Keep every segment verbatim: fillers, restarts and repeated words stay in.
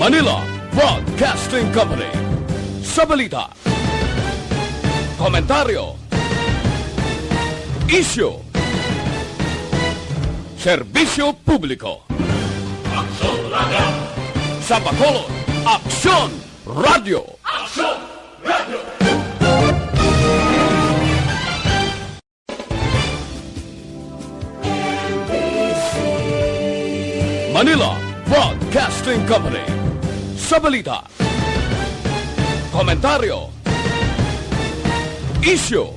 Manila Broadcasting Company. Sa balita, komentaryo, isyu, serbisyo publiko. Aksyon Radio! Sa Bacolod, Aksyon Radio! Aksyon Radio! Manila Broadcasting Company. Sa balita, komentaryo, isyu,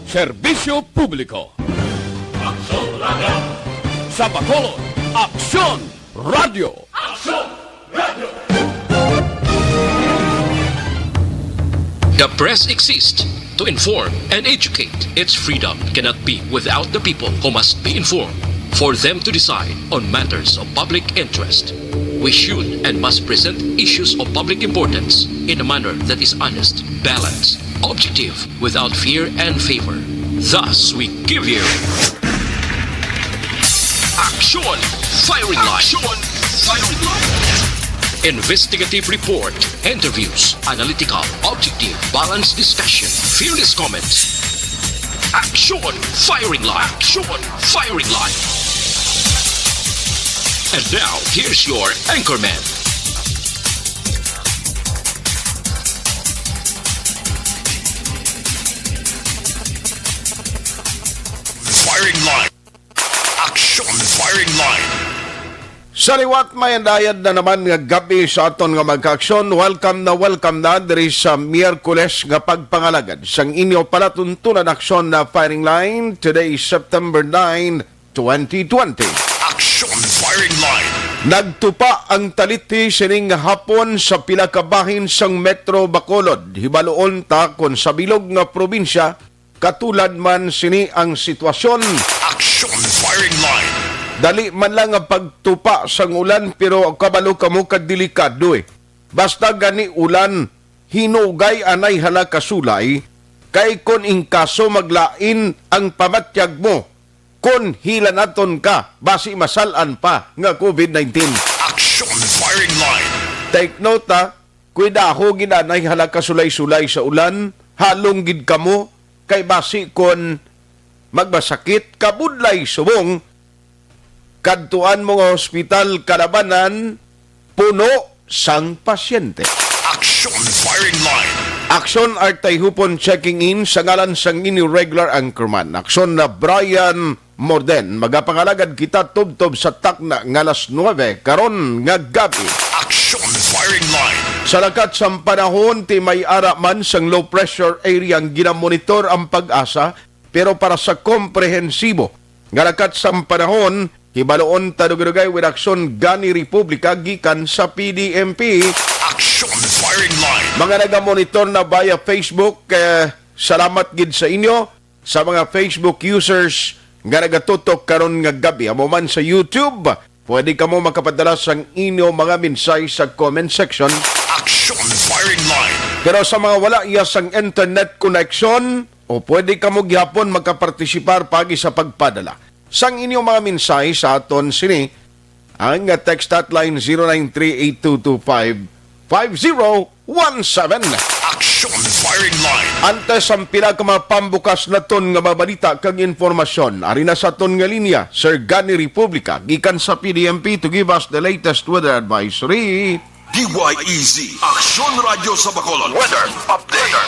serbisyo publiko. Aksyon Radio! Sa Bacolod, Aksyon Radio! Aksyon Radio! The press exists to inform and educate. Its freedom cannot be without the people who must be informed for them to decide on matters of public interest. We should and must present issues of public importance in a manner that is honest, balanced, objective, without fear and favor. Thus, we give you Action Firing Line. Action Firing Line. Investigative report, interviews, analytical, objective, balanced discussion, fearless comments. Action Firing Line. Action Firing Line. And now, here's your anchorman. Firing Line. Action Firing Line. Sa liwat, may andayad na naman nga gab-i sa aton nga magkaaksyon. Welcome na welcome na diri sa Miyerkules nga pagpangalagad sang inyo palatuntunan, Aksyon na Firing Line. Today is September nine, twenty twenty. Action Firing Line. Nagtupa ang taliti sining hapon sa pila ka bahin sang Metro Bacolod. Hibaluon ta kon sa bilog nga probinsya, katulad man sini ang sitwasyon. Action Firing Line. Dali man lang ang pagtupa sang ulan, pero kabalo kamo ka delikado, eh. Basta gani ulan, hinugay anay hala ka sulay, kay kon in kaso maglain ang pamatyag mo, kon hilanaton ka, basi masal-an pa nga COVID nineteen. Action Firing Line. Take note, ha, kuidaho gid anay hala ka sulay-sulay sa ulan, halong gid kamo, kay basi kon magmasakit, kabudlay subong, kadtuan mo nga hospital, kalabanan, puno sang pasyente. Action Firing Line. Aksyon Art Tayhupon checking in sa ngalan sang inyo regular anchorman. Aksyon na Brian Morden. Magapangalagad kita tubtob sa takna nga alas nuebe karon nga gabi. Action Firing Line. Sa lakat sang panahon, ti may ara man sang low pressure area ang ginamonitor ang PAGASA, pero para sa komprehensibo nga lakat sang panahon, hibaluon ta dugay-dugay with Aksyon Gani Republika gikan sa P D M P. Action Firing Line. Mga nagamonitor na via Facebook, eh, salamat gid sa inyo. Sa mga Facebook users nga nagatutok karon nga gabi, amo man sa YouTube, pwede kamo makapadala sang inyo mga mensahe sa comment section. Action Firing Line. Pero sa mga wala iya sang internet connection, o pwede kamo gihapon makapartisipar paagi sa pagpadala sang inyong mga mensahe sa aton sini, ang text hotline zero nine three eight two two five five zero one seven. Action Firing Line. Antes ang pila ka mga pambukas naton nga mga balita kag informasyon, ari na sa aton nga linya, Sir Gani Republica, gikan sa P D M P to give us the latest weather advisory. D Y E Z, Aksyon Radyo sa Bacolod. Weather update.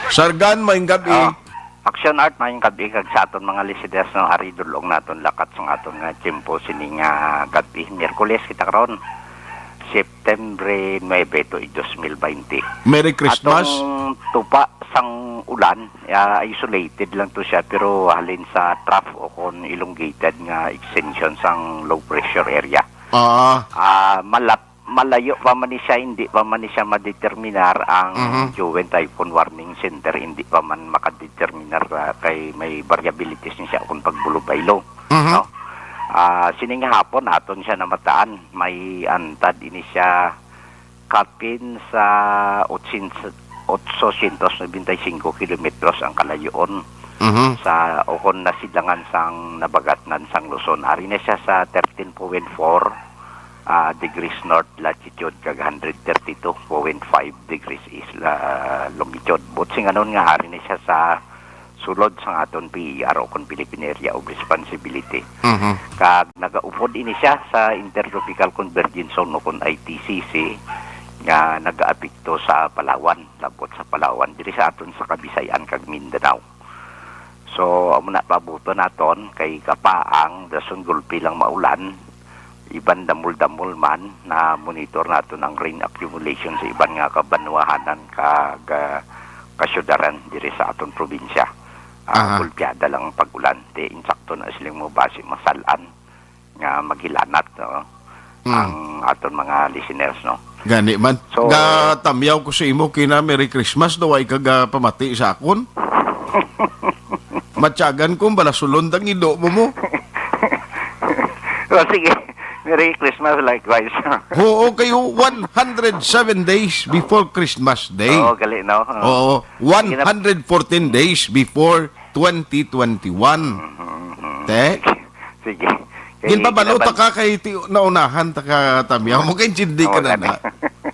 Sir Gan, maayong gabi. Ah, Aksyon Art, maayong gabi kag sa aton mga listeners, no, ari dul-ong naton lakat sang aton nga tiyempo sini nga gabi. Miyerkules kita karon, September nuebe to dos mil baynte. Merry Christmas. Atong tupa sang ulan, ah, isolated lang to siya, pero halin sa trough o kon elongated nga extension sang low pressure area. Ah. Ah, malap-, malayo pa man ni siya, hindi pa man ni siya madeterminar ang Mhm. Jowen Typhoon Warning Center, hindi pa man makadeterminar, ah, kay may variabilities ni siya kung pagbulubaylo, Mhm. no? Ah, sining hapon, aton siya namataan, may antad ini siya kapin sa otsin-, otsosyentos nobenta y singko kilometros ang kalayoon Mhm. sa, o kon nasidangan sang nabagatnan sang Luzon. Ari na siya sa thirteen point four ah, degrees north latitude kag hundred thirty-two point five degrees east la-, longitude. Buot silingon nga ari ni siya sa sulod sang aton P E R o kon Philippine Area of Responsibility. Mhm. Kag nagaupod ini siya sa Intertropical Convergence Zone o kon I T C C nga nagaapekto sa Palawan, labot sa Palawan, diri sa aton sa Kabisayan kag Mindanao. So, amo na, paabuton naton kay kapaang dason gulpi lang maulan, iban damol-damol man, na monitor naton ang rain accumulation sa iban nga kabanwahanan kag, ah, kasyudaran diri sa aton probinsya. Ah, Aha. Gulpiada lang ang pag-ulan. Ti insakto na siling mo basi masal-an nga maghilanat, no? Hmm. Ang aton mga listeners, no? Gani man. So, Gatamyaw ko sa imo kina Merry Christmas daw ay kag, ah, pamati sa akon. Matyagan kong balasulon ang ido mo mo. O, sige. Merry Christmas likewise. Oo, kayo, one hundred seven days before Christmas Day. Oo, gali, no? Oo. Oo, Sige na. One hundred fourteen days before twenty twenty-one. Mhm, mhm. Te? Sige. Ginpabalo ta ka kay ti-, naunahan ta ka, Tamyaw. Mo kaintindi ka Oo, na gani. na.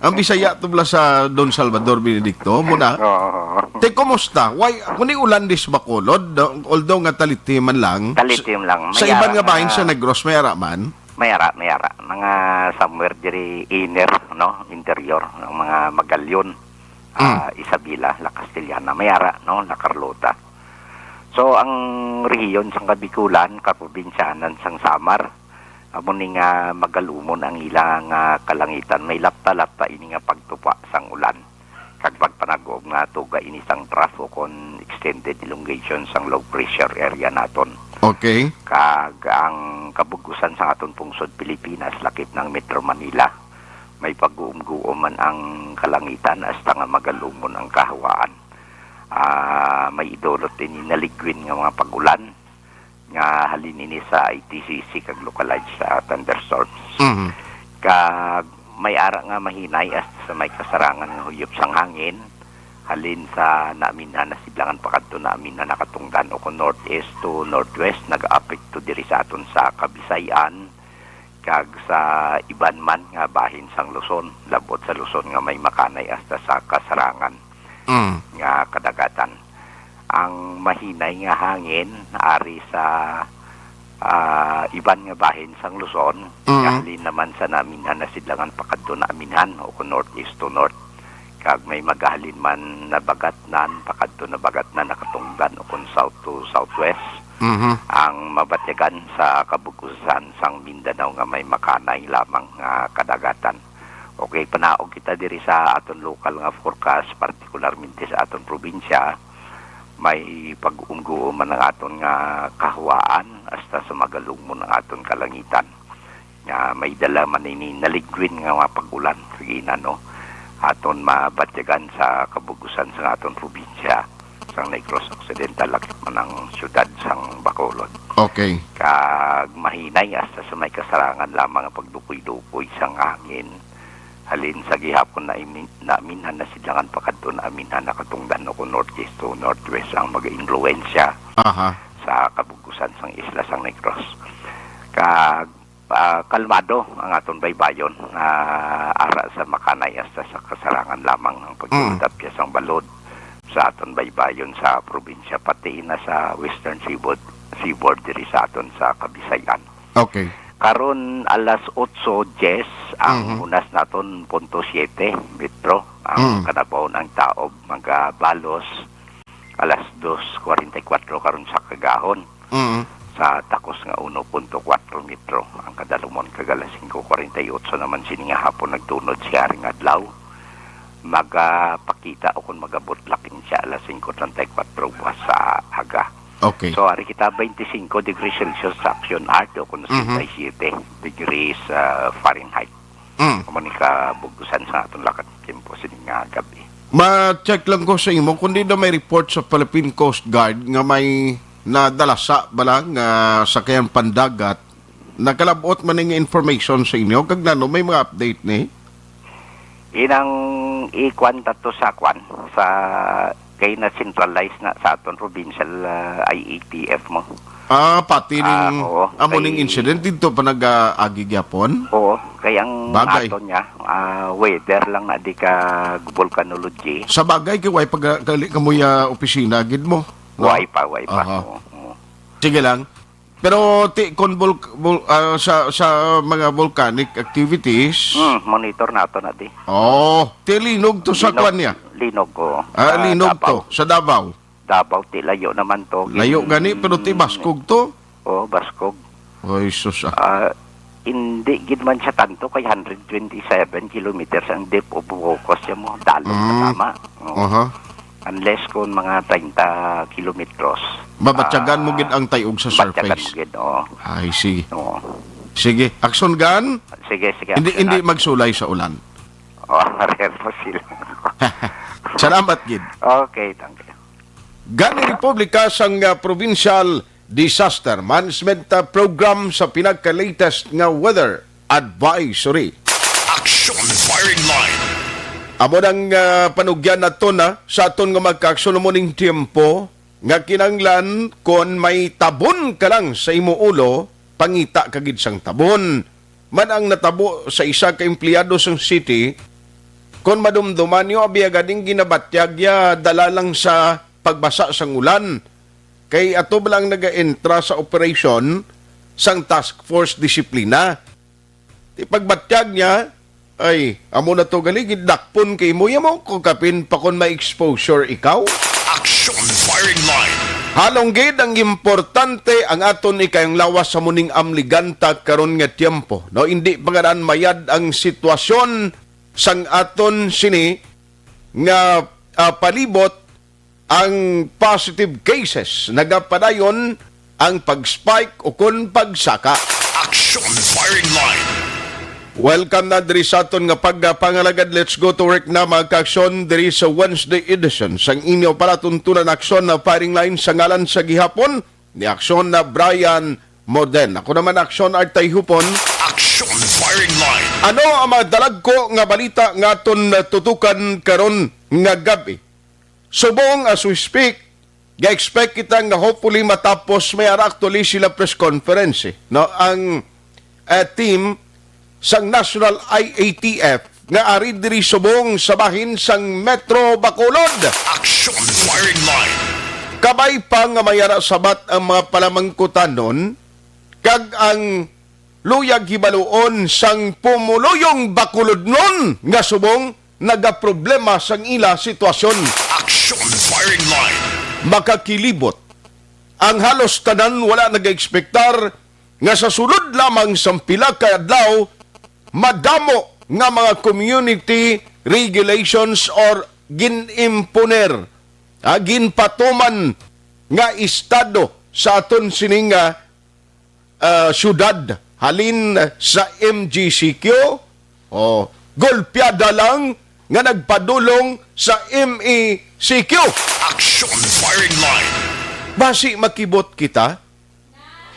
Ang Bisaya tubla sa Don Salvador Benedicto, mo na. Oo. Te, kumusta? Why, kung ni ulan dis Bacolod, although nga taliti man lang, Taliti man lang. sa May iban ara nga bahin nga sa Negros, may ara man? May ara, may ara. Mga somewhere diri inner, no? Interior, ang mga Magalyon, Mm. ah, Isabela, La Castellana, may ara, no? La Carlota. So, ang rehiyon sang Kabikulan, kaprobinsyanan sang Samar, amo ni nga magalumon ang ilang, ah, kalangitan. May lapta-lapta ini nga pagtupa sang ulan kag pagpanag-om nga tuga ini sang trough o kon extended elongation sang low pressure area naton. Okay. Kag ang kabug-usan sang aton pungsod Pilipinas, lakip ng Metro Manila, may pag-uumguom man ang kalangitan hasta nga magalumon ang kahawaan. Ah, may idulot ini naligwin nga mga pag-ulan nga halin ini sa I T C C kag localized, ah, thunderstorms. Mhm. Kag may ara nga mahinay hasta sa may kasarangan nga huyop sang hangin, halin sa naaminhan na sidlangan pakadto naaminhan na katungdan o kon northeast to northwest, nag-aapekto diri sa aton sa Kabisayan kag sa iban man nga bahin sang Luzon, labot sa Luzon nga may makanay hasta sa kasarangan Mm. nga kadagatan. Ang mahinay nga hangin ari sa, ah, iban nga bahin sang Luzon, Mm. kahalin naman sa naaminhan na sidlangan pakadto naaminhan o kon northeast to north. Kag may magahalin man na bagatnan pakadto na bagatnan nakatungdan o kon south to southwest. Mhm. Ang mabatyagan sa kabug-usan sang Mindanao nga may makanay lamang nga kadagatan. Okay, panaog kita diri sa aton lokal nga forecast, partikularmente sa aton probinsya, may pag-umguom man ang aton nga kahawaan hasta sa magalumon ang aton kalangitan. Nga may dala man ini naligwin nga mga pag-ulan, sige na, no? Aton mabatyagan sa kabug-usan sa aton probinsya sang Negros Occidental, lakip man ang siyudad sang Bacolod. Okay. Kag mahinay hasta sa may kasarangan lamang ang pagdukoy-dukoy sang hangin. Halin sa gihapon na imin-, naaminhan na sidlangan pakadto naaminhan na katungdan o kon northeast to northwest ang mag-impluwensya Aha. sa kabug-usan sang isla sang Negros. Kag, ah, kalmado ang aton baybayon, ah, ara sa makanay hasta sa kasarangan lamang ang Mm. pagtulutapya sang balod sa aton baybayon sa probinsya, pati na sa western seaboard, seaboard diri sa aton sa Kabisayan. Okay. Karon alas otso diyes, ang Mhm. hunas naton punto siyete metro, ang Mm. kanabaw ng taob magabalos alas dos kwarenta y kuwatro karon sa kagahon. Mm. Sa takos nga uno punto kuwatro metro ang kadalumon, kag alas singko kwarenta y otso naman sini nga hapon nagtunod si Haring Adlaw. Magapakita o kung magabutlak ini siya alas singko treinta y kuwatro buwas sa aga. Okay. So, ari kita, twenty-five degrees Celsius sa Action Art o kung Mhm. sesenta y siete degrees, ah, Fahrenheit. Mm. Amo ni kabug-usan sa aton lakad timpo sini nga gabi. Ma-check lang ko sa imo, kung di daw may report sa Philippine Coast Guard nga may nadalasa ba lang nga sakayan pandagat, nakalabot man ning information sa inyo, kag nano may mga update ni? Inang ikuan ta to sa kwan, sa, kay na-centralize na sa aton provincial, ah, I A T F mo. Ah, pati Ah, ning oo. amo ning Kay incident didto pa nag-aagi gyapon? Oo, kay ang Bagay. aton niya, ah, weather lang na di ka volcanology. Sa bagay, kay way pagkali ka mo ya opisina, gid mo, no? Way pa, way pa. Aha. Oo, oo. Sige lang. Pero ti, kon vol-, vol-, ah, sa, sa mga volcanic activities, Hmm, monitor nato na di. Oh, ti linog to sa Linog, kwan niya? linog, oo. Ah, Sa linog Davao. to, sa Davao. Davao, ti layo naman to. Layo Gin-, gani, pero ti baskog to? Oo, baskog. Ay, sus, ah. Ah, hindi gid man siya tanto kay hundred twenty-seven kilometers ang depth of focus siya mo. Dalom Mm. na tama. Oo. Aha. Unless kung mga treinta kilometros. Mabatyagan mo Ah, gid ang tayog sa batyagan surface. mo gid, oo. Ay, sige. Oo. Sige. Action gun? Sige, sige, Hindi, action hindi gun. magsulay sa ulan. Oh, pareho sila. Salamat gid. Okay, thank you. Gani Republika sang, ah, Provincial Disaster Management, ah, Program sa pinaka-latest nga weather advisory. Action Firing Line. Amo nang, ah, panugyan nato na sa aton nga magkaaksyon mo ning tiyempo nga kinahanglan kon may tabon ka lang sa imo ulo, pangita ka gid sang tabon. Man ang natabo sa isa ka empleyado sang city, kon madumduman niyo, abi agad ning ginabatyag ya dala lang sa pagbasa sang ulan. Kay ato ba lang nagaentra sa operasyon sang Task Force Disiplina. Di pagbatyag niya, ay, amo na to gali, gidakpon kay mo, ya mo ko kapin pa kon ma-exposure ikaw. Action Firing Line. Halong gid ang importante ang aton ikayong lawas sa muning amliganta karon nga tiyempo, no? Hindi pa nga daan mayad ang sitwasyon sang aton sini nga, ah, palibot ang positive cases, nagapadayon ang pag-spike o kon pagsaka. Action Firing Line. Welcome na diri sa aton nga pagpangalagad. Let's go to work na, mga kaaksyon, diri sa Wednesday edition sang inyo palatuntunan Aksyon na Firing Line sa ngalan sa gihapon ni Aksyon na Brian Moden. Ako naman, Aksyon Artay Hupon. Action Firing Line. Ano ang mga dalagko nga balita nga aton tutukan karon nga gab-i? Subong as we speak, ga-expect kita nga hopefully matapos may ara actually sila press conference, eh, no? Ang, eh, team sang National I A T F nga ari diri subong sa bahin sang Metro Bacolod. Action Firing Line. Kabay pa nga may ara sabat ang mga palamangkutanon kag ang luyag hibaluon sang pumuluyong Bacolodnon nga subong nagaproblema sang ila sitwasyon. Action Firing Line. Makakilibot ang halos tanan, wala nagaekspektar nga sa sulod lamang sang pila ka adlaw, madamo nga mga community regulations or gin-imponer, ah, ginpatuman nga estado sa aton sining, ah, ah, syudad, halin sa M G C Q, oh, golpeada lang nga nagpadulong sa M E C Q. Action Firing Line. Basi makibot kita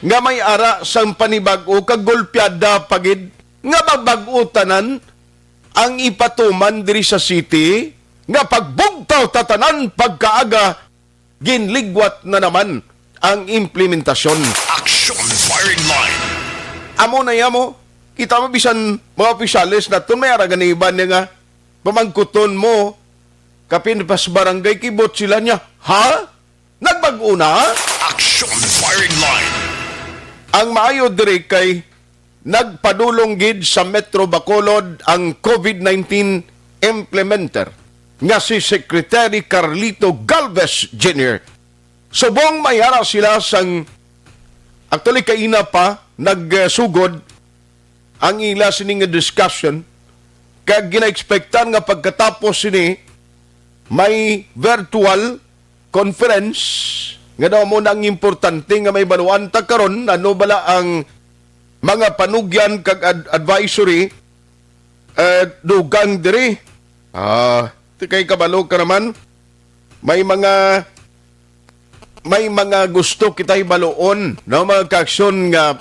nga may ara sang panibag-o kag golpeada pa gid nga mabag-o tanan ang ipatuman diri sa city nga pagbugtaw ta tanan pagkaaga ginligwat na naman ang implementasyon. Action Firing Line. Amo na yamo, kita mo bisan mga opisyales naton may ara gani iban niya nga pamangkuton mo, kapin pas barangay kibot sila niya, ha? Nagbag-o na? Action Firing Line. Ang maayo diri kay nagpadulong gid sa Metro Bacolod ang COVID nineteen implementer nga si Secretary Carlito Galvez Junior. Subong may ara sila sang, actually, kaina pa nagsugod ang ila sining discussion, kag ginaekspektan nga pagkatapos sini may virtual conference, nga daw mo na ang importante nga may baluan ta karon, ano bala ang mga panugyan kag ad-, advisory, eh, dugang diri. Ah, ti kay kabalo ka naman, may mga, may mga gusto kita'y baluon, no, mga kaaksyon nga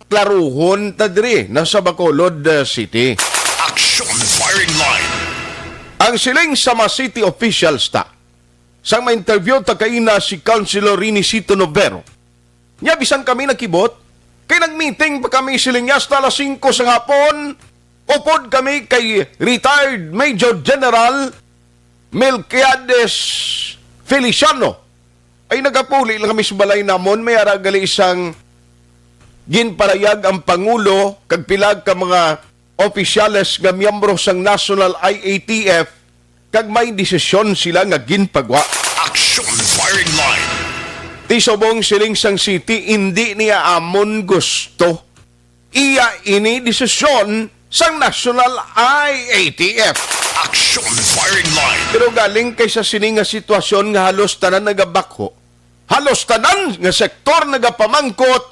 klaruhon ta diri na sa Bacolod, uh, City. Action Firing Line. Ang siling sa mga city officials ta, sang ma-interview ta kaina si Councilor Renisito Novero, Nya bisan kami nakibot, kay nag-meeting pa kami, siling niya, hasta alas singko sa hapon, upod kami kay retired Major General Melquiades Feliciano. Ay nagapuli lang kami sa balay namon, may ara gali isang ginparayag ang Pangulo kag pila ka mga opisyales nga miyembro sang National I A T F, kag may desisyon sila nga ginpagwa. Action Firing Line. Ti subong siling sang city, indi niya amon gusto. Iya ini desisyon sang National I A T F. Action Firing Line. Pero galing kay sa sini nga sitwasyon nga halos tanan nagabakho, halos tanan nga sektor nagapamangkot,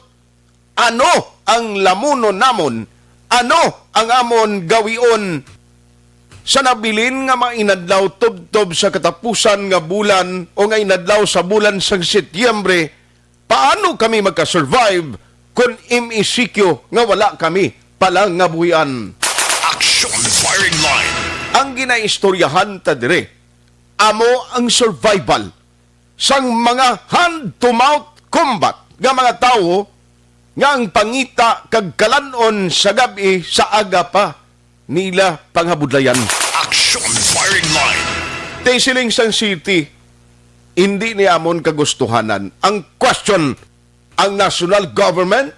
ano ang lamunon namon? Ano ang amon gawion sa nabilin nga mga inadlaw tubtob sa katapusan nga bulan o nga inadlaw sa bulan sang Setyembre? Paano kami magka-survive kon M E C Q nga wala kami palangabuhian? Action Firing Line. Ang ginaistoryahan ta dire, amo ang survival sang mga hand-to-mouth combat nga mga tawo nga ang pangita kag kalan-on sa gab-i sa aga pa nila pangabudlayan. Action Firing Line. Ti siling sang city, hindi ni amon kagustuhanan. Ang question, ang national government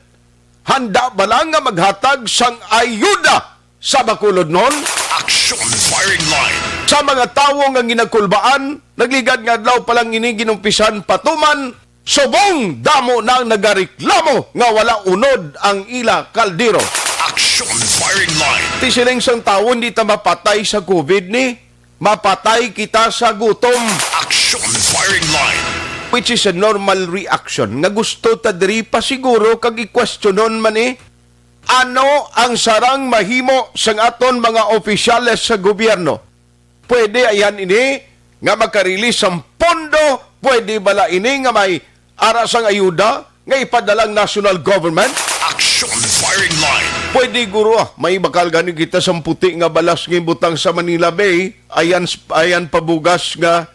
handa bala nga maghatag sang ayuda sa Bacolod non? Action Firing Line. Sa mga tawo nga ginakulbaan, nagligad nga adlaw pa lang ini ginumpisan patuman, subong damo na ang nagareklamo nga wala unod ang ila kaldero. Action Firing Line. Ti siling sang tawo, hindi ta mapatay sa covid ni, mapatay kita sa gutom. Action Firing Line. Which is a normal reaction nga gusto ta diri pasiguro kag i-questionon man ni, ano ang sarang mahimo sang aton mga opisyales sa gobyerno? Pwede ayan ini nga makarelease sang pondo? Pwede bala ini nga may ara sang ayuda nga ipadala ang national government? Action Firing Line. Pwede guro, ah, may bakal gani kita sang puti nga balas nga ibutang sa Manila Bay, ayan, ayan pabugas nga,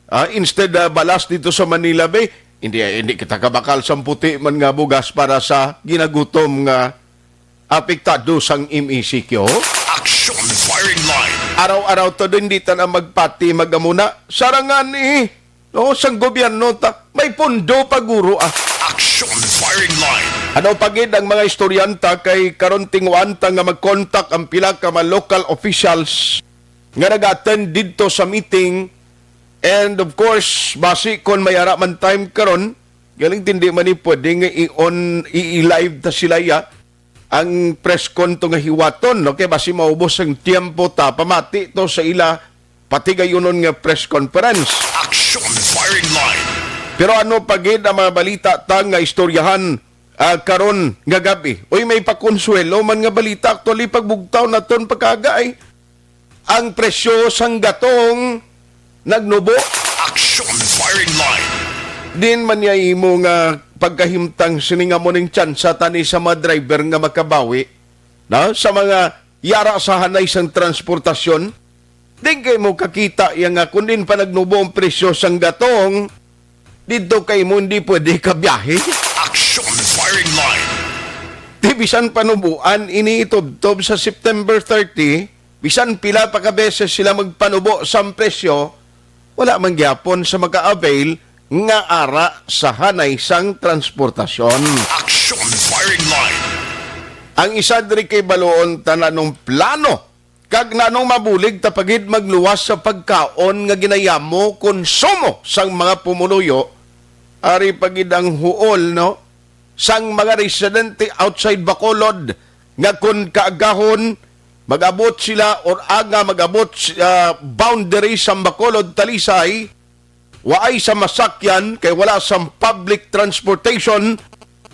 ah, instead, ah, balas dito sa Manila Bay, hindi, hindi kita kabakal sang puti man nga bugas para sa ginagutom nga apektado sang M E C Q. Action Firing Line. Araw-araw to din, di ta na magpati, magamuna. Sarangan, eh, no, sang gobyerno ta, may pundo pa guro, ah. Action Firing Line. Ano pa gid ang mga istoryanta kay karon tinguan ta nga mag-contact ang pila ka mga local officials nga nag-attend didto sa meeting. And of course, basi kon may ara man time karon, galing tindi man ni pwede nga i-on, i-, i-live ta sila ya ang press con to nga hiwaton, no? Kay basi maubos ang tiyempo ta pamati to sa ila patigayunon nga press conference. Action Firing Line. Pero ano pa gid ang mga balita ta nga istoryahan, ah, karon nga gabi? Uy, may pakonsuelo man nga balita, actually, pagbugtaw naton pagkaga ay ang presyo sang gatong nagnubo. Action Firing Line. Din man niya imo nga pagkahimtang sini nga mo ning tsansa tani sa mga driver nga makabawi na sa mga yara sa hanay sang transportasyon. Din kay mo kakita ya nga kung din pa nagnubo ang presyo sang gatong, dito kay mo hindi pwede kabiyahe. Action Firing Line. Di bisan panubuan ini itubtob sa September thirty, bisan pila pa ka beses sila magpanubo sang presyo, wala man gyapon sa maka-avail nga ara sa hanay sang transportasyon. Action Firing Line. Ang isa diri kay baluon ta nanong plano kag nanong mabulig ta pa gid magluwas sa pagkaon nga ginayamo konsumo sang mga pumuluyo, ari pa gid ang huol, no, sang mga residente outside Bacolod nga kon kaagahon mag-abot sila or aga mag-abot sa boundary sang Bacolod, Talisay, waay sa masakyan kay wala sang public transportation,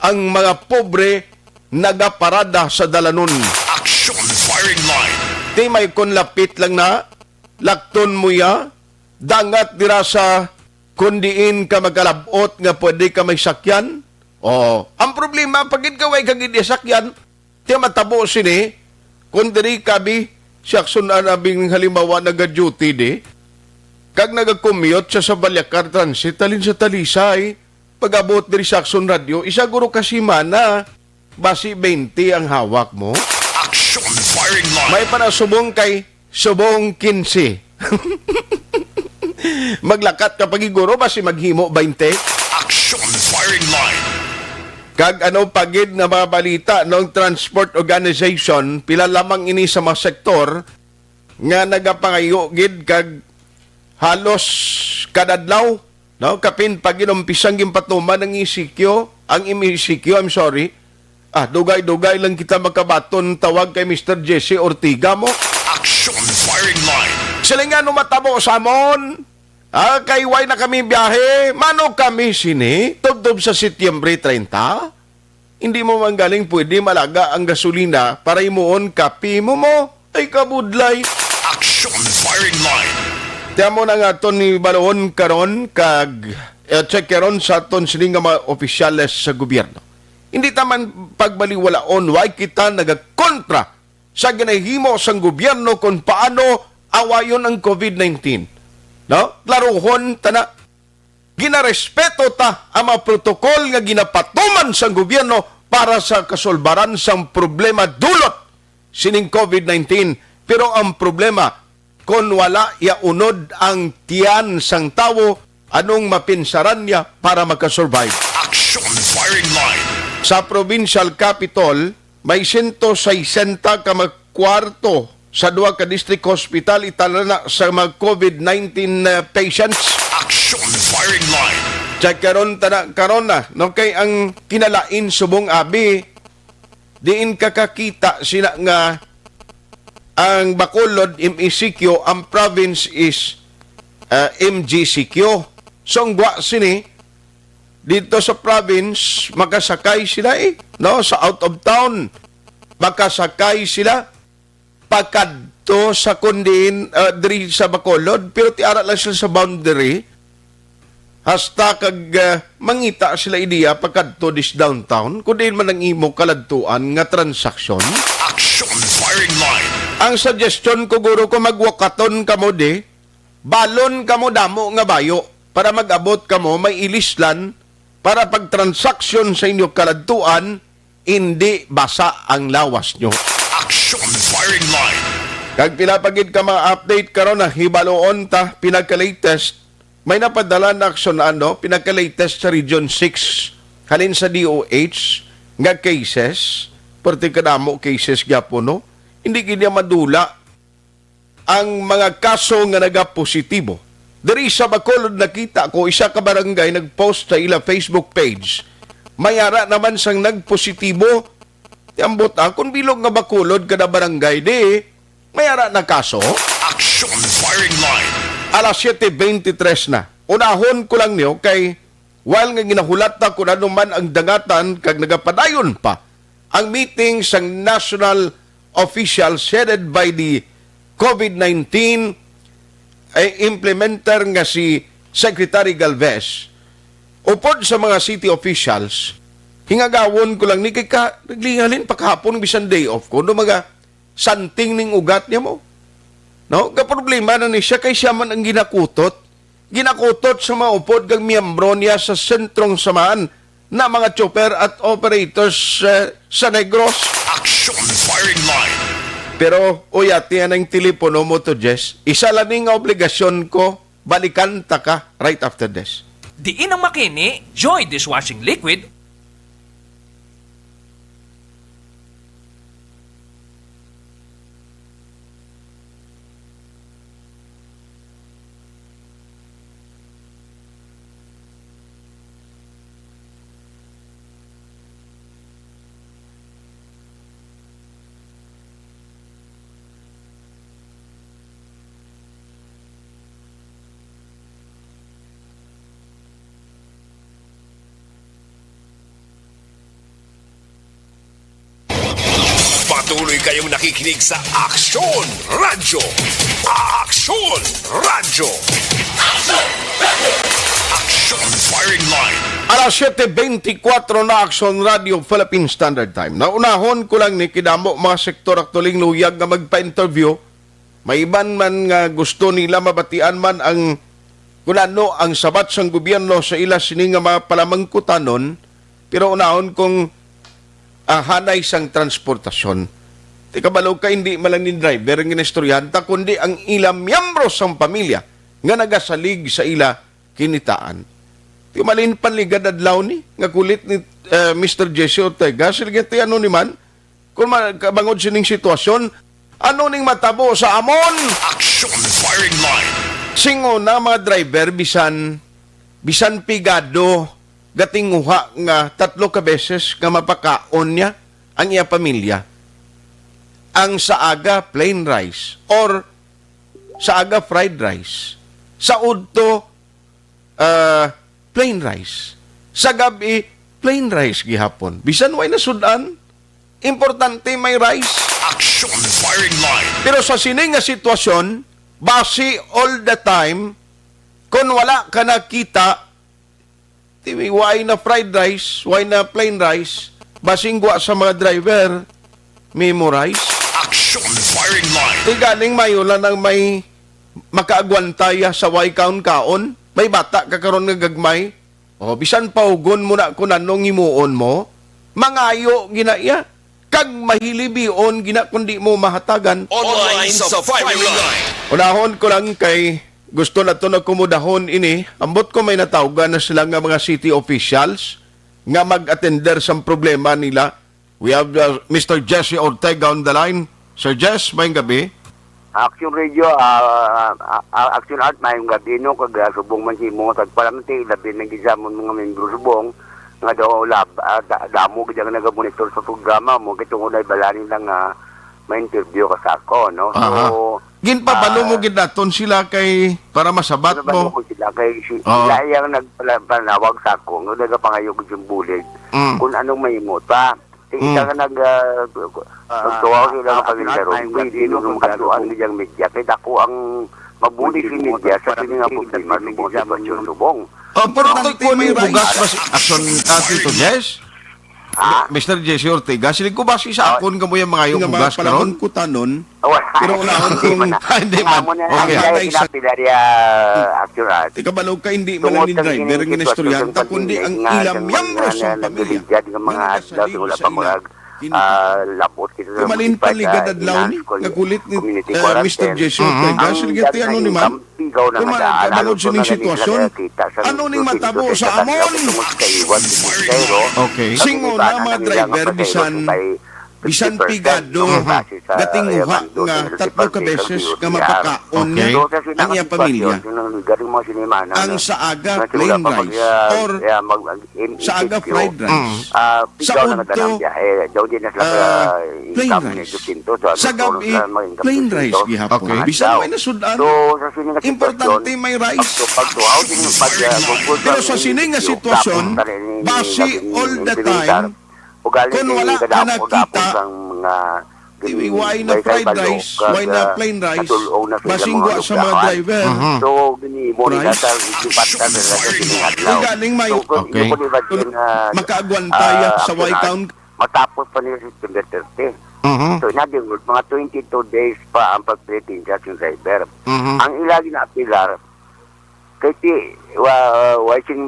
ang mga pobre nagaparada sa dalanon. Action Firing Line. Ti may kon lapit lang na, lakton mo ya, dangat dira sa kun diin ka magalab-ot nga pwede ka may sakyan. Oh, ang problema, pagid ka way ka gid sakyan, ti matabo sini, kung diri ka bi, si Akson Anabing halimbawa naga-duty di, kag naga-commute siya sa Balyacar Transit, halin sa Talisay, pag-abot diri sa Aksyon Radio, isa guro ka semana, basi twenty ang hawak mo. Action Firing Line. May pa na subong kay subong quince. Maglakat ka pa gid guro, basi maghimo twenty. Action Firing Line. Kag ano pa gid nga mga balita, no, ang transport organization, pila lamang ini sa mga sektor nga nagapangayo gid kag halos kada adlaw, no? Kapin pa gid umpisang ginpatuman ang E C Q, ang M E C Q, I'm sorry. Ah, dugay-dugay lang kita makabaton tawag kay Mister Jesse Ortiga mo. Action Firing Line. Sila nga ano matabo sa amon? Ah, kay way na kami biyahe, mano kami sini, tubtob sa Setyembre treinta? Hindi mo man galing pwede malaga ang gasolina para himuon kape mo mo. Ay, kabudlay. Action Firing Line. Tiamo na nga aton ni balon karon kag, eh, check karon sa aton sini nga mga opisyales sa gobyerno. Hindi taman pagbaliwalaon, way kita nagakontra sa ginahimo sang gobyerno kung paano awayon ang covid nineteen. No? Klaruhon ta na, ginarespeto ta ang mga protokol nga ginapatuman sang gobyerno para sa kasulbaran sang problema dulot sining covid nineteen. Pero ang problema, kon wala ya unod ang tiyan sang tawo, anong mapinsaran niya para makasurvive? Action Firing Line. Sa provincial capital, may sento sesenta ka mga kwarto sa duha ka district hospital italana sa mga covid nineteen, uh, patients. Action Firing Line. Check karon ta na, karon na, no? Kay ang kinalain subong abi, diin ka kakita sila nga ang Bacolod M E C Q, ang province is, uh, M G C Q. So, ang gwa sini, dito sa province, makasakay sila eh, no? Sa out of town, makasakay sila pakadto sa kundin, uh, diri sa Bacolod, pero ti ara lang sila sa boundary. Hasta kag, uh, mangita sila ideya pakadto dis downtown, kung diin man ang imo kaladtuan nga transaksyon. Action Firing Line. Ang suggestion ko, guro, ko magwakaton kamo di, balon kamo damo nga bayo para mag-abot kamo may ilislan para pagtransaksyon sa inyo kaladtuan, indi basa ang lawas nyo. Action Firing Line. Kag pila pa gid ka mga update karon, nahibaloon ta, pinaka-latest, may napadala na aksyon, ano, pinaka-latest sa Region six, halin sa D O H, nga cases, perti kadamo cases gyapon, no? Hindi gid niya madula ang mga kaso nga nagapositibo. Diri sa Bacolod, nakita ko isa ka barangay nag-post sa ila Facebook page. May ara naman sang nagpositibo. Ti ambot, ah, kung bilog nga Bacolod kada barangay, di may ara na kaso. Action Firing Line. Alas siete veintitrés na. Unahon ko lang niyo kay while nga ginahulat na kung ano man ang dangatan kag nagapadayon pa ang meeting sang national officials headed by the covid nineteen ay implementer nga si Secretary Galvez, upod sa mga city officials, hingagawon ko lang ni kay ka, naglingalin pakahapon bisan day off ko, no, mga santing ning ugat niya mo. No? Gaproblema na ni siya kay siya man ang ginakutot. Ginakutot sa mga upod kag miyembro niya sa sentrong samaan na mga chopper at operators, eh, sa Negros. Action Firing Line. Pero, uy, ati, anang telepono mo to, Jess. Isa lang ni nga obligasyon ko, balikan ta ka right after this. Diin ang makini, Joy Dishwashing Liquid. Patuloy kayong nakikinig sa Aksyon Radyo. Aksyon Radyo. Aksyon Firing Line. Alas siete veinticuatro na, Aksyon Radyo Philippine Standard Time. Naunahon ko lang ni kidamo mga sektor aktualing luyag nga magpa-interview. May iban man nga gusto nila mabatian man ang kung ano ang sabat sang gobyerno sa ila sini nga mga palamangkutanon, pero unahon kung, ah, hanay sang transportasyon. Ti kabalo ka, hindi man lang ni driver ang ginaistoryahan ta, kundi ang ila miyembro sang pamilya nga nagasalig sa ila kinitaan. Ti malin panligad adlaw ni nga kulit ni, eh, Mister Jesse Ortega, sige, ti ano ni man, kung ma-, kabangod sining sitwasyon, ano ning matabo sa amon? Action Firing Line. Sing una, mga driver, bisan, bisan pigado, gatinguha nga tatlo ka beses nga mapakaon niya ang iya pamilya. Ang sa aga, plain rice, or sa aga, fried rice. Sa udto, ah, plain rice. Sa gab-i, plain rice gihapon. Bisan way nasud-an, importante may rice. Action Firing Line. Pero sa sini nga sitwasyon, basi all the time, kung wala ka nakita, ti, way na fried rice, way na plain rice, basing gwa sa mga driver, memorize. Action Firing Line. Ti galing mayo lang ang may makaagwantaya sa way kaon-kaon. May bata ka karon nga gagmay. O, bisan paugon mo na kung anong himuon mo, mangayo gina iya. Kag mahilibion gina kung di mo mahatagan. Online sa Firing Line. Unahon ko lang kay gusto nato na kumudahon ini. Ambot ko may natawgan na sila nga mga city officials nga mag-atender sa problema nila. We have, uh, Mister Jesse Ortega on the line. Sir Jess, mayong gabi. Action Radio, ah, ah, ah, Action Art, mayong gabi, no, kag, ah, subong man sa imo, tagpalamti, labi na gid sa amon mga membro subong, nga daw lab-, ah, da-, damo gid ang nagamonitor sa programa mo, kay tungod ay balani lang nga ma-interview ka sa ako, no? So, Aha. Ginpabalo ah, mo gid naton sila kay para masabat ginpabalo mo. Ko sila kay si-, Oo. Sila yang nagpala-, panawag sa ako, nga nagapangayo gid yung bulig, Mm. kung anong mahimo ta. Ti Mm. isa ka nag, ah, Ah, nagtuwa sila ah, nga pamilya ron. Pwede mo makatuan ni diyang media. Kay dako ang mabuli si media sa kini nga problema subong sa sitwasyon subong. Oh, pero Importante kay kuwan may yung bugas rice. Mas action, ah, Tito Jess? Ha? Mister Jesse Ortega, siling ko ba si sa Oh. akon ka mo yung mga yung Nga mga bugas karon? Palangkutanon, Oh, wala. Pero unahon Hindi kung man na. Hindi man. Amo na Okay. ang Nice. Kaya sinabi na niya, Action Art. Ti kabalo ka, hindi man Tungod lang ni sa driver ang ginistoryahan ta, kundi ang ilang miyembro sa pamilya nga nagligad nga mga adlaw sa wala pa mga, ah, labot kita sa Kumalin municipal, paligad ah, adlaw ni, inas ko, nagulit ni, community eh, quarantine. Mister Jesse Mhm. Ortega. Ang Sige, ti ano ni ma'am? Kung magkabangod sining sitwasyon, ano ning matabo sa amon? Tungod sa iwan, Okay. Singon na mga driver, bisan bisan pigado, Mhm. gatinguha nga tatlo ka beses nga mapakaon niya ang iya pamilya. Ang sa aga, plain rice, or sa aga, fried rice. Mm. Sa udto, ah, plain rice. Sa gab-i, plain rice gihapon. Okay. Bisan may nasud-an, importante may rice. Pero sa sini nga sitwasyon, basi all the time, Ugaling kung wala ka nakita, sang mga way na fried rice, way na plain rice, basing wa sa mga driver. Mhm. So, ginimo nila sa gipatan nila sa sining adlaw. Ugaling may So, kung Okay. hindi ko nila din, ah, makaagwanta ah, ya sa way actually, kaon. Matapos pa nila September thirty. Mhm. So, in other words, mga twenty-two days pa ang pagpilitin sa ating driver. Mhm. Ang ila ginaapilar, Kay ti, wa, wa sing,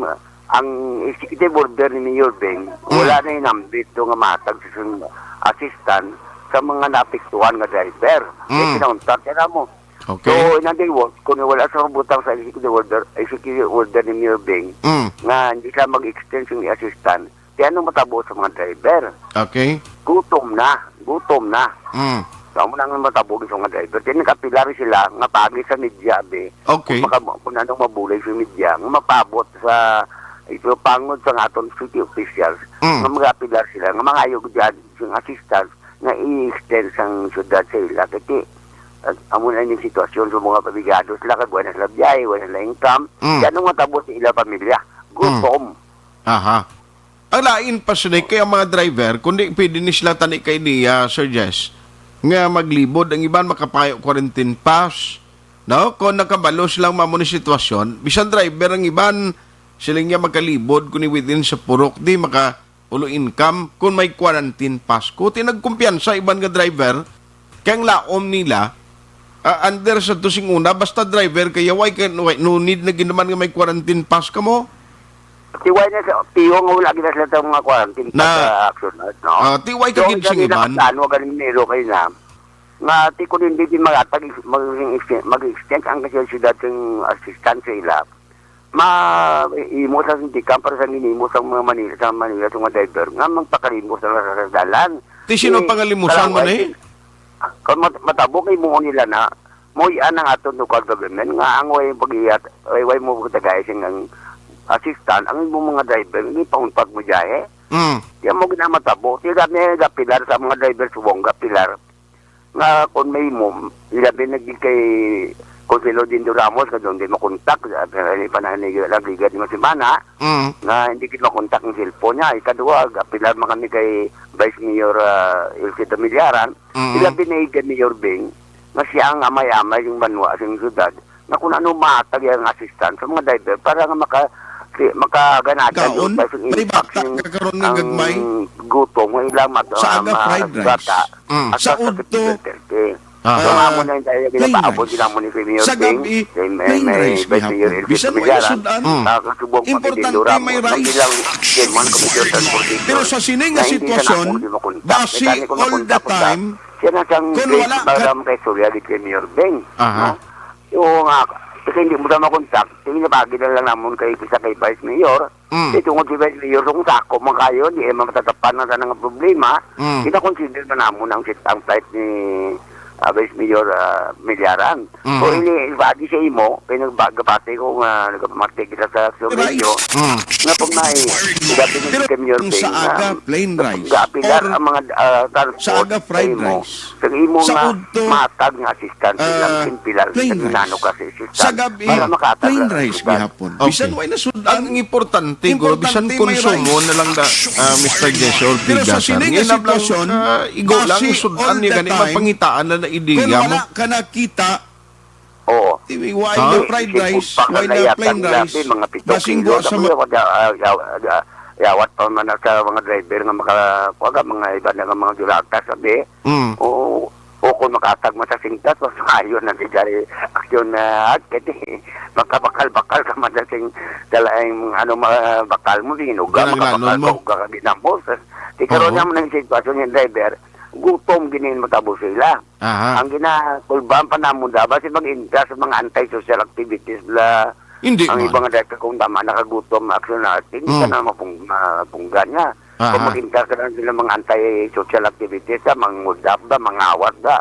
ang executive order ni Mayor Beng, Mm. wala na inambit do nga matag sa sun-, assistant sa mga naapektuhan nga driver. Kay Mm. pinauntat na mo. Okay. So, in other words, kung wala sa butang sa executive order, executive order ni Mayor Beng, Mm. nga hindi siya mag-extend sa assistant, Kaya anong matabo sa mga driver? Okay. Gutom na. Gutom na. Mm. So, amo na ang matabo sa mga driver. Kaya nagkapilar sila nga pagi sa media, be. Okay. Kung maka-, kung anong mabulay sa media, nga mapabot sa ipapangod sa aton city officials, Mm. nga mag-apilar sila, nga mangayo dyan sa assistance nga i-extend sang syudad sa ila. Kasi, ah, amo na yung sitwasyon sa mga pabigado sila, kag wala sila biyahe, wala sila income. Mm. Kaya anong matabo sa ila pamilya? Mm. Gutom. Aha. Ang lain pa sila kay ang mga driver, kundi pwede ni sila tani kay niya, Sir Jess, nga maglibod ang iban, makapayo quarantine pass, no? Kung nakabalo silang mamo ni sitwasyon, bisan driver ang iban, sila nga makalibod kuni within sa purok, di maka ulo income kung may quarantine pass. Kuti nagkumpiyansa iban nga driver, kay ang laom nila, Ah, under sa to sing una, basta driver kaya, why ka, why, no need na gid naman nga may quarantine pass kamo? Ti why na sa P O nga wala gid na sila tang mga quarantine Na pass sa action, no? Ah, ti why ka So, gid ang sing dali na iban? Plano, galing nilo kayo na, nga ti kun hindi di magatag, mag-, mag-extend ang kasi siyudad ng assistance sa ila, ma-, imo sa sintikan para sa ginimo sa mga Manila, sa Manila, sa mga driver, nga magpakalimos na sa dalan. Ti sino Eh, pangalimusan mo kalang ni? Kung mat-, matabo kay mo nila na, mo yan ang aton local government nga ang way pag-iyat, way, way mo tagay sing ang assistant, ang imong mga driver, hindi paunpag mo diya eh. Mm. Kaya mo ginamatabo. Kaya kami gapilar sa mga driver subong, gapilar. Nga kung may mo, ilabi na gid kay Konsehal Dindo Ramos, nga doon di makontak, sabi nga ni panahon ni Gigad ni Masimana, Mm. nga hindi gid makontak ang cellphone niya. Ikadua, gapilar man kami kay Vice Mayor, ah, Elsie Damillaran, Mm. ilabi na gid kay Mayor Beng, nga siya ang amay-amay yung banwa sa syudad, nga kung ano matag ang assistance sa mga driver para nga maka-, si-, makaganatan Kaon? Yung pa sa May impact bata yung ka karon nga ang gagmay? Gutom, nga ilang mat-, Sa aga, ah, fried rice. Bata. Mm. At Sa sa udto, September thirty. Ah. So, amo na yung tayo, Plain ginapaabot rice. Sila mo ni Premier Sa Bing, gabi, si May, plain May, rice May gihapon. Mayor Elvis Bisan wala Tumigaran. Sudan. Mm. Ah, kasubong Importante, makitindura mo. May rice. Ang ilang chairman, committee on transportation, Pero sa sini nga na hindi na sitwasyon, nako, di makontak. Basi Mechanical all the makontak, kontak. Time, Siya na siyang kung great wala ka para makaistorya gid kay Mayor Bing. Aha. No? Oo nga, kasi hindi mo siya makontak. Sige na, pagi na lang namon kay, kisa kay Vice Mayor. Mm. Di tungod si Vice Mayor, kung sa ako man kayo, di ay matatapan ang tanang problema. Mm. Gina-consider na namon ang sit-, ang flight ni, ah, Vice Mayor, ah, Millaran. Mm. So, ini, ibagi sa imo, kay nagba-, gabati ko nga nagpamati kita sa Action Rice. Radio, Mm. nga pag may, ilabi na Pero si Mayor kung Bing, sa aga, ah, plain rice. Gapilar Or ang mga, ah, transport sa aga, fried sa imo. Rice. Sa imo Sa nga udto, matag nga assistance, ah, lang simpilan plain sa rice. Nano kasi assistance Sa gabi, para makatag plain ang rice assistance. Gihapon. Okay. Bisan way na sudan. Ang importante, guro, bisan Importante may konsumo rice. Na lang da, ah, Mister Jesse or Pero sa Pigasan, sini nga ngayon na lang, sitwasyon, ah, igo lang, basi sudan all niya the gani, time, mapangitaan na na kung ideya mo. Wala ka nakita, Oo. Di, why Ha? the fried Isip rice? Why na plain rice? Mga pito Basing kilo, buwa sa sabi ma- ko, da-, ah, yaw-, ah, yawat pa man na sa mga driver nga maka-, kuwaga, mga iba na nga mga dulata, sabi. Mm. Oo. O kung makatag mo sa singkat, mas kayo na di dari aksyon na at kaya makabakal-bakal ka man sa sing-, dala ang ano, ma-, bakal mo, binuga, Kanang makabakal lanon mo. Ka, ka, ka, ginamos. Di karon Oo. Naman ang sitwasyon yung driver, gutom ginin matabo sila. Aha. Ang ginakulbahan pa namon dapat si mag-intra sa mga anti-social activities la. Hindi Ang man. Ibang dati kung tama nakagutom, action na, hindi Mm. Ka na mapung-, mapunggan niya. Aha. Kung mag-intra ka lang sila mga anti-social activities, ka, mangudap da, mangawat da,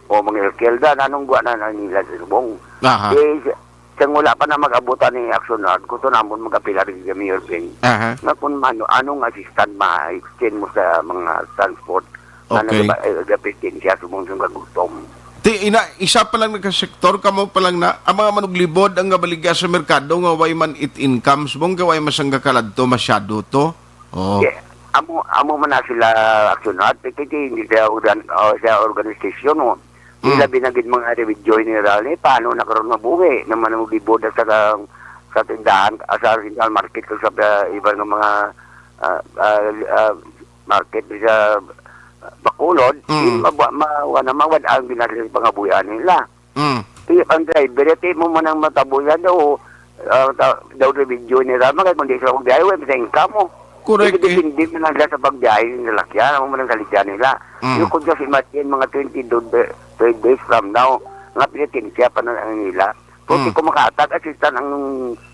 o mangilkil da, nanong guwa na, na nila silbong. Aha. Eh, sa, sa wala pa na mag-abutan ni action na, gusto namon mag-apila rin sa Mayor Ping. Aha. Nga kung ano, anong assistant ma-extend mo sa mga transport? Ano Okay. Ba, eh, dapat din siya sumungsong kagutom. Ti, ina, isa pa lang nagkasektor, kamo pa lang na, ang mga manuglibod ang gabaligya sa merkado nga way man it income, subong ka way masangga kaladto, masyado to. Oh. Yeah. Amo, amo man na sila aksyonan, ti, ti, ti, hindi siya organ-, oh, siya organisasyon, oh. Hmm. Sila binagid mga revenue general ni, paano na karon mabuhi? Naman ang libod sa, sa, sa tindahan, ah, sa central market, kung sa, ah, iba nga mga, ah, ah, ah, market sa Bacolod, Mm. Di mabwa-, ma-, wala mawad ang ginagawa sa pangabuhian nila. Mm. Kaya ang driver, ito mo man ang matabuyan daw, ah, ta-, daw revenue nila, mga kundi sa pagbiyahe, wala sa income mo. Correct, Hindi eh. Depende man lang sa pagbiyahe ng lalakyan, ang mga saligyan nila. Mm. Yung kung just imagine, mga twenty do-, twenty days from now, nga pinitensya pa na ang nila. Kung Mm. Di ko makatag, assistant ang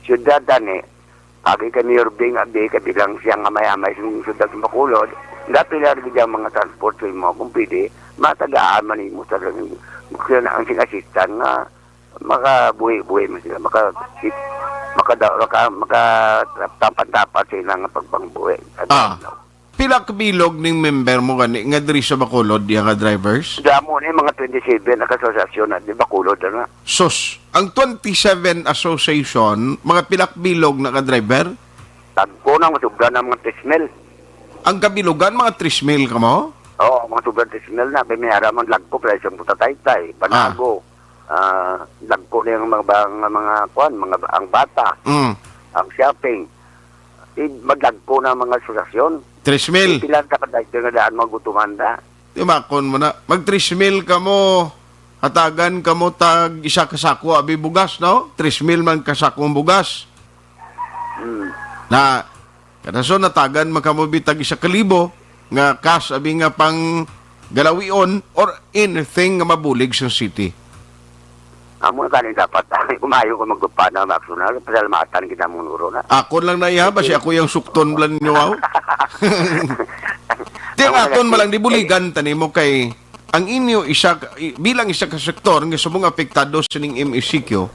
syudad, dan eh. Agi kay Mayor Bing Abi, kay bilang siya nga mayamay sa siyudad sa Bacolod, dati lang gid ang mga transport sa imo, kung pwede, matagaan man imo sa lang, kaya na ang sing assistant nga makabuhi-buhi man sila, maka, maka, maka, maka, tapat-tapat sa ilang pagpangbuhi. Ah. Pila ka bilog ning member mo gani nga diri sa Bacolod, iya nga drivers? Damo ni mga twenty-seven na kasosasyon na di Bacolod na. Sus, ang twenty-seven association, mga pila ka bilog na ka driver? Tagko na, masubra na mga tres mil. Ang kabilugan, mga tres mil ka mo? Oo, mga sobra tres mil na. Kay may ara man lagko, pero isang puta taytay, panago. Ah. Ah, lagko na yung mga, mga, mga, kwan, mga, ang bata, Mm. Ang shopping. Di, maglagko na mga asosasyon. Tres mil. Di, pila ka driver nga daan magutuman na. Di, makon mo na. Mag tres mil ka mo. hatagan kamo tag isa ka sako abi bugas, no? Tres mil man ka sako ang bugas. Hmm. Na, kada so natagan man kamo bitag isa ka libo nga cash abi nga pang galawion or anything nga mabulig sa city. Amo na gani dapat. Kumayo ko magpapana, Maxwell, na pasalamatan kita mo nuro na. Ako lang na iya, basi ako yung sukton blan nyo, aw. Di Amo nga na aton kasi, malang di buligan, tanimo kay ang inyo isa ka- i- bilang isa ka sektor nga subong apektado sining M E C Q,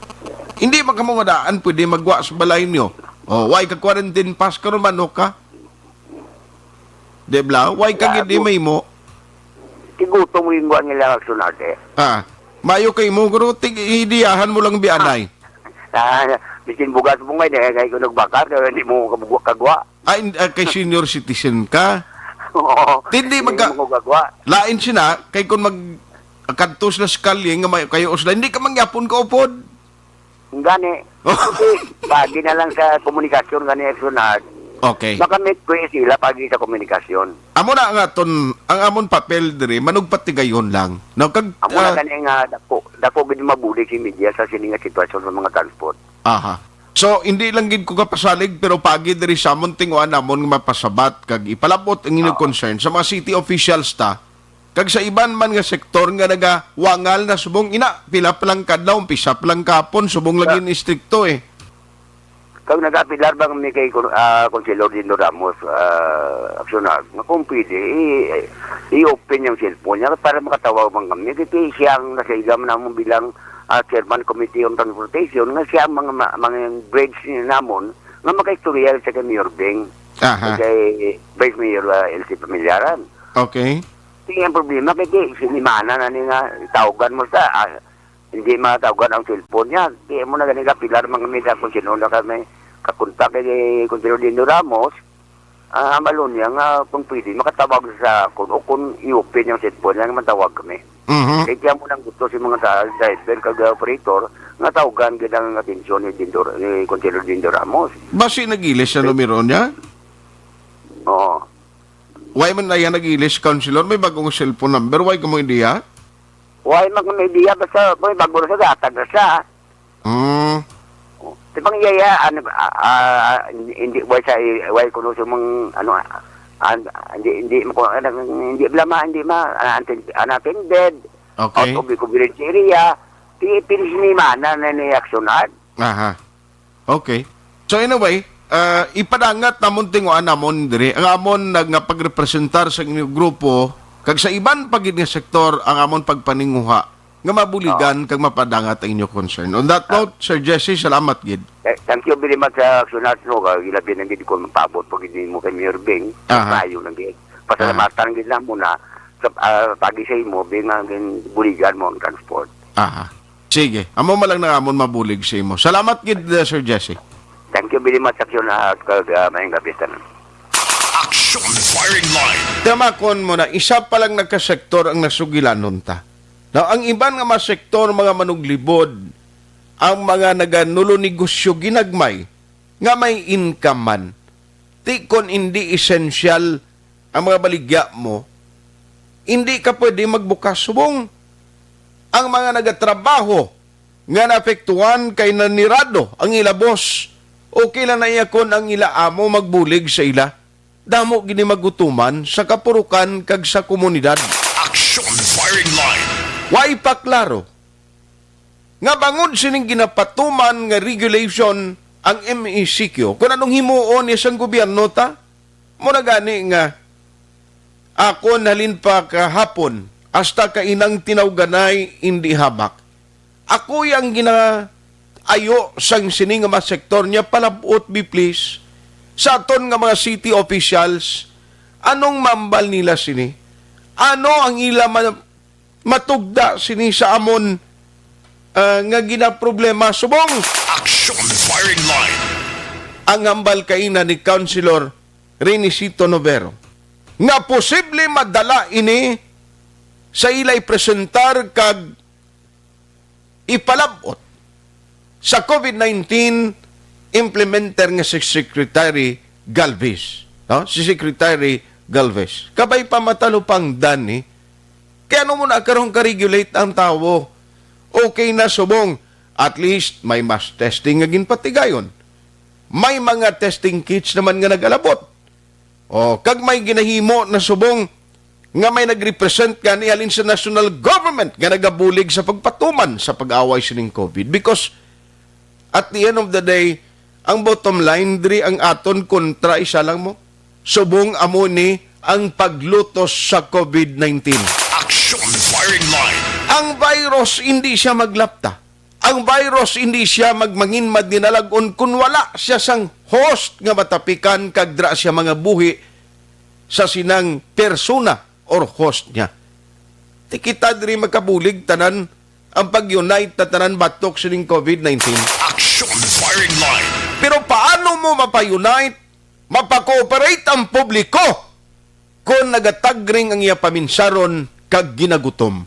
hindi man kamo nga daan pwede magwa sa balay nyo. Oh, why ka quarantine pass karon, manok ka? Di bla? Why ka gid di Labo. May mo? Tigutom mo yung buwan nila, Maxwell, ate. Ah, mayo kay mo, guro, tig idiyahan mo lang bianay. Ah, bisin bugas mo ngayon, eh, kay kunog bakar, kaya hindi mo kabugo-, kagwa. Ah, in- ah, kay senior citizen ka. Oo. Hindi Hindi magka- mo kagwa. Lain sina, kay kung mag kadto sila sa kalye nga may kayo sila, hindi ka mangyapon ka upod. Gani. Kasi, pagi na lang sa komunikasyon gani, Maxwell. Okay. Makamit ko yung sila pagi sa komunikasyon. Amo na nga ton, ang amon papel diri, manugpatigayon lang. No, kag, Amo na ah, gani nga dako, dako gid mabulig si media sa sini nga sitwasyon sa mga transport. Aha. So, hindi lang gid ko kapasalig, pero pagi diri sa amon tinguan namon nga mapasabat kag ipalabot ang inyong Oo. Concern sa mga city officials ta, kag sa iban man nga sektor nga nagawangal na subong ina, pila pa lang kadlaw, umpisa pa lang kapon, subong lagi Sa ni istrikto eh. Kag nagapilar ba kami kay Kon-, ah, Konselor Dino Ramos, ah, Aksyonar, nga kung pwede, i-, i-open yung cellphone niya para makatawag man kami. Kasi siya ang nasa igam namon bilang, ah, Chairman Committee on Transportation, nga siya ang mga, ma-, mga bridge ni namon nga makaistorya sa kay Mayor Beng, Aha. Kay Vice Mayor, ah, L C Pamilyaran. Okay. Sige, ang problema, kay di, sinimana na ni nga, tawgan mo sa, ah, hindi matawgan ang cellphone niya. Di mo na ganila, pilar man kami sa kung sino na kami kakontak kay Konselor Dino Ramos. Ah, malo niya nga kung pwede, makatawag sa akon o kung i-open yung cellphone niya, matawag kami. Mhm. Kaya kaya mo lang gusto si mga sa driver kag operator nga tawagan gid ang atensyon ni Dindor-, ni Consuelo Dindo Ramos. Basi nag-ilis sa numero niya? Oo. Why man na yan nag-ilis, Councilor? May bagong cellphone number. Why ka mo idea? Why man kung may idea? Basta may bago na sa gatag na siya. Mm. Di bang yaya, ano, ah, ah, hindi, why sa, why kuno sa mga, ano, ah, ah, hindi, hindi mo, ano, hindi bla ma, hindi ma, ah, unattend-, unattended, Okay. Out of the coverage area, di, pinis ni mana na ni aksyonan. Aha. Okay. So, anyway, ah, ipadangat namon tinguan namon diri ang amon nag-, nga pagrepresentar sa inyong grupo, kag sa iban pa gid nga sektor ang amon pagpaninguha nga mabuligan Oo. kag mapadangat ang inyong concern. On that Ah. note, Sir Jesse, salamat gid. Eh, thank you very much sa aksyonan, no, kag ilabi na gid ko magpaabot pa gid mo kay Mayor Bing. Aha. Maayo lang gid. Pasalamatan gid na muna sa, ah, pagi sa imo, Bing, ang gin-, buligan mo ang transport. Aha. Sige. Amo man lang na amon mabulig sa imo. Salamat gid, uh, Sir Jesse. Thank you very much, Aksyon, at kag, ah, maayong gabi tanan. Action Firing Line. Tamakon mo na, isa pa lang nagkasektor ang nasugilanon ta. Now, ang iban nga mga sektor, mga manuglibod, ang mga naganulo negosyo ginagmay, nga may income man. Ti kon hindi essential ang mga baligya mo, hindi ka pwede magbukas subong. Ang mga nagatrabaho nga naapektuhan kay nanirado ang ila boss, okay lang na iya kon ang ila amo magbulig sa ila. Damo gini magutuman sa kapurukan kag sa komunidad. Action Firing Line. Way pa klaro nga bangod sining ginapatuman nga regulation ang M E C Q, kung anong himuon ni sang gobyerno ta, mo na gani nga ako nalin pa kahapon hasta kainang tinawganay indi habak. Ako yang ginaayo sang sini nga mga sektor niya, palabot, be please, sa aton nga mga city officials, anong mambal nila sini? Ano ang ila ma-, matugda sini sa amon, ah, nga ginaproblema? Subong Action Firing Line. Ang hambal kaina ni Councilor Renisito Novero nga posible madala ini sa ilay presentar kag ipalabot sa COVID nineteen implementer nga si Secretary Galvez, no? Si Secretary Galvez. Kabay pa matalupangdan ni, kay ano mo na karon ka-regulate ang tawo Okay na subong, at least may mass testing nga ginpatigayon. May mga testing kits naman nga nag-alabot. O, kag may ginahimo na subong nga may nag-represent gani halin sa national government nga nagabulig sa pagpatuman sa pag-away sining COVID. Because at the end of the day, ang bottom line diri, ang aton kontra isa lang mo. Subong amo ni ang paglutos sa COVID nineteen. Action Firing Line. Ang virus hindi siya maglapta. Ang virus hindi siya magmangin madinalag-on kun wala siya sang host nga matapikan kag dira siya mangabuhi sa sinang persona or host niya. Ti kita diri makabulig tanan ang pag-unite ta tanan batok sining COVID nineteen. Action Firing Line. Pero paano mo mapa-unite, mapa-cooperate ang publiko kung nagatagring ang iya paminsaron kag ginagutom?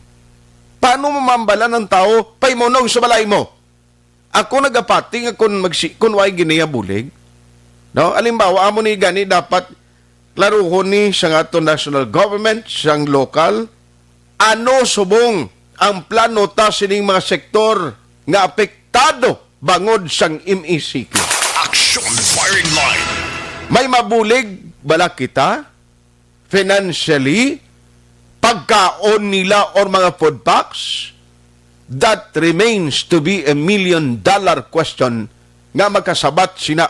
Paano mo mambalan ang tawo, "Paimunong sa balay mo"? Ako nagapati nga kung magsi-, kung way giniya bulig, no? Halimbawa, amo ni gani dapat klaruhon ni sa nga aton national government, sang lokal, ano subong ang plano ta sining mga sektor nga apektado bangod sang M E C Q? Action Firing Line. May mabulig bala kita financially, pagkaon nila or mga food packs? That remains to be a million dollar question nga makasabat sina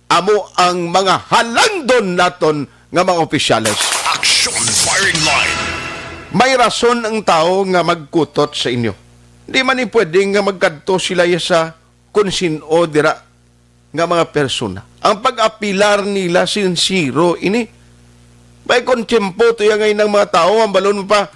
amo ang mga halangdon naton nga mga opisyales. Action Firing Line. May rason ang tawo nga magkutot sa inyo. Di man ni pwede nga magkadto sila ya sa kun sin-o dira nga mga persona. Ang pag-apilar nila sinsiro ini. May kon tiyempo to ya ngay ng mga tawo, ang balon mo pa,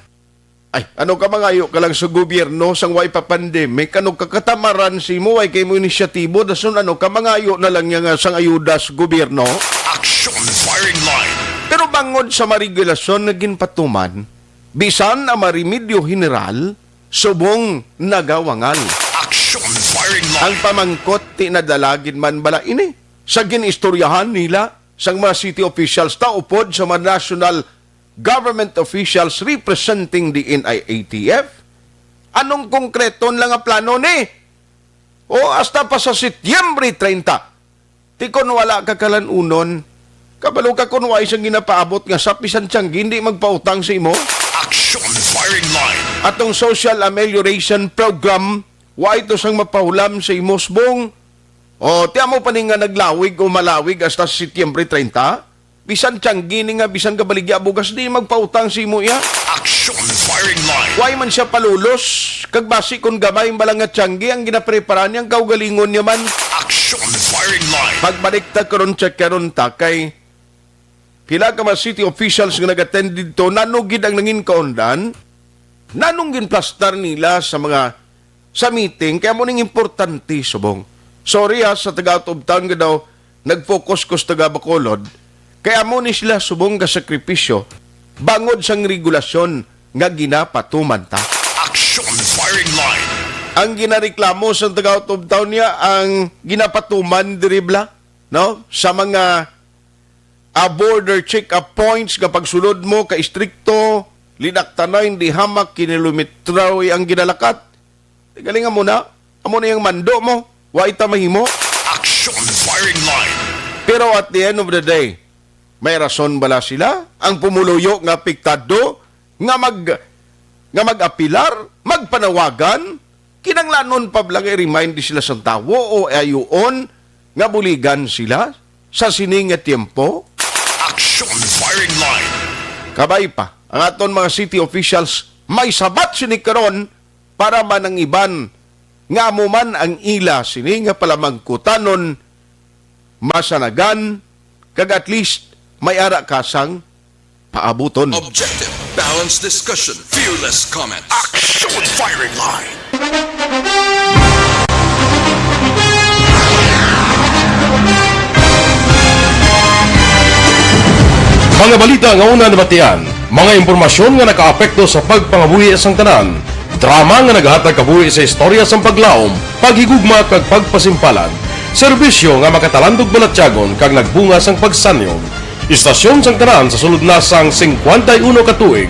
"Ay, ano ka mangayo ka lang sa gobyerno sang way pa pandemic? Ano ka katamaran si mo, way kay mo inisyatibo, dason ano ka mangayo na lang niya nga sang ayuda sa gobyerno?" Action Firing Line. Pero bangod sa maregulasyon nga ginpatuman, bisan ang maremedyo general, subong nagawangal. Action Firing Line. Ang pamangkot, ti nadala gid man bala ini sa gin-istoryahan nila sang mga city officials ta upod sa mga national government officials representing the N I A T F? Anong konkreto lang nga plano ni? O hasta pa sa Setyembre treinta? Ti kon wala ka kalanunon, kabalo ka kon wa sang ginapaabot nga sa bisan tiyanggi hindi magpautang sa imo. Action Firing Line. Atong social amelioration program, wa ito sang mapahulam sa imo subong. O, ti amo pa ni nga naglawig o malawig hasta sa Setyembre treinta? Bisan tiyanggi ni nga bisan kabaligya bugas di magpautang sa imo iya. Action Firing Line. Way man siya palulos, kag basi kon gamay bala nga tiyanggi ang ginaprepara niya, ang kaugalingon niya man. Action Firing Line. Pagbalik ta karon, check karon ta kay pila ka mga city officials nga nag-attend didto, nano gid ang nangin kaundan, nanong ginplastar nila sa mga sa meeting, kaya mo ning importante subong. Sorry ha, sa taga out of town nga daw nag-focus ko sa taga Bacolod, kaya mo ni sila subong nga sakripisyo bangod sang regulasyon nga ginapatuman ta. Action Firing Line. Ang ginareklamo sa taga out of town niya ang ginapatuman diri bala, no? Sa mga, ah, border check-up points nga pagsulod mo ka istrikto, linaktanay, hindi hamak, kilometro ang ginalakat. Galing amo na, amo na yung mando mo, wa ita mahimo. Action Firing Line. Pero at the end of the day, may rason bala sila, ang pumuluyo nga apektado, nga mag-, nga mag-apilar, magpanawagan, kinanglanon pa bala nga i-remind sila sa tawo o ayuon nga buligan sila sa sini nga tiempo? Action Firing Line. Kabay pa, ang aton mga city officials may sabat sini karon para man ang iban nga amo man ang ila sini nga palamangkutanon masanagan, kag at least may ara ka sang paabuton. Objective, balanced discussion, fearless comment. Action Firing Line. Mga balita nga una nabatian, mga impormasyon nga nakaapekto sa pagpangabuhi sang tanan, drama nga naghatag kabuhi sa istorya sang paglaom, paghigugma kag pagpasimpalan, serbisyo nga makatalandog balatyagon kag nagbunga sang pagsanyog. Istasyon sang tanan sa sulod na sang singkwenta y uno ka tuig,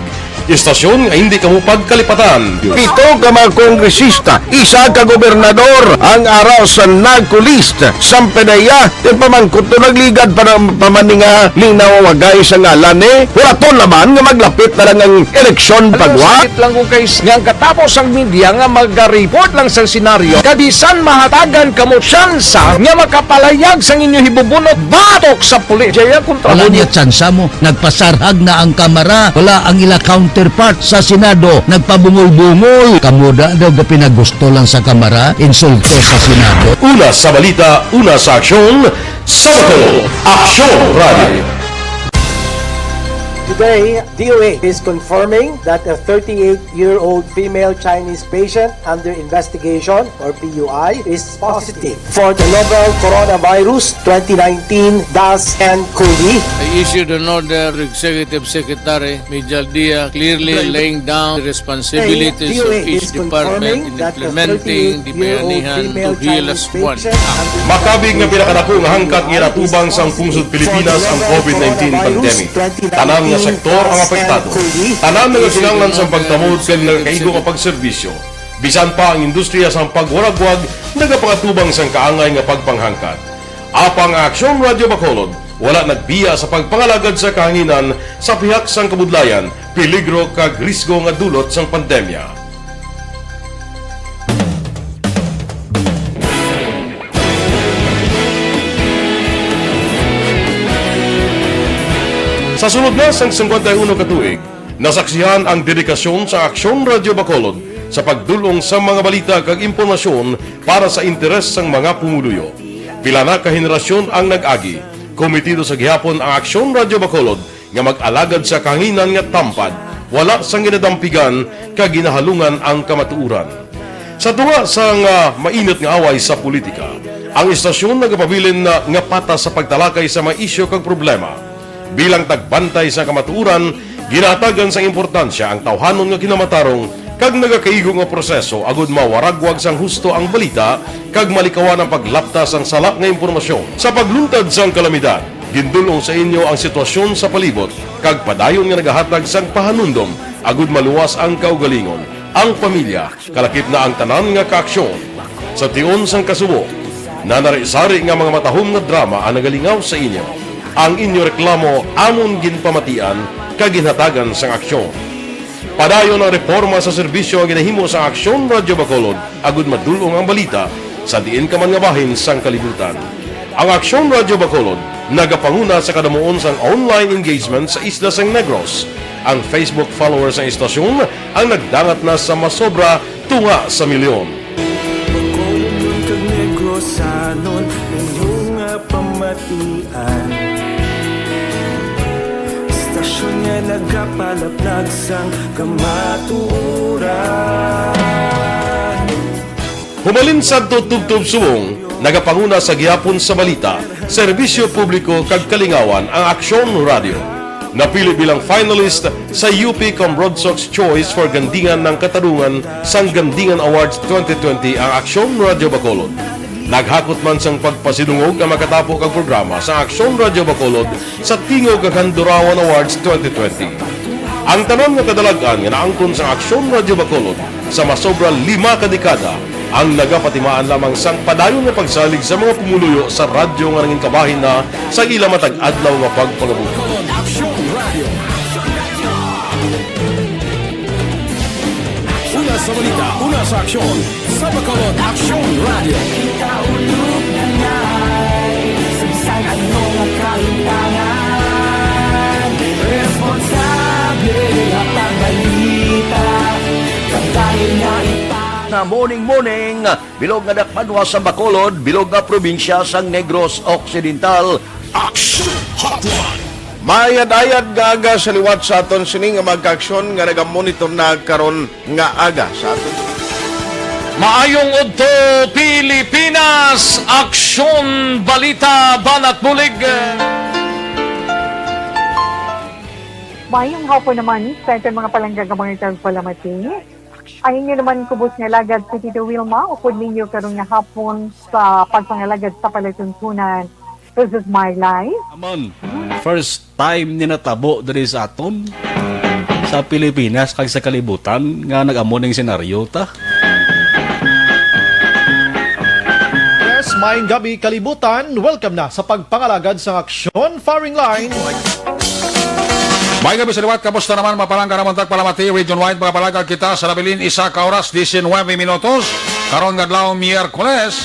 Istasyon nga hindi kamo pagkalipatan. Pito ka mga kongresista, isa ka gobernador ang ara sa NAGCO list. Samtang iya, ti pamangkot to nagligad pa ng pamaninga ni nawagay sa ngalan ni. Wala to naman nga maglapit na lang ang eleksyon pagwa. Sakit lang kung kay nga ang katapos ang media nga mag-report lang sa senaryo. Kabisan mahatagan kamo tsansa nga makapalayag sang inyo hibubunot batok sa pulis. Jaya kontra Wala mo niya tsansa mo. Nagpasarhag na ang kamara. Wala ang ila counterpart sa Senado. Nagpabungol-bungol. Kamo da daw gapinagusto lang sa kamara, insulto sa Senado. Una sa balita, una sa aksyon, sa Bacolod, Aksyon Radio. Today, D O A is confirming that a thirty-eight-year-old female Chinese patient under investigation, or P U I, is positive for the novel coronavirus twenty nineteen dash N cov. I issued an order to Executive Secretary Mijal Dia, clearly laying down the responsibilities of each department in implementing the Bayanihan to Heal Us One Act. Makabig nga pinakadako nga hangkat nga ginatubang sang pungsod Pilipinas ang covid nineteen pandemic. Tanan nga sektor ang apektado. Tanan nga kinahanglan sang pagtamod kag nagakaigo nga pagserbisyo. Bisan pa ang industriya sang pagwaragwag nagapangatubang sang kaangay nga pagpanghangkat. Apang ang Aksyon Radyo Bacolod wala nagbiya sa pagpangalagad sa kahanginan sa pihak sang kabudlayan, peligro kag risgo nga dulot sang pandemya. Sa sulod na sang singkwenta y uno ka tuig, nasaksihan ang dedikasyon sa Aksyon Radyo Bacolod sa pagdul-ong sa mga balita kag impormasyon para sa interes sang mga pumuluyo. Pila na ka henerasyon ang nag-agi. Komitido sa gihapon ang Aksyon Radyo Bacolod nga mag-alagad sa kahanginan nga tampad, wala sang ginadampigan kag ginahalungan ang kamatuoran. Sa tunga sang, ah, mainit nga away sa politika, ang istasyon nagapabilin na nga patas sa pagtalakay sa mga isyu kag problema. Bilang tagbantay sa kamatuoran, ginahatagan sang importansya ang tawhanon nga kinamatarong kag nagakaigo nga proseso agud mawaragwag sang husto ang balita kag malikawan ang paglapta sang sala nga impormasyon. Sa pagluntad sang kalamidad, gindul-ong sa inyo ang sitwasyon sa palibot kag padayon nga nagahatag sang pahanumdom agud maluwas ang kaugalingon, ang pamilya, kalakip na ang tanan nga kaaksyon. Sa tion sang kasubo, nanari-sari nga mga matahom nga drama ang nagalingaw sa inyo. Ang inyo reklamo amon ginpamatian kag ginhatagan sang aksyon. Padayon ang reporma sa serbisyo nga ginahimo sa Aksyon Radyo Bacolod agud madul-ong ang balita sa diin ka man nga bahin sang kalibutan. Ang Aksyon Radyo Bacolod nagapanguna sa kadamuon sang online engagement sa isla sang Negros. Ang Facebook followers sang istasyon ang nagdangat na sa masobra tunga sa milyon. Bacolod kag Negrosanon, inyo nga pamatian. Istasyon nga nagapalaplag sang kamatuoran. Humalin sadto tubtob subong, nagapanguna sa gihapon sa balita, serbisyo publiko kag kalingawan ang Aksyon Radio. Napili bilang finalist sa U P Cambrodsoc's Choice for Gandingan ng Katarungan sang Gandingan Awards twenty twenty ang Aksyon Radio Bacolod. Naghakot man sang pagpasidungog ang makatapo kag programa sa Aksyon Radio Bacolod sa Tingog kag Handurawan Awards twenty twenty. Ang tanan nga kadalag-an nga naangkon sang Aksyon Radio Bacolod sa masobra lima ka dekada ang nagapatimaan lamang sang padayon nga pagsalig sa mga pumuluyo sa radyo nga nangin kabahin na sa ila matag adlaw nga pagpangabuhi. Aksyon Radio. Una sa balita, una sa aksyon, sa Bacolod Aksyon Radio. Kita ulog na ngay, sa bisan ano nga kahintangan, responsable nga pagbalita, kag dahil nga ipa- Nga morning, morning, bilog nga dakpanwa sa Bacolod, bilog nga probinsya sang Negros Occidental. Action Hotline. Maayad-ayad nga aga sa liwat sa aton sini nga magkaaksyon nga nagamonitor na karon nga aga sa aton. Maayong udto, Pilipinas! Aksyon, balita, banat, bulig. Maayong hapon naman sa aton mga palangga nga mga tagpalamati. Ang inyo naman kubos nga alagad si Tito Wilma, upod ninyo karon nga hapon sa pagpangalagad sa palatuntunan. This is my life. Amon, first time ni natabo diri sa aton. sa Pilipinas kag sa kalibutan nga nag-amo ning senaryo ta. Yes, maayong gabi, kalibutan. Welcome na sa pagpangalagad sa Aksyon Firing Line. May gabi sa liwat, kamusta naman? Mapalangga naman tagpalamati, Region Wide, mga palangga kita sa nabilin, isa ka oras, diecinuebe minutos. Karon nga adlaw, Miyerkules.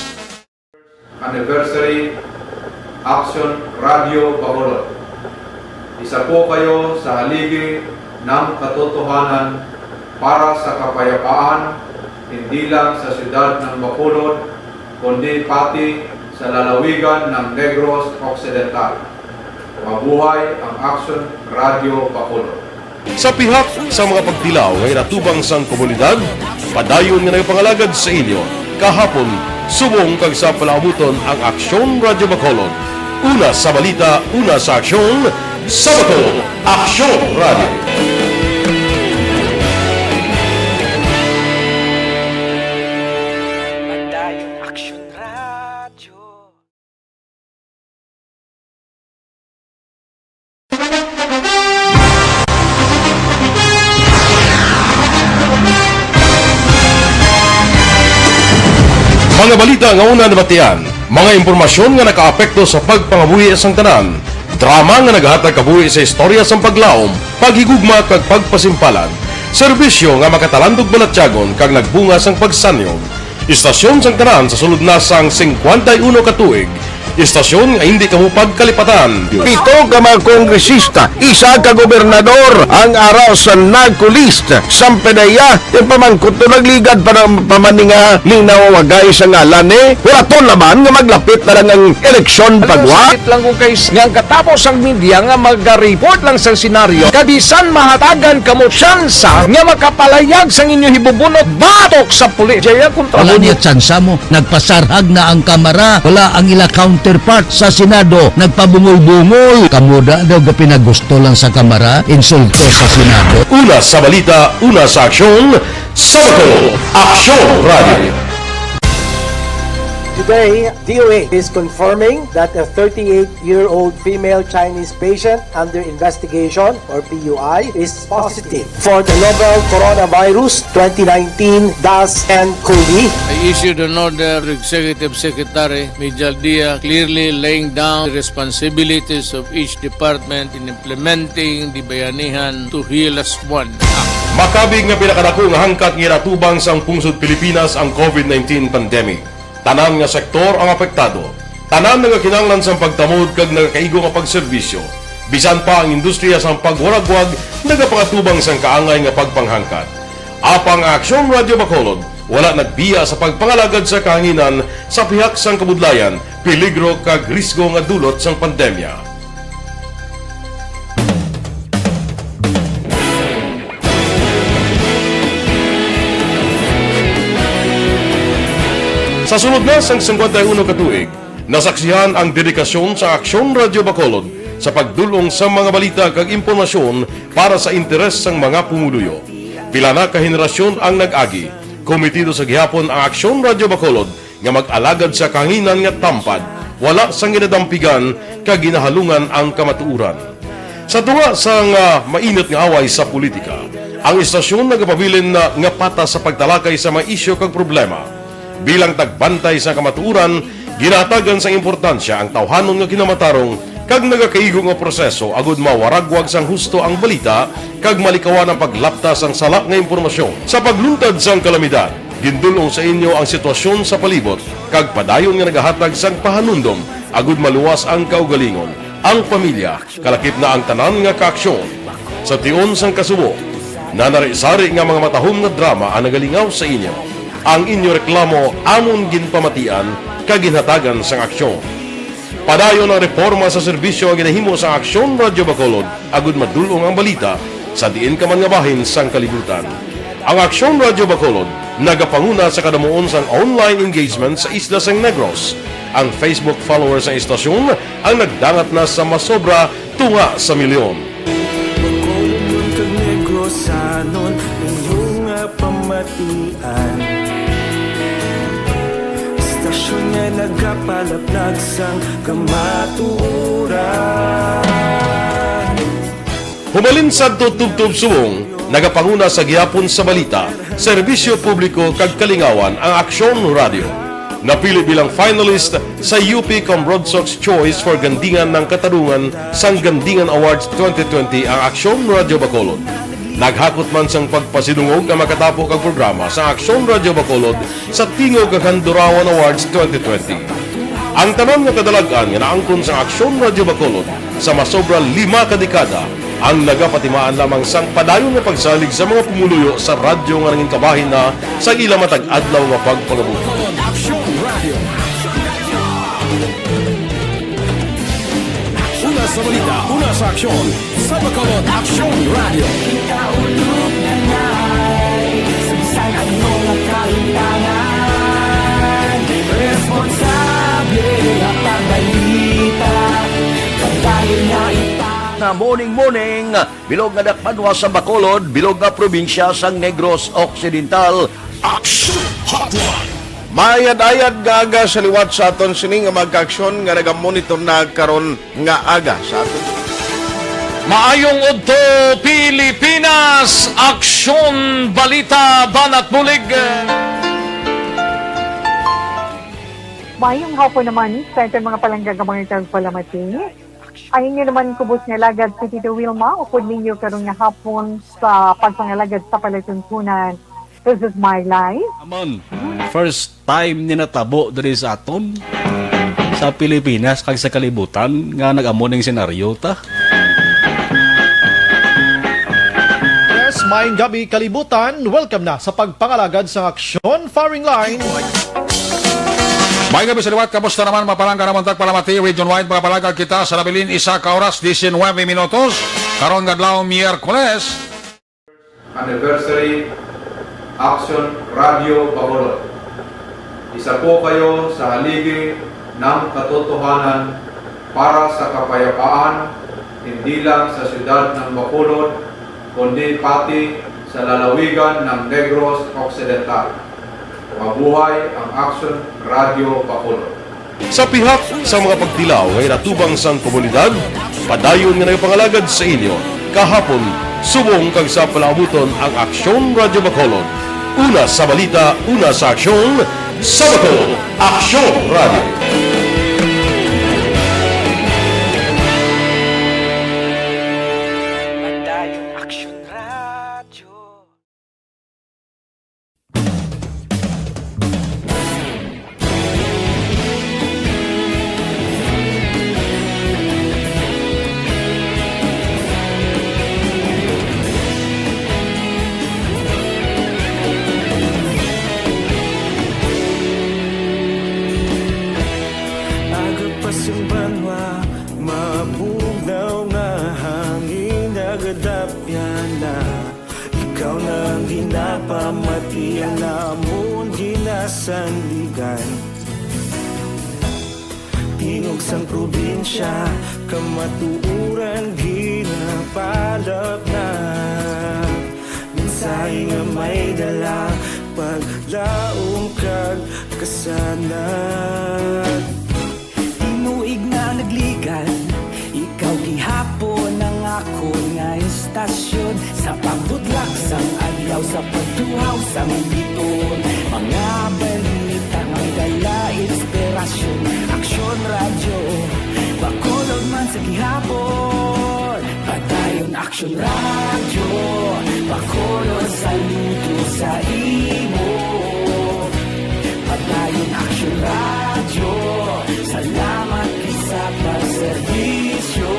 Anniversary, Aksyon Radio Bacolod. Isa po kayo sa haligi ng katotohanan para sa kapayapaan, hindi lang sa siyudad ng Bacolod, kundi pati sa lalawigan ng Negros Occidental. Mabuhay ang Aksyon Radio Bacolod. Sa pihak sa mga pagtilaw nga ginatubang sang komunidad, padayon nga nagapangalagad sa inyo, kahapon, subong kag sa palaabuton ang Aksyon Radyo Bacolod. Una sa balita, una sa aksyon, sa Bacolod, Aksyon Radyo. Padayon Aksyon Radyo. Mga balita nga una nabatian, mga impormasyon nga nakaapekto sa pagpangabuhi sang tanan, drama nga nagahatag kabuhi sa istorya sang paglaom, paghigugma kag pagpasimpalan, serbisyo nga makatalandog balatyagon kag nagbunga sang pagsanyog. Istasyon sang tanan sa sulod na sang singkwenta y uno ka tuig. Istasyon nga hindi kamo pagkalipatan. Pito ka mga kongresista, isa ka gobernador ang ara sa NAGCO list. Sampe na iya, yung pamangkot to nagligad pa ng pamaninga ni nawawagay sa ngalan ni. Wala to laban nga maglapit na lang ang eleksyon pagwa. Sakit lang kung kay nga ang katapos ang media nga mag-report lang sa senaryo. Kabisan mahatagan kamo tsansa nga makapalayag sang inyo hibubunot batok sa pulis. Jaya kontra Wala niya tsansa mo. Nagpasarhag na ang Kamara. Wala ang ila counterpart sa Senado. Nagpabungol-bungol. Kamo da daw ga pinagusto lang sa Kamara. Insulto sa Senado. Una sa balita, una sa aksyon, sa Bacolod, Aksyon Radio. Today, D O H is confirming that a thirty-eight-year-old female Chinese patient under investigation, or P U I, is positive for the novel coronavirus twenty nineteen dash nCoV. I issued an order to Executive Secretary Mijal Dia, clearly laying down the responsibilities of each department in implementing the Bayanihan to Heal Us One Act. Makabig nga pinakadako nga hangkat nga ginatubang sang pungsod Pilipinas ang COVID nineteen pandemic. Tanan nga sektor ang apektado. Tanan nagakinahanglan sang pagtamod kag nagakaigo nga pagserbisyo. Bisan pa ang industriya sang pagwaragwag nagapangatubang sang kaangay nga pagpanghangkat. Apang ang Aksyon Radyo Bacolod wala nagbiya sa pagpangalagad sa kahanginan sa pihak sang kabudlayan, peligro kag risgo nga dulot sang pandemya. Sa sulod na sang singkwenta y uno ka tuig, nasaksihan ang dedikasyon sa Aksyon Radyo Bacolod sa pagdul-ong sa mga balita kag impormasyon para sa interes sang mga pumuluyo. Pila na ka henerasyon ang nag-agi, komitido sa gihapon ang Aksyon Radyo Bacolod nga mag-alagad sa kahanginan nga tampad, wala sang ginadampigan kag ginahalungan ang kamatuoran. Sa tunga sang, ah, mainit nga away sa politika, ang istasyon nagapabilin na nga patas sa pagtalakay sa mga isyu kag problema. Bilang tagbantay sa kamatuoran, ginahatagan sang importansya ang tawhanon nga kinamatarong kag nagakaigo nga proseso agud mawaragwag sang husto ang balita kag malikawan ang paglapta sang sala nga impormasyon. Sa pagluntad sang kalamidad, gindul-ong sa inyo ang sitwasyon sa palibot kag padayon nga nagahatag sang pahanumdom agud maluwas ang kaugalingon, ang pamilya, kalakip na ang tanan nga kaaksyon. Sa tion sang kasubo, nanari-sari nga mga matahom nga drama ang nagalingaw sa inyo. Ang inyo reklamo amon ginpamatian kag ginhatagan sang aksyon. Padayon ang reporma sa serbisyo nga ginahimo sang Aksyon Radyo Bacolod agud madul-ong ang balita sa diin ka man nga bahin sang kalibutan. Ang Aksyon Radyo Bacolod nagapanguna sa kadamuon sang online engagement sa isla sang Negros. Ang Facebook followers sang istasyon ang nagdangat na sa masobra tunga sa milyon. Bacolodnon kag Negrosanon, inyo nga pamatian. Istasyon nga nagapalaplag sang kamatuoran. Humalin sadto tubtob subong, Nagapanguna sa gihapon sa balita, serbisyo publiko kag kalingawan ang Aksyon Radio. Napili bilang finalist sa U P Comrade Sox Choice for Gandingan ng Katarungan sang Gandingan Awards twenty twenty ang Aksyon Radio Bacolod. Naghakot man sang pagpasidungog nga makatapo kag programa sa Aksyon Radio Bacolod sa Tingog kag Handurawan Awards twenty twenty. Ang tanan nga kadalag-an nga naangkon sa Aksyon Radio Bacolod sa masobra lima ka dekada ang nagapatimaan lamang sang padayon nga pagsalig sa mga pumuluyo sa radyo nga nangin kabahin na sa ila matag adlaw nga pagpangabuhi. Aksyon Radio. Una sa balita, una sa aksyon, sa Bacolod Aksyon Radio. Kita ulog na nai, sa bisan ano nga kalimtangan, responsable nga pagbalita, padayon na ipang- Na morning, morning, bilog nga dakbanwa sa Bacolod, bilog nga probinsya sang Negros Occidental. Action Hotline. Mayad-ayad nga aga sa liwat sa aton sini nga mga kaaksyon nga nagamonitor na karon nga aga sa aton. Maayong udto, Pilipinas! Aksyon, balita, banat bulig. Maayong hapon naman sa aton mga palangga nga mga tagpalamati. Ang inyo naman kubos nga alagad, si Tito Wilma, upod ninyo karon nga hapon sa pagpangalagad sa palatuntunan. This is my life. Amon, first time ni natabo diri sa aton, sa Pilipinas kag sa kalibutan, nga nag-amo ning senaryo ta. Yes, maayong gabi, kalibutan. Welcome na sa pagpangalagad sang Aksyon Firing Line. Maayong gabi sa liwat. Kamusta naman, mga palangga namon tagpalamati? Region wide, mga palangga, kita sa nabilin, isa ka oras, diecinuebe minutos. Karon nga adlaw, Miyerkules. Anniversary, Aksyon Radio Bacolod. Isa po kayo sa haligi ng katotohanan para sa kapayapaan, hindi lang sa siyudad ng Bacolod, kundi pati sa lalawigan ng Negros Occidental. Mabuhay ang Aksyon Radio Bacolod. Sa pihak sa mga pagtilaw nga ginatubang sang komunidad, padayon nga nagapangalagad sa inyo kahapon, subong kag sa palaabuton ang Aksyon Radio Bacolod. Una sa balita, una sa aksyon, sa Bacolod, Aksyon Radio. Padayon Aksyon Radio. Aga pa sang banwa, mabugnaw nga hangin nagadapyan na. Ikaw na ang ginapamatian namon ginasandigan. Tingog sang probinsya, kamatuoran ginapalapnap. Mensahe nga may dala, paglaom kag kasanag. Tinuig nga nagligad, ikaw gihapon ang akon nga istasyon. Sa pagbudlak sang adlaw, sa pagtuhaw sang biton, mga balita nga may dala inspirasyon. Aksyon Radyo, Bacolod man sa gihapon. Padayon Aksyon Radyo, Bacolod, saludo sa imo. Padayon Aksyon Radyo, salamat gid sa pagserbisyo.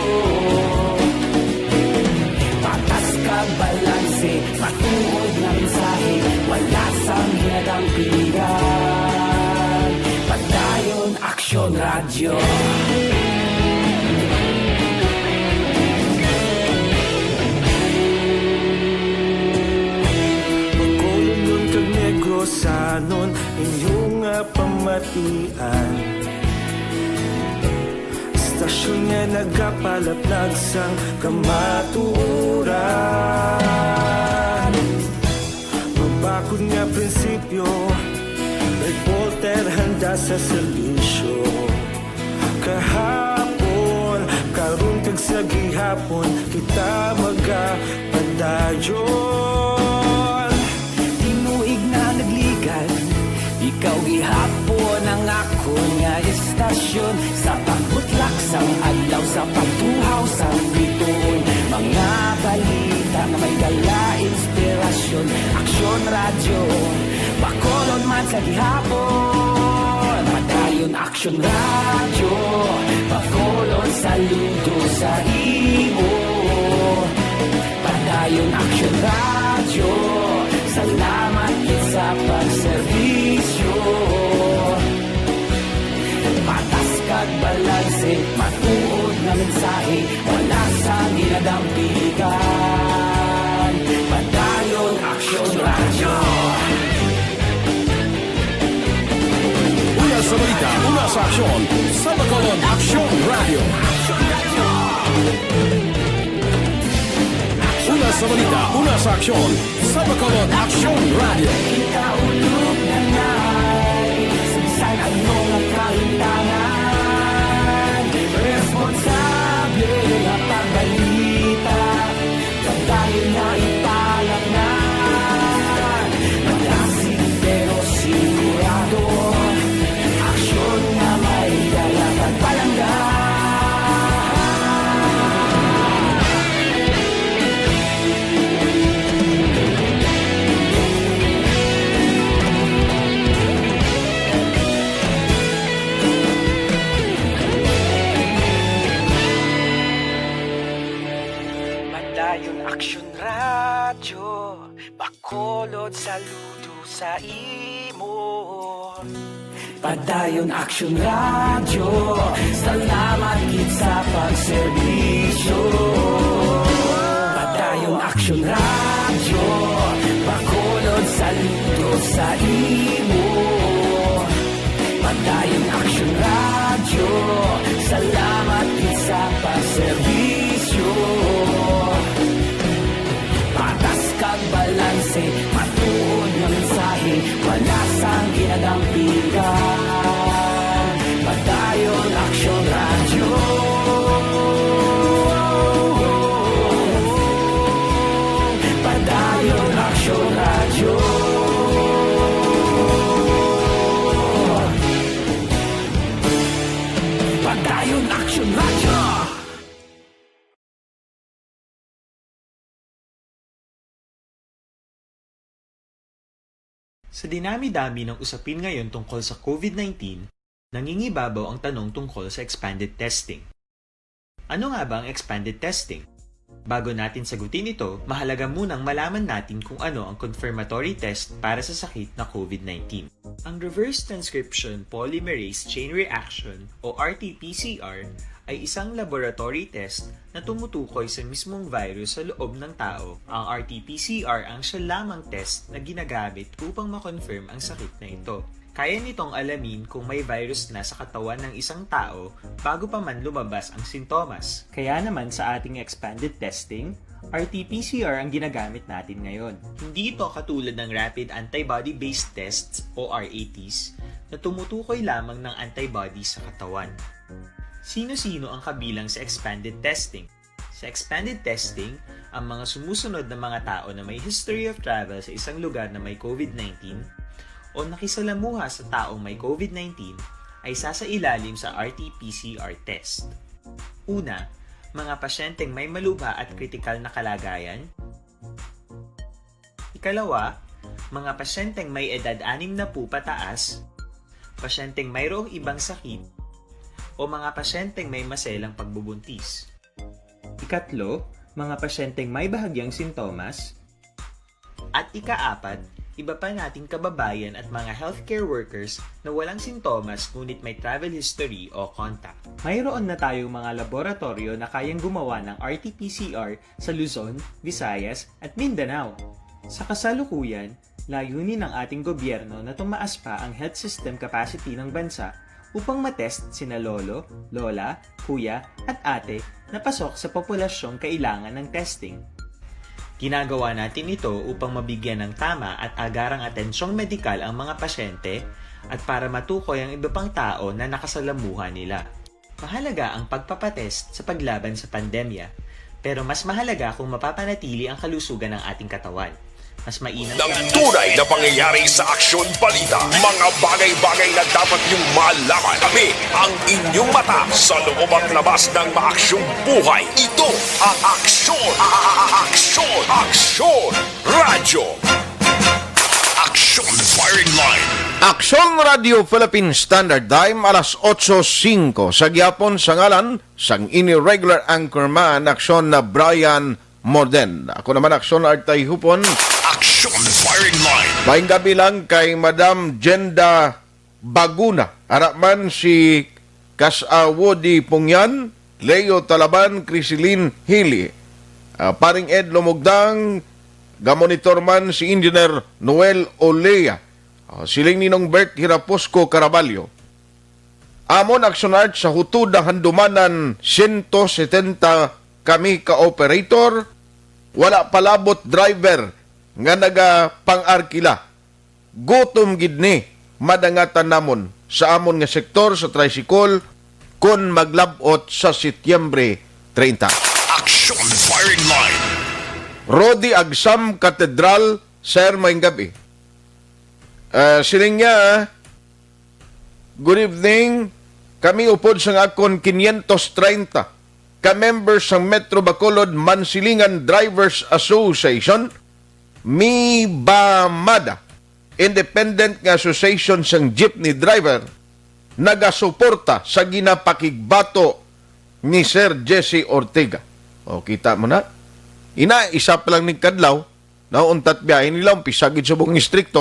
Patas kag balanse, matuod nga mensahe, wala sang hinadang piligan. Padayon Aksyon Radyo. Bacolodnon kag Negrosanon, inyo nga pamatian. Istasyon nga nagapalaplag sang kamatuoran. Mabakod nga prinsipyo, reporter handa sa serbisyo. Kahapon, karon kag sa gihapon, kita magapadayon. Sa pagbutlak sang adlaw, sa pagtuhaw sang bituon, mga balita nga may dala inspirasyon. Aksyon Radyo, Bacolod man sa gihapon. Padayon Aksyon Radyo, Bacolod saludo sa imo. Padayon Aksyon Radyo, salamat gid sa pagserbisyo. Patas kag balanse, matuod nga mensahe, wala sang ginadampigan. Padayon Aksyon Radyo. Una sa balita, una sa aksyon, sa Bacolod Aksyon Radyo. Una sa balita, una sa aksyon, sa Bacolod Aksyon Radyo. Ikaulog na ngay, sa bisan ano nga kahintangan, responsable nga pagbalita, padayon nga ipalangnan. Malasig pero sigurado, aksyon nga may dala kag palangga. Padayon Aksyon Radyo, Bacolod saludo sa imo. Padayon Aksyon Radyo, salamat gid sa pagserbisyo. Padayon Aksyon Radyo, Bacolod saludo sa imo. Padayon Aksyon Radyo, salamat gid sa pagserbisyo. Patas kag balanse, matuod nga mensahe, wala sang ginadampigan. Padayon Aksyon Radyo. Padayon Aksyon Radyo. Padayon Aksyon Radyo. Sa dinami-dami ng usapin ngayon tungkol sa COVID nineteen, nangingibabaw ang tanong tungkol sa expanded testing. Ano nga ba ang expanded testing? Bago natin sagutin ito, mahalaga munang malaman natin kung ano ang confirmatory test para sa sakit na COVID nineteen. Ang reverse transcription polymerase chain reaction o R T P C R ay isang laboratory test na tumutukoy sa mismong virus sa loob ng tao. Ang R T P C R ang siya lamang test na ginagamit upang ma-confirm ang sakit na ito. Kaya nitong alamin kung may virus na sa katawan ng isang tao bago pa man lumabas ang sintomas. Kaya naman sa ating expanded testing, R T P C R ang ginagamit natin ngayon. Hindi ito katulad ng rapid antibody-based tests o R A Ts na tumutukoy lamang ng antibody sa katawan. Sino-sino ang kabilang sa expanded testing? Sa expanded testing, ang mga sumusunod na mga tao na may history of travel sa isang lugar na may COVID nineteen o nakisalamuha sa taong may COVID nineteen ay sasailalim sa R T P C R test. Una, mga pasyenteng may malubha at kritikal na kalagayan. Ikalawa, mga pasyenteng may edad anim na po pataas, pasyenteng mayroong ibang sakit, o mga pasyenteng may maselang pagbubuntis. Ikatlo, mga pasyenteng may bahagyang sintomas. At ikaapat, iba pa nating kababayan at mga healthcare workers na walang sintomas ngunit may travel history o contact. Mayroon na tayong mga laboratoryo na kayang gumawa ng R T P C R sa Luzon, Visayas, at Mindanao. Sa kasalukuyan, layunin ng ating gobyerno na tumaas pa ang health system capacity ng bansa upang matest sina lolo, lola, kuya, at ate na pasok sa populasyong kailangan ng testing. Ginagawa natin ito upang mabigyan ng tama at agarang atensyong medikal ang mga pasyente at para matukoy ang iba pang tao na nakasalamuha nila. Mahalaga ang pagpapatest sa paglaban sa pandemya, pero mas mahalaga kung mapapanatili ang kalusugan ng ating katawan. Mas mainam. Ng tunay na pangyayari sa aksyon balita. Mga bagay-bagay na dapat niyong malaman. Kami ang inyong mata sa loob at labas ng maaksyong buhay. Ito ang Aksyon, Aksyon, Aksyon Radio. Aksyon Firing Line. Aksyon Radio Philippine Standard Time, alas otso singko sa gihapon, sa ngalan sang ini regular anchorman, Aksyon na Brian Morden. Ako naman, Aksyon Artay Hupon. Aksyon Firing Line. Maayong gabi lang kay Madam Jenda Baguna. Ara man si Kas-a Woody Pungyan, Leo Talaban, Crisilin Hili. Ah, Paring Ed Lumugdang, gamonitor man si Engineer Noel Olea. Ah, siling Ninong Bert Hiraposco Caraballo. Amon Aksyon Art, sa Hutuda Handumanan, siyento setenta kami ka operator, wala palabot driver nga nagapang-arkila. Gutom gid ni madangatan namon sa amon nga sektor sa tricycle kon maglab-ot sa Setyembre treinta. Aksyon Firing Line. Rodi Agsam Katedral, sir, maayong gabi. Ah, siling niya, "Good evening. Kami upod sang akon quinientos treinta ka members sang Metro Bacolod Mansilingan Drivers Association, MIBAMADA, independent nga association sang jeepney driver, nagasuporta sa ginapakigbato ni Sir Jesse Ortega." O, kita mo na. Ina, isa pa lang ning kadlaw, nauntat biyahe nila, umpisa gid subong istrikto.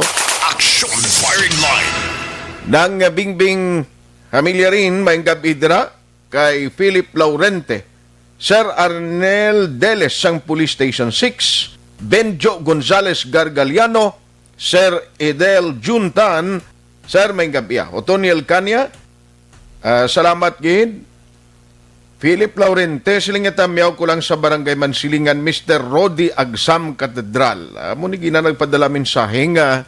Aksyon Firing Line. Nang Bingbing Hamilyarin, maayong gabi dira kay Philip Laurente, Sir Arnel Deles sang Police Station six, Benjo Gonzales Gargaliano, Sir Edel Juntan, Sir, maayong gabi. Otoniel Kanya, ah, salamat gid. Philip Laurente, siling nga, "Tamyaw ko lang sa Barangay Mansilingan, Mister Rodi Agsam Katedral." Ah, amo ni gina nagpadala mensahe nga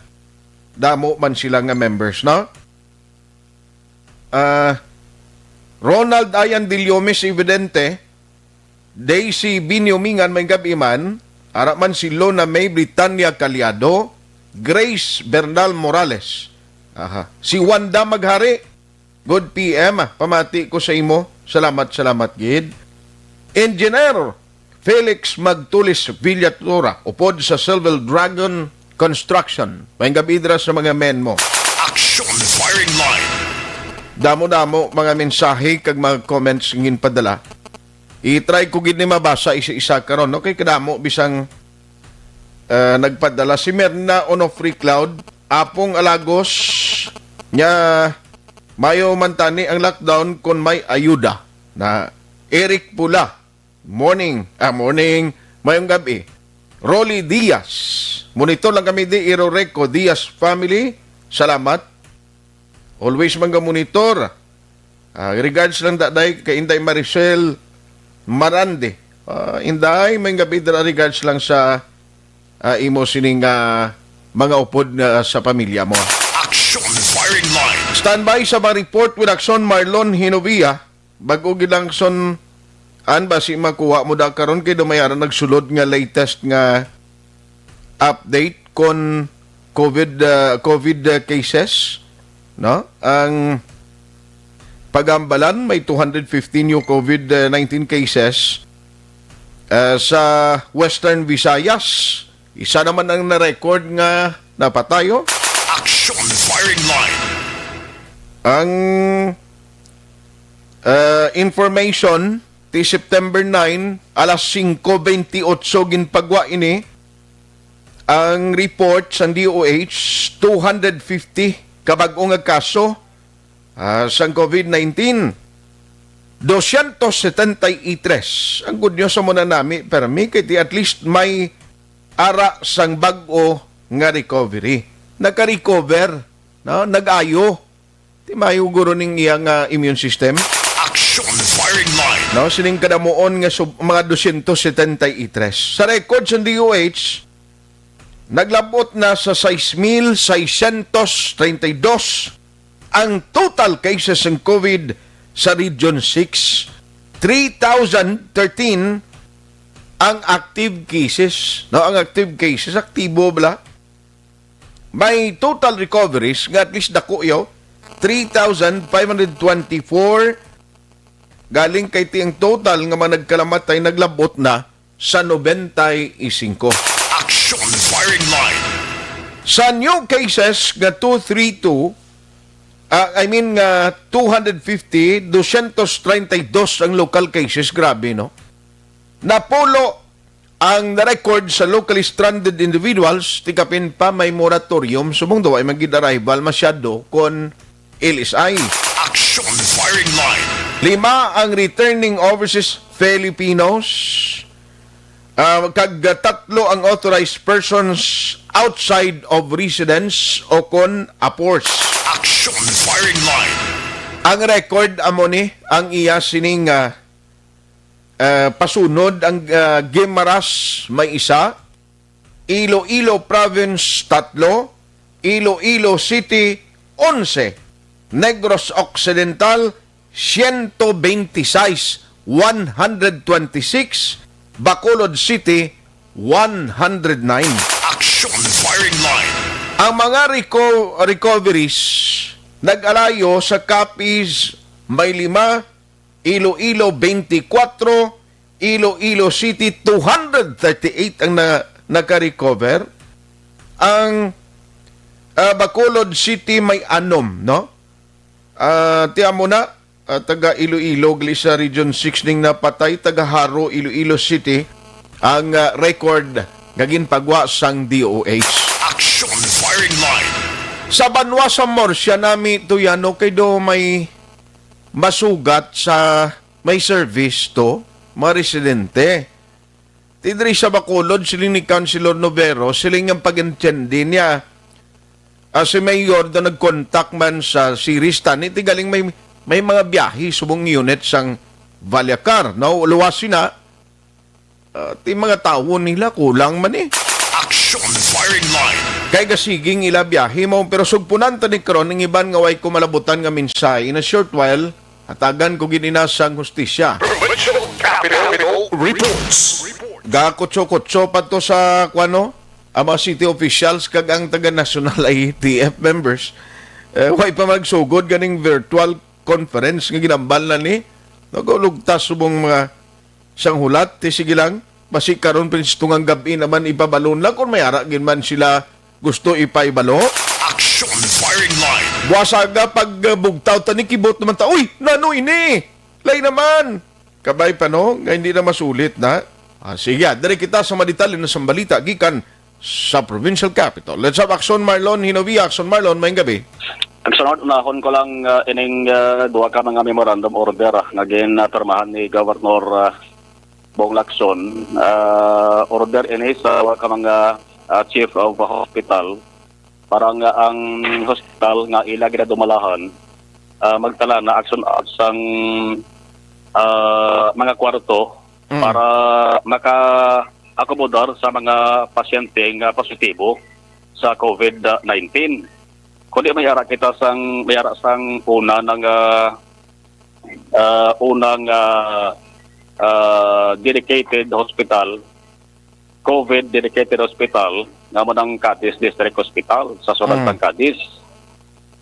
damo man sila nga members, no? Ah, Ronald Ayan Diliome, si Evidente, Daisy Binyomingan, maayong gabi man. Ara man si Lona May Britannia Caliado, Grace Bernal Morales. Aha. Si Wanda Maghari, "Good P M, ah, pamati ko sa imo. Salamat, salamat gid." Engineer Felix Magtulis Villatura, upod sa Silver Dragon Construction. Maayong gabi dira sa mga men mo. Aksyon Firing Line. Damo-damo mga mensahe kag mga comments nga ginpadala. I-try ko gid ni mabasa isa-isa karon, no? Kay kadamo bisang, ah, nagpadala. Si Merna Onofre Cloud, "Apong Alagos, nya mayo man tani ang lockdown kon may ayuda." Na Eric Pula, "Morning, ah, morning, maayong gabi." Rolly Diaz, "Monitor lang kami di, Iroreco Diaz family. Salamat." Always man ga monitor. Ah, regards lang, Daday, kay Inday Maricel Marande. Ah, Inday, maayong gabi dira, regards lang sa, ah, imo sining, ah, mga upod nga sa pamilya mo. Aksyon Firing Line. Standby sa mga report with Aksyon Marlon Hinovia. Bag-o gid lang, Aksyon, an ba si makuha mo da karon kay dumay ara nagsulod nga latest nga update kon COVID, ah, COVID, ah, cases, no? Ang Pagambalan may two hundred fifteen new COVID nineteen cases, ah, sa Western Visayas. Isa naman ang na-record nga napatayo. Aksyon Firing Line. Ang, ah, information ti September nine, alas singko bentiocho ginpagwa ini. Ang report sang D O H, two hundred fifty ka bag-o nga kaso, ah, sang COVID nineteen. Dosyentos setenta y tres. Ang good news sa muna nami, permi, kay di at least may ara sang bag-o nga recovery. Nagka-recover, no? Nag-ayo. Ti mayo guro ning iya nga immune system. Aksyon Firing Line. No, sining kadamuon nga sub-, mga dosyentos setenta y tres. Sa record sa D O H, naglabot na sa sais mil seiscientos treinta y dos ang total cases ng COVID sa Region six. Three thousand thirteen ang active cases, no? Ang active cases, aktibo bala. May total recoveries nga at least dako yo, three thousand five hundred twenty-four. Galing kay ti ang total nga mga nagkalamatay naglabot na sa nobenta y singko. Action Firing Line. Sa new cases nga two three two, ah, I mean nga two hundred fifty, dosyentos treinta y dos ang local cases. Grabe, no? Napulo ang na-record sa locally stranded individuals, ti kapin pa may moratorium, subong daw ay magid arrival masyado kon L S I. Action Firing Line. Lima ang returning overseas Filipinos, ah, kag tatlo ang authorized persons outside of residence o kon apors. Action Firing Line. Ang record amo ni ang iya sining, ah, ah, pasunod ang, ah, Guimaras may isa, Iloilo Province tatlo, Iloilo City onse, Negros Occidental siyento benti sais, one hundred twenty-six, Bacolod City one hundred nine. Action Firing Line. Ang mga reco-, recoveries nag-alayo sa Capiz may lima, Iloilo twenty-four, Iloilo City two hundred thirty-eight ang na-, naka-recover. Ang, ah, Bacolod City may anom, no? Ah, tiyan mo na, ah, taga Iloilo, gali sa Region six ning napatay, taga Jaro, Iloilo City, ang, ah, record nga ginpagwa sang D O H. Action Firing Line. Sa banwa sa Murcia nami, Tuyano, kay do may masugat sa may service to mga residente. Ti diri sa Bacolod, siling ni Councilor Novero, siling ang pag-intindi niya, ah, si Mayor do nag-contact man sa Ceres tani, ti galing may, may mga biyahe subong unit sang Vallecar, no? Luwas sina, ah, ti mga tawo nila, kulang man eh. Action Firing Line. Kay gasiging ila biyahe mo, pero sugpunan ta ni karon ang iban nga way ko malabutan nga mensahe. In a short while, hatagan ko gid ina sang hustisya. Provincial Capitol Reports. Gakutso-kutso pa to sa, kuwano, ang mga city officials kag ang taga-national I A T F members. Eh, way pa magsugod ganing virtual conference nga ginambal na ni. Nagulugtas subong mga sang hulat, ti sige lang. Basi karon, pinsitungang gab-i naman, ipabalon lang kung may ara gid man sila gusto ipaibalo. Action Firing Line. Buwasaga pag, uh, bugtaw ta ni kibot naman ta, "Uy, nano ini? Lay naman." Kabay pa, no? Nga hindi na masulit na. Ah, sige, ah, diri kita sa maditalye na sang balita gikan sa provincial capital. Let's have Action Marlon Hinovia. Action Marlon, maayong gabi. Ang sunod, unahon ko lang, ah, ining, ah, duha ka mga memorandum order, ah, nga ginapirmahan ni Governor, ah, Bong Lacson. Ah, order ini sa duha ka mga, ah, chief of hospital para nga ang hospital nga ila ginadumalahan, ah, magtala na action out sang, ah, mga kwarto Mm. para maka-akomodar sa mga pasyente nga positibo sa COVID nineteen. Kundi may ara kita sang, may ara sang una nga, ah, una nga, ah, dedicated hospital, COVID dedicated hospital, nga mo ng Cadiz District Hospital sa Surat Mm. ng Cadiz.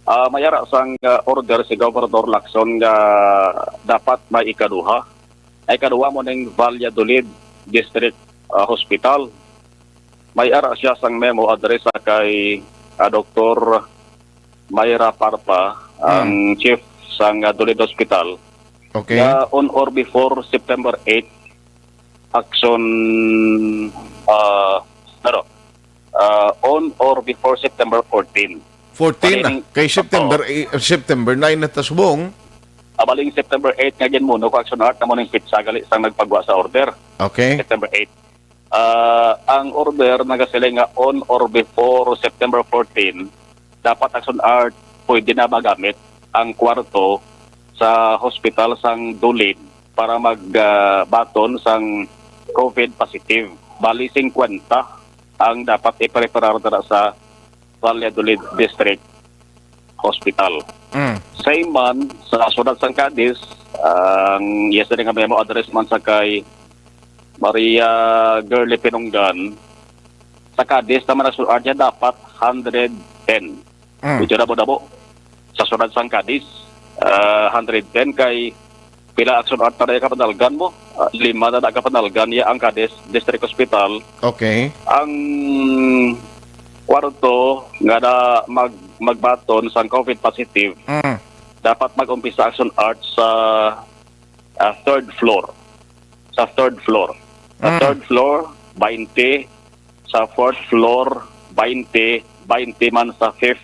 Ah, may ara sang, ah, order si Governor Lacson nga dapat may ikaduha. Ay ikaduha mo ning Valladolid District, ah, Hospital. May ara siya sang memo address sa kay, ah, Doktor Myra Parpa, ang Mm. chief sang, ah, Dolid Hospital, Okay. nga on or before September eight, action, ah, ano, ah, on or before September fourteen. Fourteen na. Paling Kay September Oo. eight, September nine na ta subong. Abaling September eight nga ginmuno ko action art na mo ning pitsa gali sang nagpagwa sa order. Okay. September eight. Ah, ang order nagasiling nga on or before September fourteen, dapat action art pwede na magamit ang kwarto sa hospital sang Dulid para mag, ah, baton sang COVID positive. Bali, singkwenta ang dapat ipreparar dira sa Valladolid District Hospital. Mm. Same man, sa Surat sang Cadiz, ang yesterday nga memo address man sa kay Maria Girly Pinunggan, sa Cadiz naman ang Action Art niya dapat hundred ten. Mm. Medyo dabo-dabo. Sa sunod sang Cadiz, ah, hundred ten kay pila Action Art na kapanalgan mo? Ah, lima na nakapanalgan niya ang Cadiz District Hospital. Okay. Ang kwarto nga na mag-, magbaton sang COVID positive, Mm. dapat mag-umpisa Action Art sa, ah, third floor. Sa third floor. Sa Mm. third floor, twenty. Sa fourth floor, twenty. Twenty man sa fifth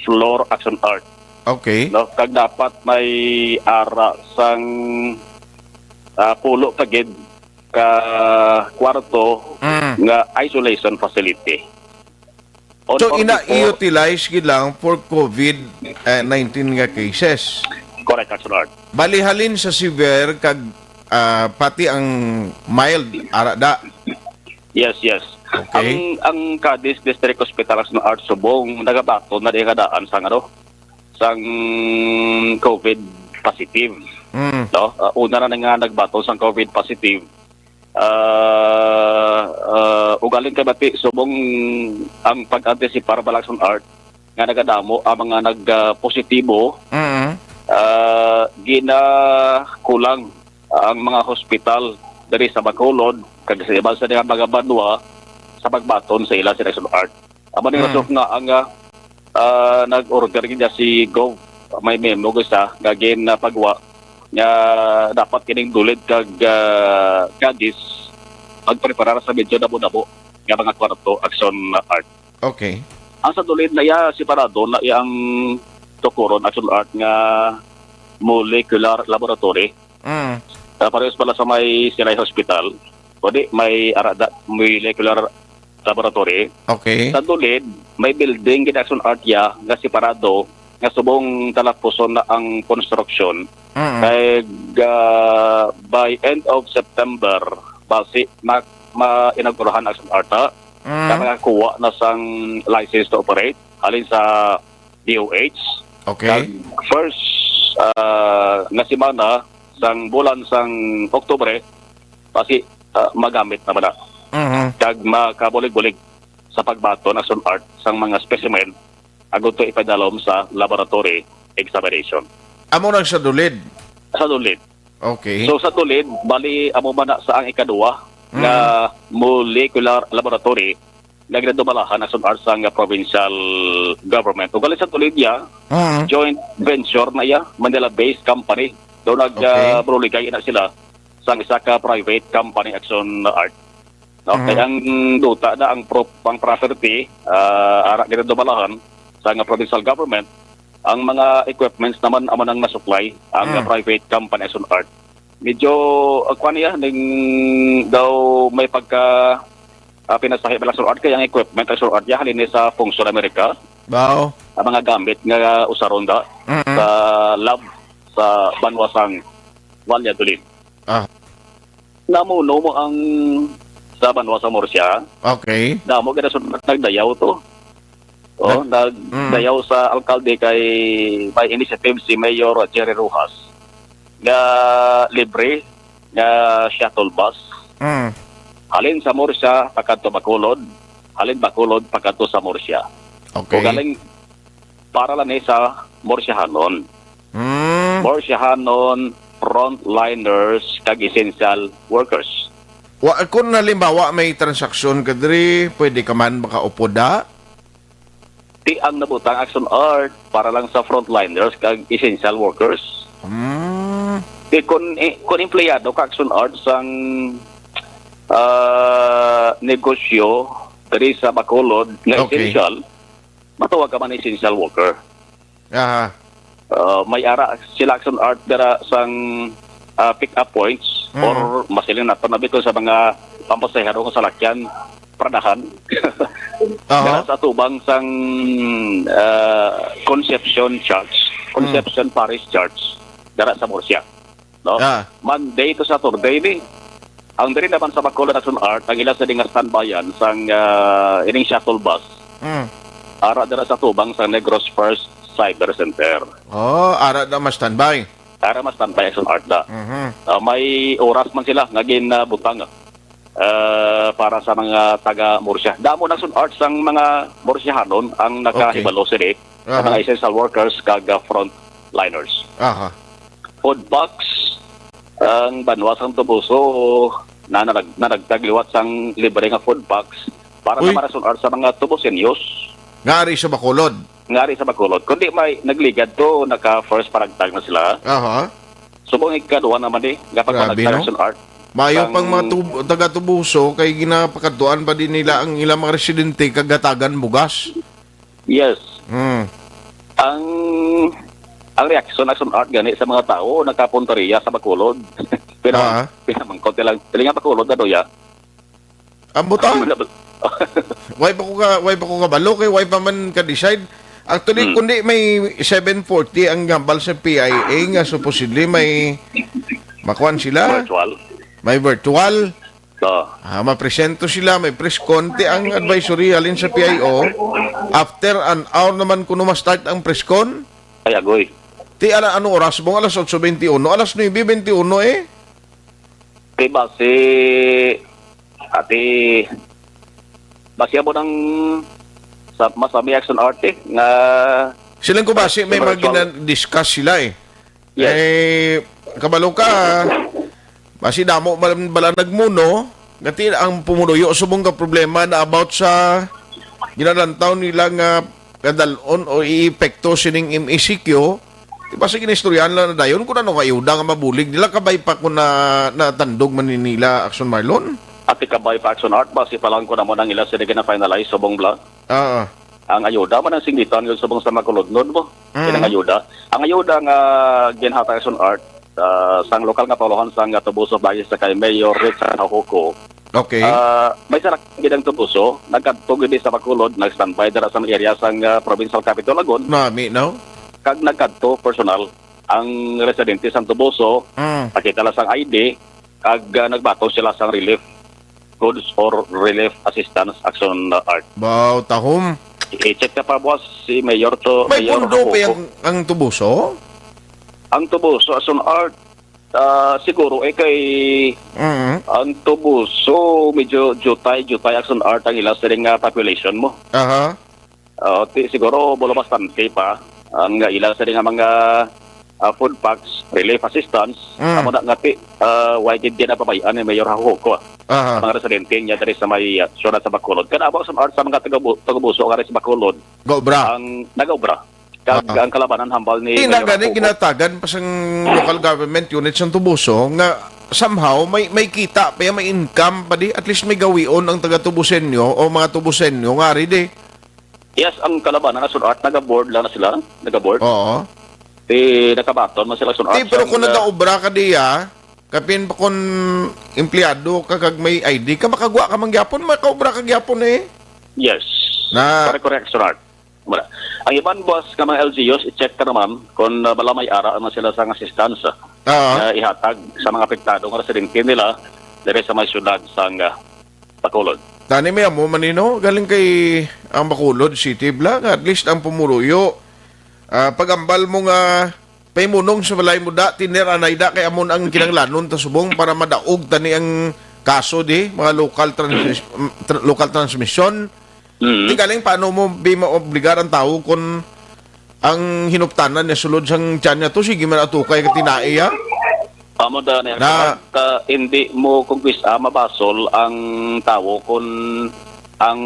floor Action Art. Okay. No? Kag dapat may ara sang, ah, pulo pa gid ka kwarto Mm. nga isolation facility. On So, forty-four ina-utilize gid lang for COVID, eh, nineteen nga cases. Correct, Action Art. Bali, halin sa severe kag, ah, pati ang mild, ara da. Yes, yes. Okay. Ang, ang Cadiz District Hospital Action Art subong nagabaton na diya nga daan sang, ano, sang COVID positive. Mm. No? Ah, una na nga nagbaton sang COVID positive. Ah, ah, ugaling kabati, subong ang pag-antisipar ba lang Action Art nga nagadamo ang mga nag, ah, positibo, Mm. ah, ginakulang ang mga hospital diri sa Bacolod kag sa iban sa mga banwa sa pagbaton sa ila sa Action Art. Amo ni Mm. rason nga ang, ah, ah, nag-order gid si Gov, may memo gid siya nga ginapagwa nga dapat kining Dulid kag, ah, Cadiz magpreparar sa medyo dabo-dabo nga mga kwarto Action Art. Okay. Ang sa Dulid na iya separado na iyang tukuron Action Art nga molecular laboratory. Mm. Ah, parehas pala sa may Sinay Hospital, kundi may arada, molecular laboratory. Okay. Sa Dulid, may building gid Action Art ya nga separado nga subong talapuson na ang construction. Mm. Kay, ah, by end of September, basi ma-, ma-inaugurahan Action Art, ha? Mm. Kaya makakuha na sang license to operate halin sa D O H. Okay. Kag first, ah, nga semana sang bulan sang Oktubre, basi, ah, magamit na ba na? Mhm. Kag makabulig-bulig sa pagbaton Action Art sang mga specimen agud to ipadalom sa laboratory examination. Amo nang sa Dulid? Sa Dulid. Okay. So, sa Dulid, bali, amo man na sa ang ikaduha Mm. nga molecular laboratory nga ginadumalahan Action Art sang provincial government. Ugaling sa Dulid ya, Mm. joint venture na iya, Manila-based company. Daw nag, Okay. ah, bruligay na sila sang isa ka private company Action Art. No? Mhm. Kaya ang duta na ang pro-, ang property, ah, ara ginadumalahan sang provincial government, ang mga equipments naman amo nang masuklay ang Mm. private company Action Art. Medyo, ah, kuwan niya, ning daw may pagka, ah, pinasahi ba lang Action Art, kaya ang equipment Action Art niya, halin ni sa Pungsod Amerika. Bao. Ang mga gamit nga usaron da Mm-mm. sa lab sa banwa sang Valladolid. Ah. Namuno mo ang sa banwa sa Murcia. Okay. Damo gid na sunod nagdayaw to. Oh, Nag-, nag-, mm. dayaw sa alkalde kay may initiative si Mayor Jerry Rojas nga libre nga shuttle bus. Mm. Halin sa Murcia, pakadto Bacolod. Halin Bacolod, pakadto sa Murcia. Okay. Ugaling para lang ni sa Murciahanon. Mm. Murciahanon, frontliners, kag essential workers. Wa, kung halimbawa may transaksyon ka diri, pwede ka man makaupod da? Ti ang nabutang Action Art para lang sa frontliners kag essential workers. Mm. Ti kung, eh, kung empleyado ka Action Art sang, ah, negosyo diri sa Bacolod nga Okay. essential, matuwag ka man essential worker. Aha. Ah, may ara sila Action Art dira sang, ah, pick-up points Mhm. or masiling nato na bitaw sa mga pampasahero nga salakyan, pradahan. Aha. Dira sa atubang sang, ah, Concepcion Church, Concepcion Mm. Parish Church, dira sa Murcia. No? Ah. Monday to Saturday ni. Ang diri naman sa Bacolod Action Art, ang ila sa di nga standbyan sang, ah, ining shuttle bus. Mm. Ara dira sa tubang sa Negros First Cyber Center. Oh, ara na ma-standby. Ara ma-standby Action Art da. Mhm. Ah, may oras man sila nga ginabutang. ah, para sa mga taga Murcia. Damo na, Action Art, sang mga Murciahanon ang nakahibalo sini, sa Aha. mga essential workers kag, ah, frontliners. Aha. Food packs, ang banwa sang Toboso na nanag-, nanagtag liwat sang libre nga food packs para Uy. naman, Action Art, sa mga Toboseños. Ngari sa Bacolod. Ngari sa Bacolod. Kundi may nagligad to, naka first panagtag na sila. Aha. Subong ikaduha naman eh, nga Grabe, pagpanagtag, no? Action Art. Maayo Ang pang mga tub-, taga Toboso kay ginapakadtuan pa din nila ang ilang mga residente kag hatagan bugas. Yes. Hmm. Ang, ang reaksyon, Action Art, gani sa mga tawo nakapunteriya sa Bacolod. Pero Ah. pinamangkot nilang, "Dili nga Bacolod, ano ya?" Ang butang. Wala ba? Why pa ko ka, why pa ko kabalo kay why pa man ka-decide? Actually, Hmm. kundi may seven forty ang gambal sa P I A nga supposedly may makuan sila. Virtual. May virtual. So, Ah, mapresento sila, may press con. Ti ang advisory halin sa P I O, after an hour naman kuno ma-start ang press con. Ay, agoy. Ti ala, anong oras? Bong alas otso veintiuno, alas nuebe veintiuno eh. Ti basi, ati, basi amo nang sa, masami, Action Art, eh, nga Silang ko basi may mga virtual. gina-discuss sila eh. Yes. Eh, kabalo ka, basi damo man bala nagmuno, ngati ang pumuluyo subong ka problema na about sa ginalantaw nila nga kadalon o iepekto sining M E C Q, di ba sa ginistoryahan lang na dayon kung ano nga ayuda nga mabulig nila, kabay pa kung na, natandog man ni nila, Action Marlon? Ati, kabay pa, Action Art, basi pa lang ko naman ang ila sila gina-finalize subong bala. Ah, ah. Ang ayuda man ang singitan yun subong sa Bacolodnon mo. Mm. Kinang ayuda. Ang ayuda nga ginhatag, Action Art, ah, sang lokal nga paulahan sang Toboso, bahin sa kay Mayor Richard Jaujoco. Okay. Ah, may sarang gid ang Toboso, nagkadto gid sa Bacolod, nag-standby dira sa area sang, ah, Provincial Capitol Lagun. Nami, no? Kag nagkadto personal ang residente sang Toboso, Mm. pakita lang sang I D, kag, ah, nagbaton sila sang relief goods or relief assistance, Action Art. Baw, tahom. I-check na pa, boss, si Mayor to, May Mayor pundo pa Jaujoco. Ang, ang Toboso? Ang Toboso, Action Art, ah, siguro, eh, kay Mm. ang Toboso, medyo jutay, jutay, Action Art, ang ila siling nga population mo. Aha. Oo, ti, siguro, bulo bastante pa ang ila siling nga mga, ah, food packs, relief assistance. Mm. Amo na nga, ti, ah, why gid ginapabayaan ni Mayor Jaujoco, ah, Aha. ang mga residente niya diri sa may, ah, siyudad sa Bacolod. Kana ba, Action Art, sa mga taga-bu-, taga-Toboso nga diri sa Bacolod, Gaobra. ang nag-obra. Kag Ah. ang kalabanan hambal ni Di na Mayor gani Jaujoco. ginatagan pa sang local government unit sang Toboso nga somehow may, may kita pa yan, may income pa di, at least may gawion ang taga-Toboseño o mga Toboseño nga ari di. Yes, ang kalabanan, Action Art, naga-board lang na sila, naga-board. Oo. Di nakabaton man sila, Action Art, Di, pero sang, kung uh, nagaobra ka diya, kapin pa kung empleyado ka kag may I D ka, makagwa ka man gyapon, makaobra ka gyapon eh. Yes. Na Correct, correct, Action Art. Wala. Ang iban, boss, nga mga L G Us, i-check ka naman kung, uh, bala may ara na sila sang assistance, uh, Ah. nga ihatag sa mga apektado nga residente nila diri sa may siyudad sang, uh, Bacolod. Tani may amo man ni, no? Galing kay ang Bacolod City, bla, nga at least ang pumuruyo. Ah, pag-ambal mo nga paimunong sa balay mo da, tiner anay da, kay amon ang kinahanglanon ta subong para madaog tani ang kaso di, mga local transmis-, mm, tra-, local transmission. Mm. Di galing, paano mo bi maobligar ang tawo kung ang hinuptanan niya sulod sang tiyan niya to, sige man atukay ka tinai, ha? Amo da niya, Na ka, hindi mo kung kwis-, ah, mabasol ang tawo kung ang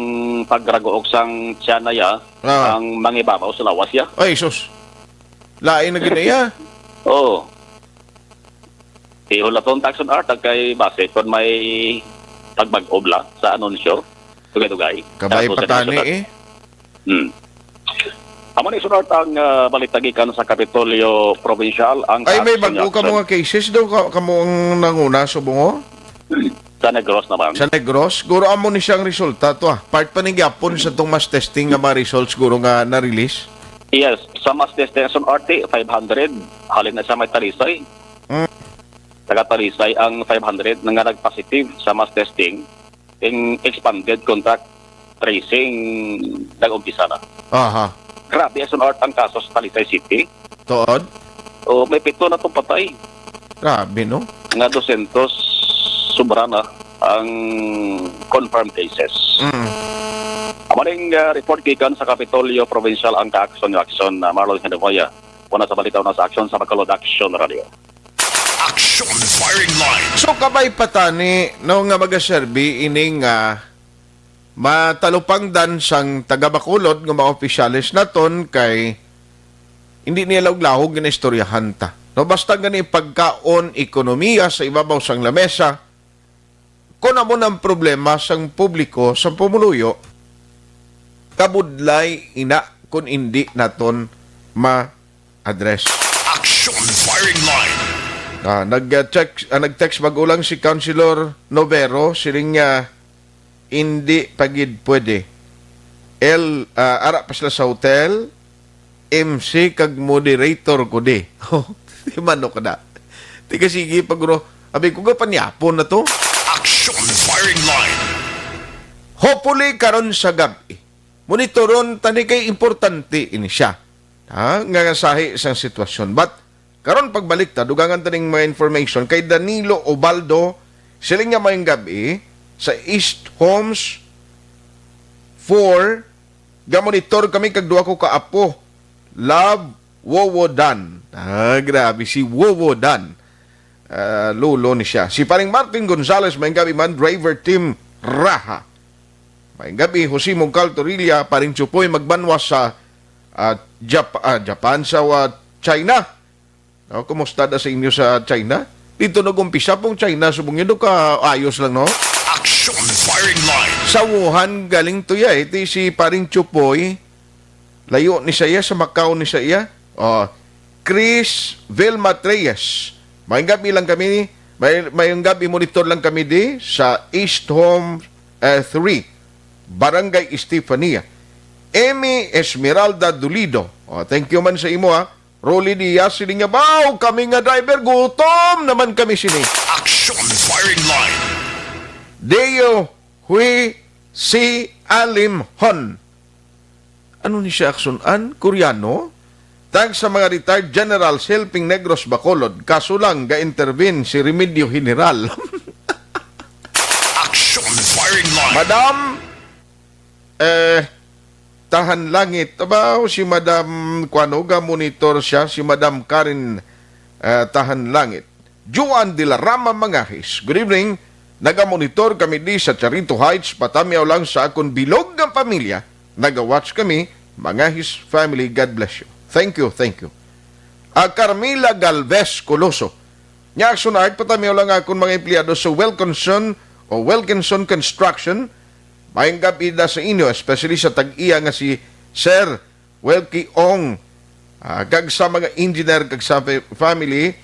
pagraguok sang tiyan na ya, Ah. ang mangibabaw sa lawas ya. Ay, sus. Lain na gina iya. Oo. Ihulaton ta, Action Art, kag kay base kon may pagbag-o bala sa anunsyo, dugay-dugay. Kabay Tapos pa sa tani, siyudad. eh. Hmm. Amo ni, Action Art, ang, ah, balita gikan sa Kapitolyo Provincial, ang Ay, may taas bago nga ka aksyon. mga cases daw, ka, kamo ang nanguna subong, oh? Sa Negros naman. Sa Negros, guro amo ni siyang resulta to, ah. Part pa ni gyapon sa tong mass testing nga mga results guro nga na-release. Yes, sa mass testing, Action Art, five hundred, halin na sa may Talisay. Mm. Taga Talisay ang five hundred na nga nag-positive sa mass testing, ang expanded contact tracing nag-umpisa na. Aha. Grabe, Action Art, ang kaso sa Talisay City. Tuod? O, may pito na tong patay. Grabe, no? Nga dosyentos sobra na. ang confirmed cases. Mm. Amo ning, ah, report gikan sa Kapitolyo Provincial, ang ka-action nga action, ah, Marlon Henry Moya. Una sa balita, una sa action sa Bacolod Action Radio. Action Firing Line. So, kabay pa tani, no, nga magaserbi ining, ah, matalupangdan sang taga Bacolod nga mga opisyales naton kay hindi niya laog-laog ginaistoryahan ta. No, basta gani pagkaon, ekonomiya sa ibabaw sang lamesa, kun amo nang problema sang publiko, sang pumuluyo, kabudlay ina kun indi naton ma-address. Action Firing Line. Ah, nag-text, ah, nag-text bag-o lang si Councilor Novero, siling niya, "Hindi pa gid pwede. El, ah, ara pa sila sa hotel, M C kag moderator ko di." Di manok na. Di ka sige pag, abi ko, ga panyapon na to. Action Firing Line. Hopefully, karon sa gab-i, monitoron tani kay importante ini siya, ha, nga, nga sahi sang sitwasyon. But karon, pagbalik ta, dugangan ta ning mga information kay Danilo Obaldo, siling niya, "Mayong gab-i, sa East Homes four, gamonitor kami kag duha ko ka apo. Love, Wowo Dan." Ah, grabe, si Wowo Dan. Ah, lolo ni siya. Si Paring Martin Gonzales, "Mayong gab-i man, Driver Team Raha." "Mayong gab-i, Jose Mongcal Torilla, Paring Chupoy, magbanwa sa, ah, Jap-, ah, Japan, sa, ah, China." No, kumusta da sa inyo sa China? Dito nag-umpisa pong China, subong yun, ka ayos lang, no? Action Firing Line. Sa Wuhan, galing to ya, eh. Ti si Paring Chupoy, layo ni sa iya, sa Macau ni sa iya. Oh, Chris Vilma Reyes. "Mayong gab-i lang kami, may, mayong gab-i, monitor lang kami di sa East Home, eh, three, Barangay Estefania." Emmy Esmeralda Dolido. Oh, thank you man sa imo, ha. Rolly Diaz, siling niya, "Baw, kami nga driver, gutom naman kami sini." Action Firing Line. Deo Hui Si Alim Hon. Ano ni siya, aksunan? Koreano? "Tag sa mga retired generals helping Negros Bacolod, kaso lang ga-intervene si Remedyo General." Action Firing Line. Madam, eh, Tahan Langit. Abaw, si Madam, kuano, ga-monitor siya, si Madam Karen, eh, Tahan Langit. Juan de la Rama Mangahis. "Good evening. Naga-monitor kami di sa Charito Heights, patamyaw lang sa akon bilog nga pamilya. Naga-watch kami, Mangahis family. God bless you." Thank you, thank you. Ah, Carmela Galvez Coloso. Nya, Action Art, patamyaw lang akon mga empleyado sa Wilkinson o Wilkinson Construction. Mayong gab-i da sa inyo, especially sa tag-iya nga si Sir Wilkie Ong, ah, kag sa mga engineer kag sa fa-, family,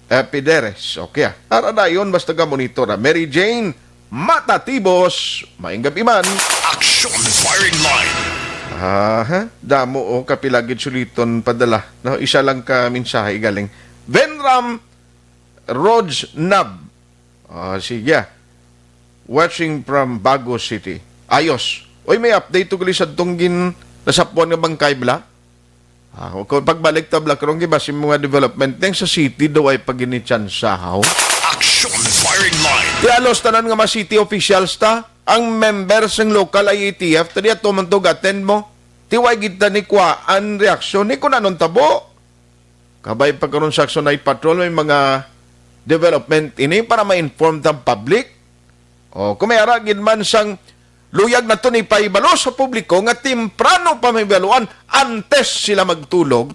eh, Pideres. Okay, ah. Ara dayon, basta ga-monitor, ah. Mary Jane Matatibos, mayong gab-i man. Action Firing Line. Aha, damo o kapila gid suliton padala, no? Isa lang ka mensahe galing. Venram Roj Nab. Ah, sige. Watching from Bago City. Ayos. Oy, may update to gali sa tong gin-, nasapuan nga bangkay bala. Ah, kung pagbalik ta bala karon, kay basi mga development nang sa city daw ay paginitsansahaw. Action Firing Line. Di alos tanan nga mga city officials ta, ang member sang local I A T F, ta di ato man to attend mo. Ti way gid ta ni kuhaan reaksyon ni kung anong tabo. Kabay pa karon sa Action Night Patrol, may mga development ini para ma-inform tang public. O, kung may ara gid man sang luyag naton ipahibalo sa publiko nga temprano pa mahibaluan antes sila magtulog,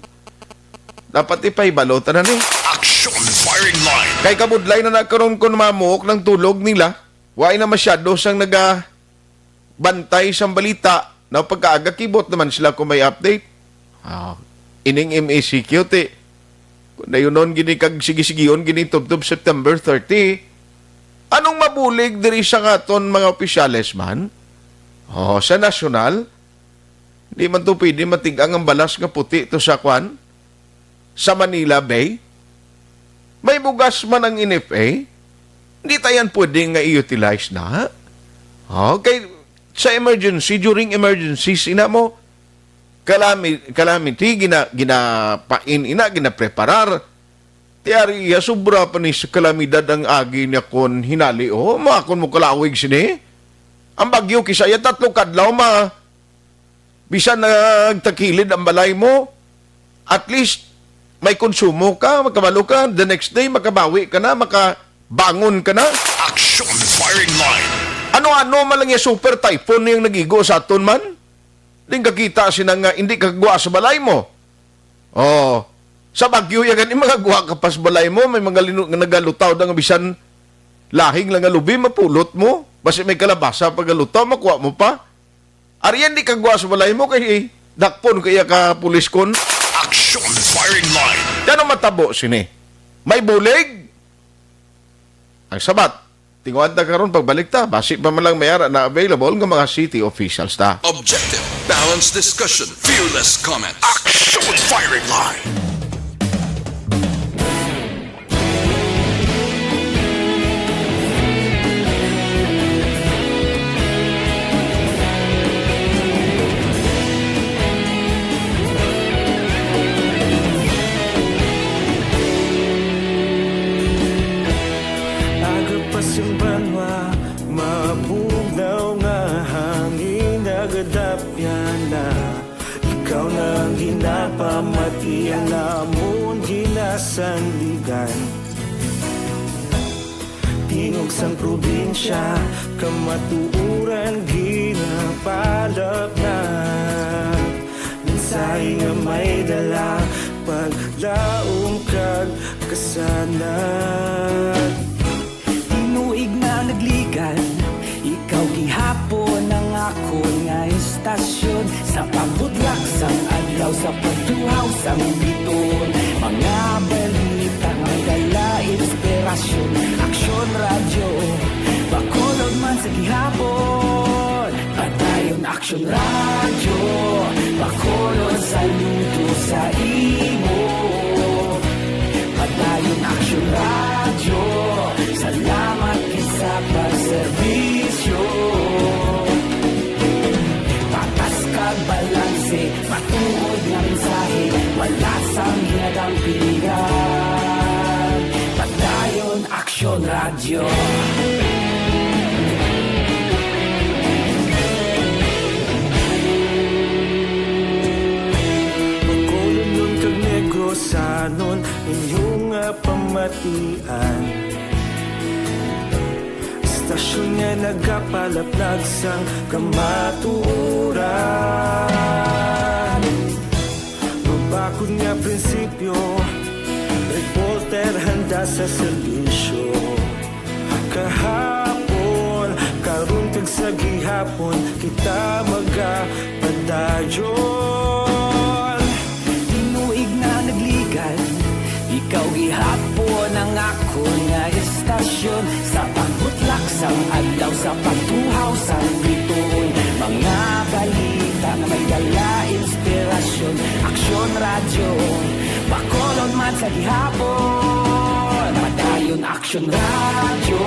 dapat ipahibalo tanan ni. Action Firing Line. Kay kabudlay na na karon kung mamuok ng tulog nila, wa na masyado sang naga bantay sang balita, na pagkaaga kibot naman sila kung may update. Ah, ining M A C Q ti, kung dayunon gini kag sige-sigion gini tubtob September thirty, anong mabulig diri sa aton mga opisyales man? Oh, sa nasyonal, di man to pwede matig-ang ang balas nga puti to sa kwan, sa Manila Bay? May bugas man ang N F A, di ta yan pwede nga i-utilize na. Okay, sa emergency, during emergencies, ina mo, kalami-, calamity, gina-, ginapain, ina, ginapreparar. Ti ari iya, sobra pa ni sa kalamidad ang agi niya kon hinali, oh. Makon mo kalawig sini. Ang bagyo, kisa iya tatlo kadlaw, ma-, bisan nagtakilid ang balay mo, at least may konsumo ka, makabalo ka, the next day, makabawi ka na, makabangon ka na. Action Firing Line. Ano-ano man lang yung super typhoon yung nagigo sa aton man? Di kakita sina nga hindi ka gwa sa balay mo. Oh, sa bagyo ya gani, magagwa ka pa sa balay mo, may mga linu-, nga nagalutaw na nga bisan lahing lang nga lubi, mapulot mo. Basi may kalabasa pagalutaw, makuha mo pa. Ariyan, di ka gwa sa balay mo kay dakpon kaya ka pulis kon. Action Firing Line. Ano matabo sini? May bulig? Ang sabat, tinguhan ta karon pagbalik ta. Basi pa man lang may ara na available nga mga city officials ta. Objective, balanced discussion, fearless comment. Action Firing Line. Aga pa sing banwa, mabugnaw nga hangin nagadapyan na. Ikaw na ang ginapamati, ang amon ginasandigan. Tingog sang probinsya, kamatuoran ginapalapnap. Mensahe nga may dala, paglaom kag kasanag. Tinuig na nagligan, ikaw gihapon ang akon nga istasyon. Sa pagbutlak sang adlaw, sa pagtuhaw sang biton, mga balita may dala inspirasyon. Aksyon Radyo, Bacolod man sa gihapon. Padayon Aksyon Radyo, Bacolod, saludo sa imo. Padayon Aksyon Radyo, salamat gid sa pagserbisyo. Patas kag balanse, matuod nga mensahe, wala sang ginadampigan. Padayon Aksyon Radyo. Bacolodnon kag Negrosanon, inyo nga pamatian. Istasyon nga nagapalaplag sang kamatuoran. Mabakod nga prinsipyo, reporter handa sa serbisyo. Kahapon, karon kag sa gihapon, kita magapadayon. Tinuig na nagligan, ikaw gihapon ang akon nga istasyon. Sa pagbutlak sang adlaw, sa pagtuhaw sang bituon, mga balita nga may dala inspirasyon. Aksyon Radyo, Bacolod man sa gihapon. Padayon Aksyon Radyo,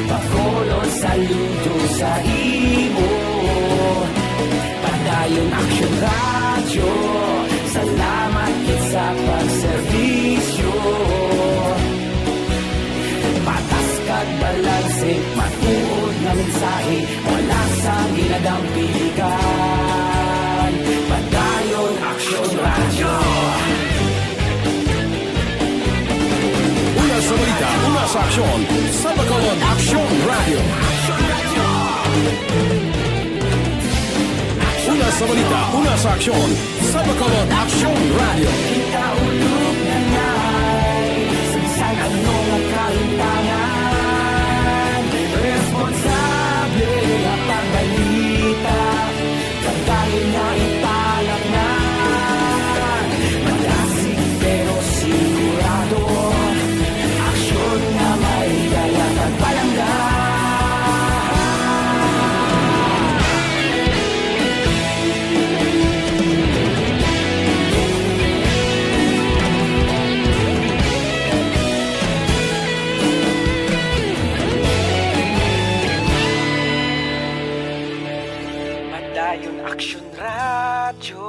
Bacolod, saludo sa imo. Padayon Aksyon Radyo, salamat gid sa pagserbisyo. Patas kag balanse, matuod nga mensahe, wala sang ginadampigan. Padayon Aksyon Radyo. Una sa balita, una sa aksyon, sa Bacolod Aksyon Radyo. Una sa balita, una sa aksyon, sa Bacolod Aksyon Radyo. Kita ulog na ngay, sa bisan ano nga kahimtangan, responsable nga pagbalita, kag dayon nga ipalapngan. Malasig pero sigurado, aksyon nga may dala kag palangga. Padayon Aksyon Radyo,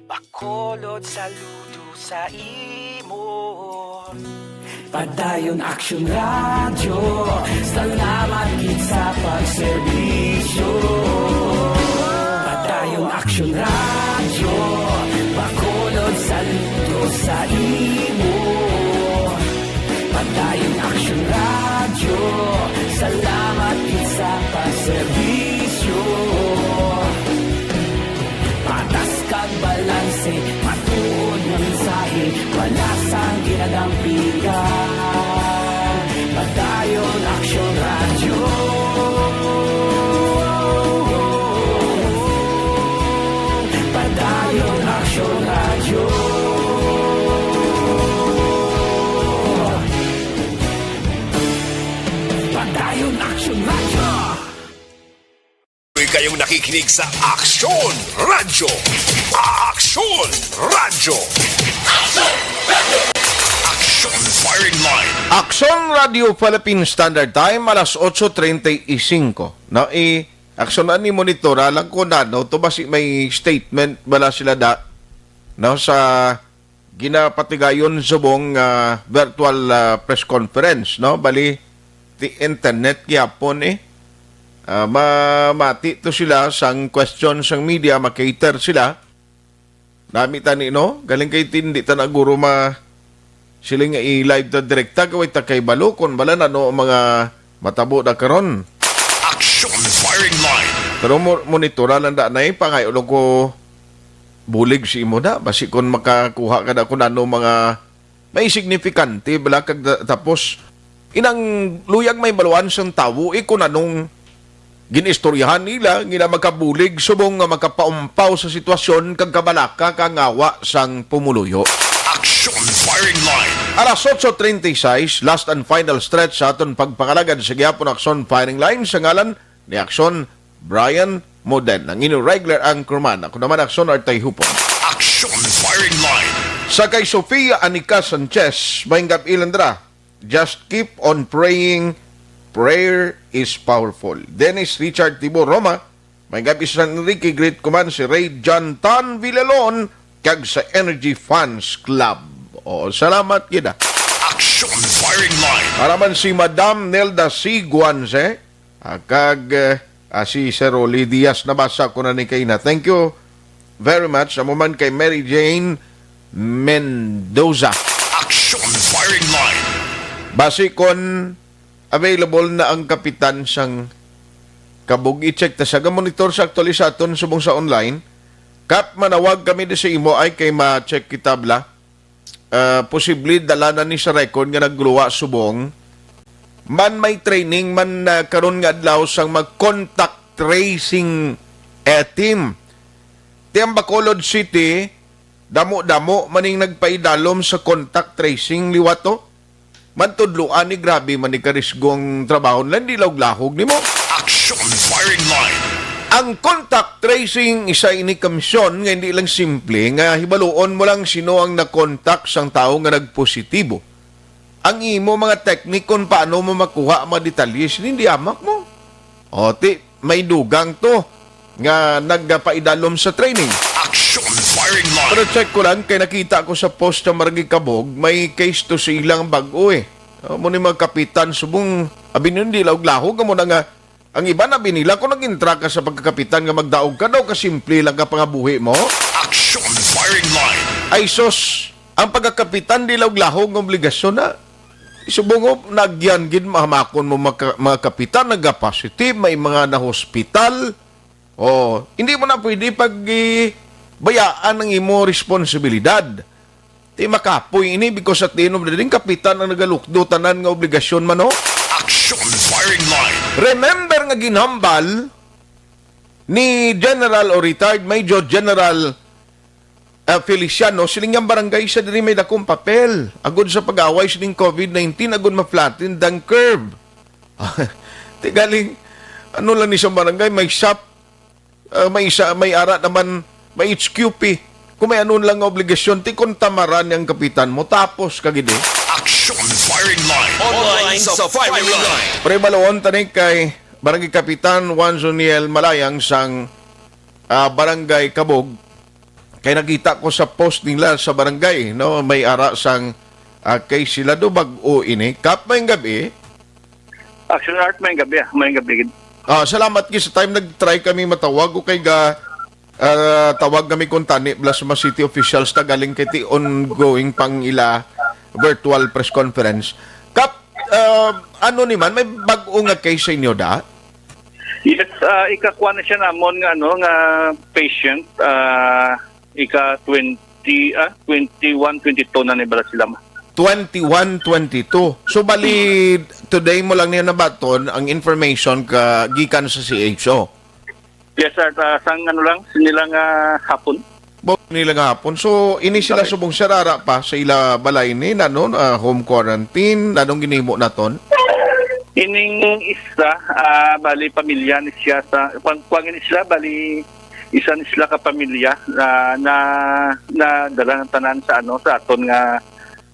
Bacolod, saludo sa imo. Padayon Aksyon Radyo, salamat gid sa pagserbisyo. Padayon Aksyon Radyo, Bacolod, saludo sa imo. Padayon Aksyon Radyo, salamat gid sa pagserbisyo. Patas kag balanse, matuod nga mensahe, wala sang ginadampigan. Padayon Aksyon Radyo. Padayon Aksyon Radyo. Padayon Aksyon Radyo. Tuloy kayong nakikinig sa Aksyon Radyo. Aksyon Radyo. Aksyon Firing Line. Aksyon Radio Philippine Standard Time, alas otso treinta y cinco. Na i-aksyonan ni monitora lang kung ano to, basi may statement bala sila da, no, sa ginapatigayon subong, ah, virtual, ah, press conference, no? Bali, ti internet gyapon, eh. Ah, mamati to sila sang question sang media, makater sila. Nami tani, no? Galing kay tindi ta na guro ma-, siling nga i-live ta direkta, kay way ta kay balo kon bala na, no, ang mga matabo na karon. Action Firing Line. Pero mo-, monitora lang da na, eh, pangayo lang ko bulig si imo na. Basi kon makakuha ka na kung ano mga may signifikante, bala, kag da-, tapos, inang luyag may baluan sang tawo, eh, kung anong ginistoryahan nila, nga makabulig subong nga makapaumpaw sa sitwasyon kag kabalaka kang awa sang pumuluyo. Action Firing Line. Alas otso treinta y seis, last and final stretch sa aton pagpangalagad sa gihapon Action Firing Line sa ngalan ni Action Brian Moden, ang inyo regular anchorman. Ako naman, Action Artay Hupon. Action Firing Line. Sa kay Sofia Anika Sanchez, maayong gab-i, Landra. Just keep on praying. Prayer is powerful. Dennis Richard Tibo Roma, maayong gab-i sa San Enrique, greet ko man si Ray John Tan Villalon, kag sa Energy Fans Club. O, salamat gid, ah. Action Firing Line. Para man si Madam Nelda C. Guanze, ah, kag, eh, ah, si Sir Rolly Diaz, nabasa ko na ni kaina. Thank you very much. Amo man kay Mary Jane Mendoza. Action Firing Line. Basi kon available na ang kapitan sang Kabog, i-check ta sa ga-monitor sa aktuali sa aton subong sa online. Kap, manawag kami di sa imo ay kay ma-check kita, bala. Ah, posible dala na ni sa record nga nagluwa subong. Man may training man, ah, karon nga adlaw sang mag contact tracing, eh, team. Ti ang Bacolod City, damo-damo maning nagpaidalom sa contact tracing liwat to. Man tudloan ni, grabe man ni karisgo ang trabaho nila, hindi laog-lahog nimo. Action Firing Line. Ang contact tracing, isa ini ka misyon nga hindi lang simple nga hibaluon mo lang sino ang na-contact sang tawo nga nagpositibo. Ang imo mga teknik kung paano mo makuha ang mga detalye, sini, hindi amak mo. O, ti, may dugang to nga nagpaidalom sa training. Action Firing Line. Pero check ko lang, kay nakita ko sa post sa Barangay Kabog, may case to sa ilang bag-o, eh. Amo ni mga kapitan, subong, abi, hindi laog-lahog, amo na nga, ang iba na binila, kung nag-intra ka sa pagkakapitan nga magdaog ka daw, kasimple lang ka pangabuhi mo. Action Firing Line. Ay sus, ang pagkakapitan, di laog-lahog nga obligasyon na. Subong, nagyan gid, mahamakon mo, mga, mga kapitan, nagka-positive, may mga na-hospital. Oh, hindi mo na pwede pag, eh, bayaan ang imo responsibilidad. Ti makapoy ini because at the end of the day, kapitan ang nagalukdo tanan nga obligasyon man, no? Action Firing Line. Remember nga ginhambal ni General o retired Major General, ah, Feliciano, siling niyang barangay sa diri may dakong papel agud sa pag-away sining covid nineteen, agud ma-flatten ang curve. Ti galing, ano lang ni sa barangay, may shop, ah, may isa, may ara naman, may H Q P. Kung may anon lang nga obligasyon, ti kung tamaran niyang kapitan mo, tapos ka gid, eh. Action Firing Line. Online sa Firing Line. Pre, baluon tani kay Barangay Kapitan Juan Zoniel Malayang sang, ah, Barangay Kabog. Kay nakita ko sa post nila sa barangay, no, may ara sang Ah, kay sila do bag-o ini. Kap, maayong gabi. Action Art, maayong gabi, ah. Maayong gabi gid. Ah, salamat gid sa time nag-try kami matawag, o kay ga ah, tawag kami kung tani bala sa mga city officials ta galing kay ti ongoing pang ila virtual press conference. Kap, ah, ano ni man, may bag-o nga case sa inyo da? Yes, ah, ikakuha na siya namon nga ano nga patient, ah, ika twenty, ah, twenty-one, twenty-two na ni bala sila ma. Twenty-one, twenty-two. So bali, today mo lang niya nabaton ang information ka gikan sa C H O. Yes, sir. Ah, sang ano lang, sinilang ah, hapon. Bo nila nga hapon. So ini sila Okay. Subong, sir, ara pa sa ila balay ni nanon, ah, home quarantine, nanong ginimo naton? Ining isa, ah, bali pamilya ni siya sa kuan, kuan ni sila, bali isa ni sila ka pamilya na na nadala ng tanan sa ano sa aton nga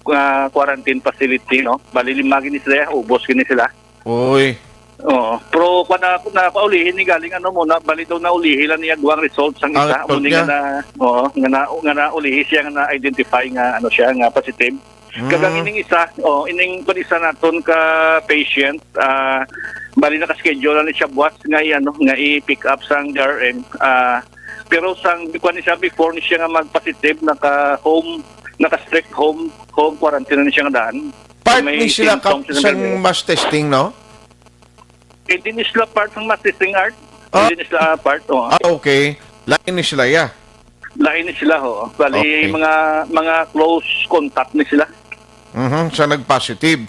nga quarantine facility, no? Bali lima gini sila, ubos gini sila. Oy. Oo. Pero kung na, na paulihin ni galing ano muna, bali daw naulihi lang niya duwang results ang Ang isa, result amo ni niya? Nga na, oo, nga na, nga naulihi siya nga na-identify nga ano siya nga positive. Mm. Kagang ining isa, oh, ining kun isa naton ka patient, ah, bali naka-schedule na ni siya buwas nga i-, ano, nga i-pick up sang D R M. Ah, pero sang kuan ni siya before ni siya nga mag-positive, naka-home, naka-strict home, home quarantine na ni siya nga daan. Part May ni sila symptoms kap sila sang ganyan. Mass testing, no? Hindi ni sila part ng mass testing, Art. Ah. Hindi ni sila ah, part. Oh. Ah, okay. Lain ni sila, ya. Lain ni sila, ho. Bali, Okay. mga mga close contact ni sila. Mhm, sa nag-positive.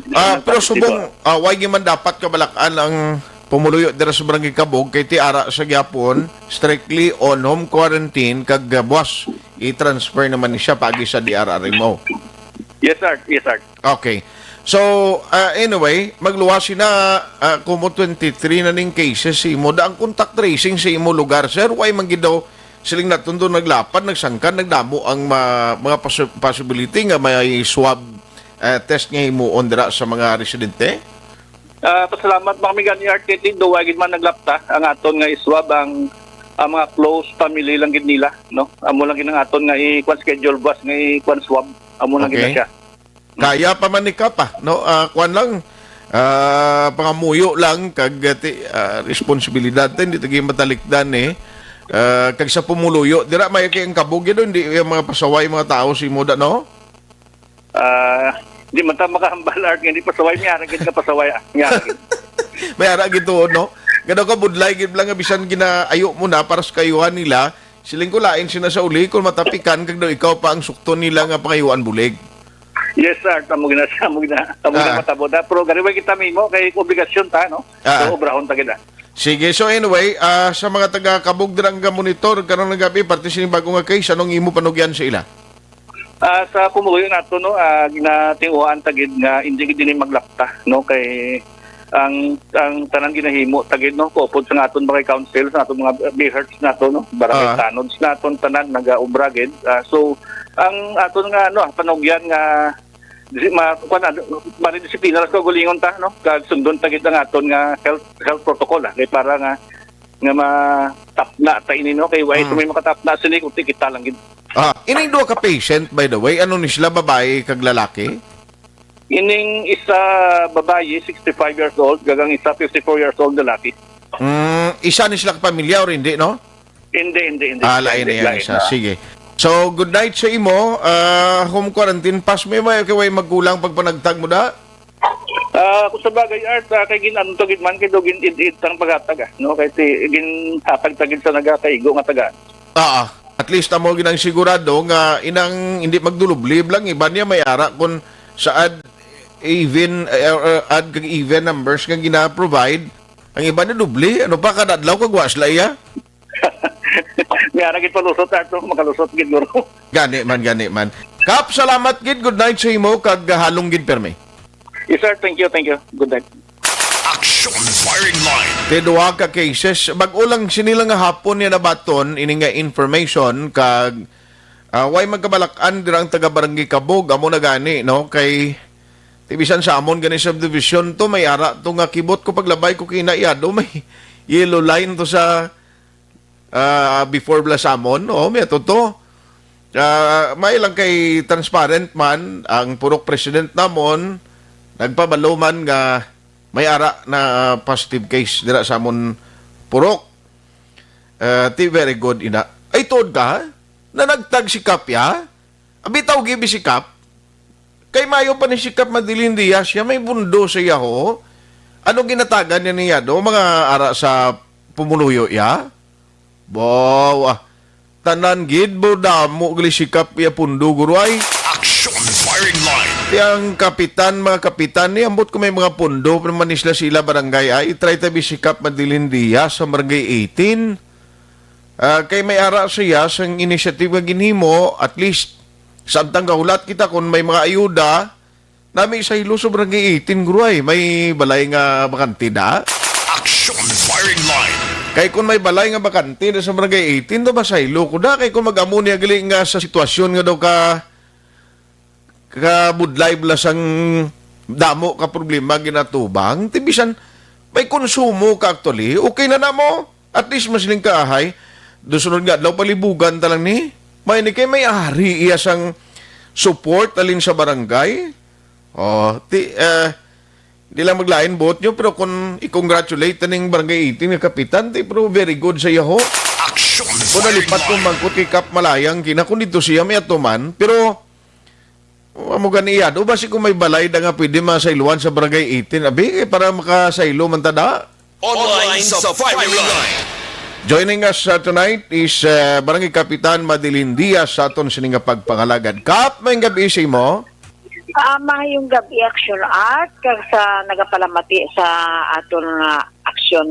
Sa Ah, pero nag-positive, Subong, ah, why man dapat kabalakan ang pumuluyo dira sa Barangay Kabog kay ti ara sa gyapon strictly on home quarantine kag, ah, buwas i-transfer naman ni siya paagi sa D R R M O. Yes, Art. Yes, Art. Okay. So, ah, anyway, magluwas na, ah, kumo twenty-three na ning cases sa imo. Da ang contact tracing sa imo lugar, sir, why man gid daw siling naton do naglapad, nagsangkan, nagdamo ang ma-, mga posi-, possibility nga may swab, ah, test nga himuon dira sa mga residente? Ah, pasalamat man kami gani, Art, kay ti duwa gid man naglapta ang aton nga iswab ang, ang mga close family lang gid nila, no? Amo lang gid ang aton nga i-kuan schedule buwas nga i-kuan swab. Amo lang gid na Okay. Siya. Kaya pa man ni ka pa, no? Ah, kuan lang, ah, pangamuyo lang kag, ah, ti-, ah, responsibilidad ta, hindi ta gyud matalikdan, eh. Ah, kag sa pumuluyo dira may kay ang Kabog, no, hindi yung mga pasaway, mga tao sa imo da, no? Ah, di man ta makahambal, Art, nga hindi pasaway, may ara gid nga pasaway, ah. May ara gid. May ara gid tuod, no? Gado ka budlay gid lang nga bisan ginaayo mo na para sa kayuhan nila, siling ko lain sila sa uli kung matapikan kag daw ikaw pa ang sukton nila nga pangayuan bulig. Yes, Art, amo gina, amo gina, amo gina Ah. matabo da. Pero gani way kita mimo kay obligasyon ta, no? Ah. So, obrahon ta gid, ah. Sige, so anyway, ah, sa mga taga Kabog dira nga monitor karon nga gabi parte sini bago nga case, anong imo panugyan sa ila? Ah, sa pumuluyo nato, no, ah, ginatinguhaan ta gid nga hindi gid ini maglapta, no, kay ang ang tanan ginahimo ta gid, no, kaupod sa aton barangay council, sa aton mga B H E R Ts nato, no, barangay Ah. tanods naton tanan nagaobra gid. Ah, so ang aton nga ano, panugyan nga disi, ma, kuwan, ano, bali disiplina lang sa gulingon ta, no, kag sundon ta gid ang aton nga health health protocol, ah, kay para nga nga matapna ta ini, no, kay why Mm. may makatapna sini kung kita lang gid. Ah, ining duha ka patient, by the way, ano ni sila, babae kag lalaki? Ining isa babayi, sixty-five years old, gagang isa, fifty-four years old, lalaki. Mm, isa ni sila ka pamilya or hindi, no? Hindi, hindi, hindi. Ah, lain na Hindi, yan lain isa. na. Sige. So, good night sa imo. Ah, home quarantine pass mo, may kay way magkulang pagpanagtag mo da? Ah, kung sa bagay, Art, ah, kay gin-, ano to gid man, kay do gin-id-id tang paghatag, ah, no? Kay ti, ginhatag ta gid sa nagakaigo nga taga. Ah, at least amo ginang sigurado nga inang hindi magdulubli lang iba niya may ara kung sa ad even, eh, or ad kag even numbers nga gina-provide, ang iba ni dubli, ano pa, kada adlaw kag wa sila iya. May ara gid palusot, Art, no? Makalusot gid, guro. Gani man, gani man. Kap, salamat gid. Good night sa imo kag halong gid permi. Yes, sir. Thank you, thank you. Good night. Action Firing Line. Te duha ka cases, bag-o lang sini lang nga hapon niya nabaton ini nga information kag, ah, way magkabalakan dira ang taga Barangay Kabog, amo na gani, no, kay ti bisan sa amon gani subdivision to may ara to nga kibot ko paglabay ko kina iya do may yellow line to sa, ah, before bala sa amon, no, may to to. Ah, may lang kay transparent man ang purok president namon, nagpabalo man nga may ara na positive case dira sa amon purok. Ah, ti very good ina. Ay, tuod ka? Nanagtag si Kap, ya? Abi, tawgi bi si Kap. Kay mayo pa ni si Kap Madeline Diaz, ya may bundo sa yaho. Ano ginatagan niya niya do? Mga ara sa pumuluyo, ya? Baw, ah. Tanan gid, baw, damo gali si Kap iya pundo, guro, ay. Action Firing Line. Ti ang kapitan, mga kapitan, ni ambot ko may mga pundo, pero manisla sila barangay, ay. I-try tabi si Kap Madeline Diaz sa Barangay eighteen. Ah, kay may ara siya sang initiative nga ginhimo, at least, samtang gahulat kita kung may mga ayuda, nami sa hilo sa Barangay eighteen, guro, ay. May balay nga bakante da? Action Firing Line. Kay kung may balay nga bakante na sa Barangay eighteen, do masaylo ko da. Kay kung mag-amo niya gali nga sa sitwasyon nga daw ka, kabudlay bala sang damo ka problema ginatubang, ti bisan may konsumo ka actually, okay na namo. At least masiling ka, ahay, do sunod nga adlaw palibugan ta lang ni. May ni kay may ari iya sang support alin sa barangay. Oh, ti, eh, di lang maglain buot nyo, pero kung i-congratulate ta ning Barangay eighteen nga kapitan, ti, pero very good sa iya, ho. Action Kung nalipat Firing kung Line. Mangkot kay Kap Malayang, kina kung dito siya may atuman, pero, amo gani iya, do ba si kung may balay da nga pwede masailuan sa Barangay eighteen? Abi, eh, para makasaylo man ta da. Online sa Firing Line. Joining us, uh, tonight is, uh, Barangay Kapitan Madeline Diaz sa aton sini nga pagpangalagad. Kap, may gabi sa imo. Ah, maayong gabi, Action Art, kag sa nagapalamati sa aton nga Action,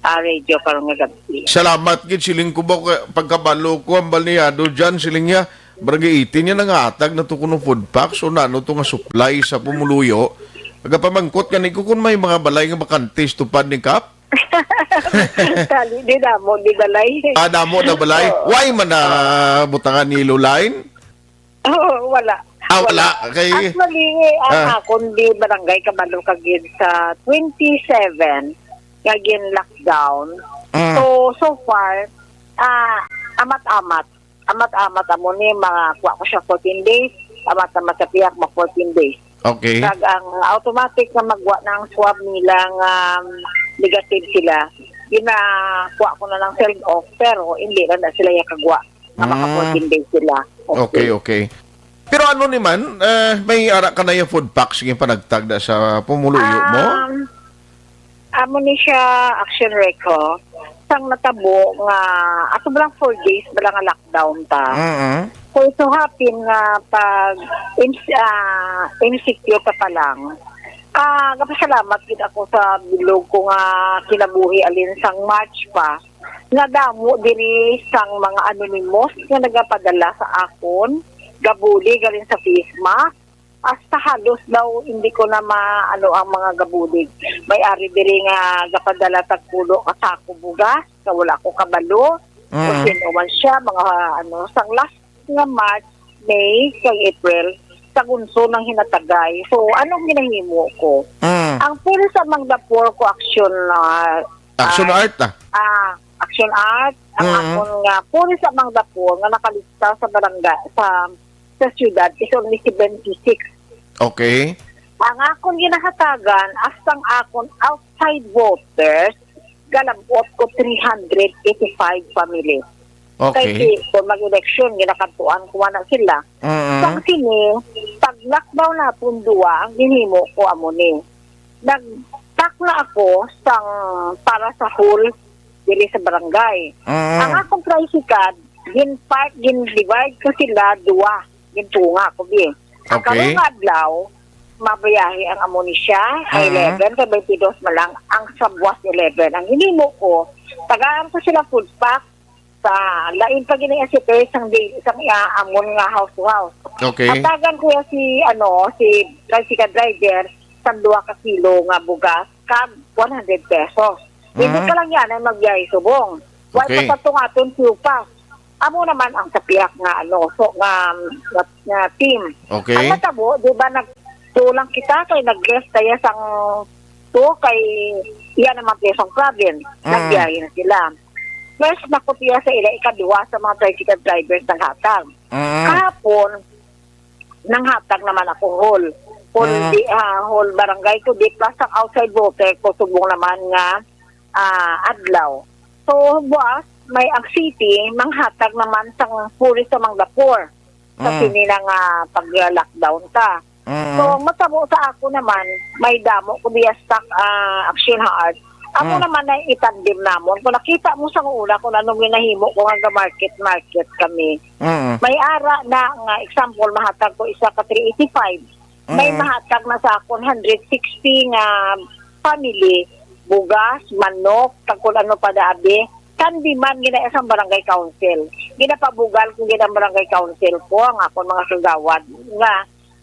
ah, Radio karon nga gabi. Salamat gid, siling ko ba, ka-, pagkabalo ko, ang balneado dyan, siling niya, Barangay eighteen niya nangatag na to kuno food packs, o nano to nga supply sa pumuluyo. Nagapamangkot gani ko kung may mga balay nga bakantes tupad ni Kap. Kali, di damo, di balay. Ah, damo na balay? Oo. Why man na butangan ni Lulain? Oo, wala. Ah, wala. Wala. Kay Actually, ang Ah. akon di barangay kabalo kagid sa twenty-seven nga gin-lockdown. Mm. So, so far, ah, amat-amat. Amat-amat amo ni, mga kuha ko siya fourteen days. Amat-amat sa pihak, mga fourteen days. Okay. Kag ang automatic nga magwa na ang swab nila nga, um, negative sila, ginakuha ko na lang send off, pero hindi na, na sila iya kagwa nga mga Mm. fourteen days sila. Okay, okay. Pero ano ni man, eh, may ara ka na yung food packs nga panagtag da sa pumuluyo mo? Um, amo ni siya, Action Reco. Sang natabo nga, ato ba lang four days ba lang nga lockdown ta? Mm-mm. So, it so happen nga pag ins-, ah, M C Q ka pa lang, ah, gapasalamat gid ako sa bilog ko nga kinabuhi alin sang March pa, nga damo diri sang mga anonymous nga nagapadala sa akon, gabulig alin sa face mask, hasta halos daw hindi ko na ma-, ano ang mga gabulig. May ari diri nga gapadala tag pulo ka sako bugas, nga wala ko kabalo. Kung Mm. sino man siya, mga, ano, sang last nga March, May, kag April, sa gunso ng hinatagay. So, anong ginahimo ko? Mm. Ang Pulsa Mang Dapor ko action, ah, Action ah, Art, ah. ah, Action Art, ang Mm. akon nga Pulsa Mang Dapor nga nakalista sa barangay, sa, sa syudad is only seventy-six. Okay. Ang akon ginahatagan, hasta ang akon outside voters, galabot ko three hundred eighty-five family. Okay. Kay si, kung mag-eleksyon, ginakadtuan ko na sila. Mm-mm. Sang sini, pag lockdown naton duwa, ang ginhimo ko amo ni. Nagtakna ako sang para sa whole diri sa barangay. Mm. Ang akong tricycle, gin-part, gin-divide ko sila duwa. Gintunga ko, bi. Ang Okay. karong adlaw, mabiyahe ang amo ni siya, Mm. eleven, kay twenty-two man lang, ang sa buwas eleven. Ang hinimo ko, tagaan ko sila food pack, sa lain pa gini ang sitwasyon sang di-, sang iya amon nga house to house. Okay. Hatagan ko ya si, ano, si tricycle driver sa dua ka kilo nga bugas kag one hundred pesos. Hindi Mm. ka lang yan ay magbiyahe subong. Wala Okay. pa sa tungaton siyo pa. Amo naman ang sa pihak nga, ano, so, nga, nga, nga team. Okay. Ang natabo, di ba, nag-, so lang kita kay nag-guest kaya sang to kay iya naman piyesang province. Mm. Nagbiyahe na sila. First, nakopya sa ila ikaduha sa mga tricycle drivers naghatag. Mm. Kahapon, nanghatag naman ako hall. Hall Mm. di, ah, hall barangay ko, di plus ang outside water ko, subong naman nga, ah, adlaw. So, buas, may ang city, manghatag naman sang puri sa mga poor. Sa Mm. sini na nga pag-lockdown ta. Mm. So, ang matabo sa ako naman, may damo ko biya stock, ah, Action Heart. Amo Mm. naman na itandem namon. Kung nakita mo sa una kung anong ginahimo ko nga ga-market-market kami, Mm. may ara na nga, example, mahatag ko isa ka three eighty-five. May Mm. mahatag na sa akon hundred sixty nga family, bugas, manok, tagkon ano pa daabi. Tandiman gina sa barangay council. Ginapabugal ko gina barangay council ko ang akon mga kagawad nga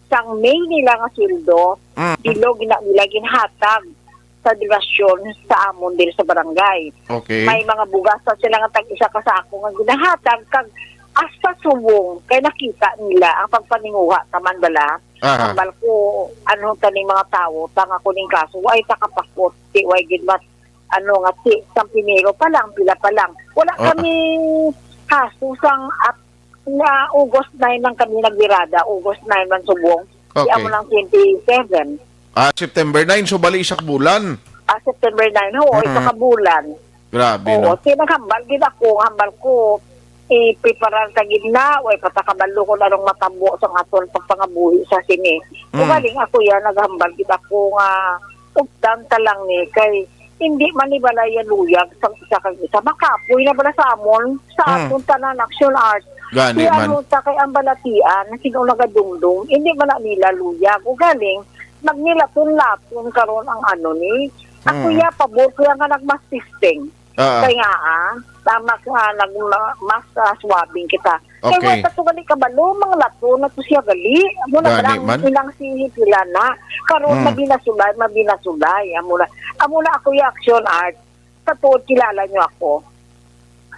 sang May nila nga sweldo, Mm. bilog na nila ginhatag sa donasyon sa amon diri sa barangay. Okay. May mga bugas pa sila nga tag isa ka sako nga ginahatag kag hasta subong kay nakita nila ang pagpaninguha taman bala. Aha. Hambal ko, ano ta ning mga tawo, ta nga kuning kaso, way ta kapakot, ti way gid mat-, ano nga, ti, sang primero pa lang, pila pa lang. Wala Ah. kami kaso sang at, nga August nine lang kami nagbirada, August nine man subong. Di Okay. amo lang twenty-seven. Ah, September nine, so bali isa ka bulan. Ah, September nine, oo, isa Mm. ka bulan. Grabe, Oo, no? Ti naghambal gid ako, hambal ko, ipreparar ta gid na, way pa ta kabalo kung anong matabo sa aton pagpangabuhi sa sini. Mm. Ugaling ako yan, naghambal gid ako nga, ugdan ta lang ni, kay hindi man ni balay ya luyag sa isa kag isa. Makapoy na bala sa amon, sa Mm. aton tanan, Action Heart. Gani Di man. ano ta kay ang balatian, sino nagadumdum, hindi man na nila luyag. Ugaling, nagnilaton-laton karon ang ano ni, ako Mm. ya, pabor ko ya nga nag-mask testing. Ah, ah. Kay nga, ah, ta mas, ah, nag-, ma-, mas, ah, swabing kita. Kay Okay. wala to gali kabalo, mga lato na to siya gali. Amo na Gani lang man. ilang sihit nila na. Karon Mm. mabinasulay, mabinasulay. Amo na, amo na ako yung Action Heart. Sa tuod, kilala nyo ako.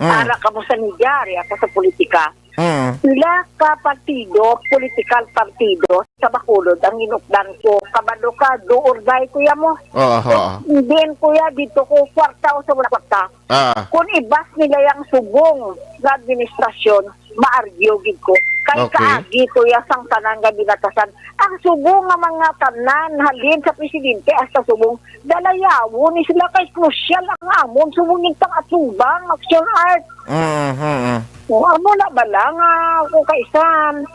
Mm. Ara ka mo sa media, ari ako sa politika. Mm. Pila ka partido, political partido sa Bacolod ang ginukdan ko. Kabalo ka, do or die, kuya mo. Oo, oo. Then, kuya, dito ko kwarta o sa wala kwarta. Ah. Kung ibas nila yung subong nga administrasyon, maargyo gid ko. Kay Okay. kaagi, kuya, sang tanan nga binatasan. Ang subong nga mga tanan, halin sa presidente hasta subong, dalayawon ni sila kay crucial ang amon subong yung pang-atubang, Action Heart. Mm, mm, mm. O, amo na bala nga, kung kaisan,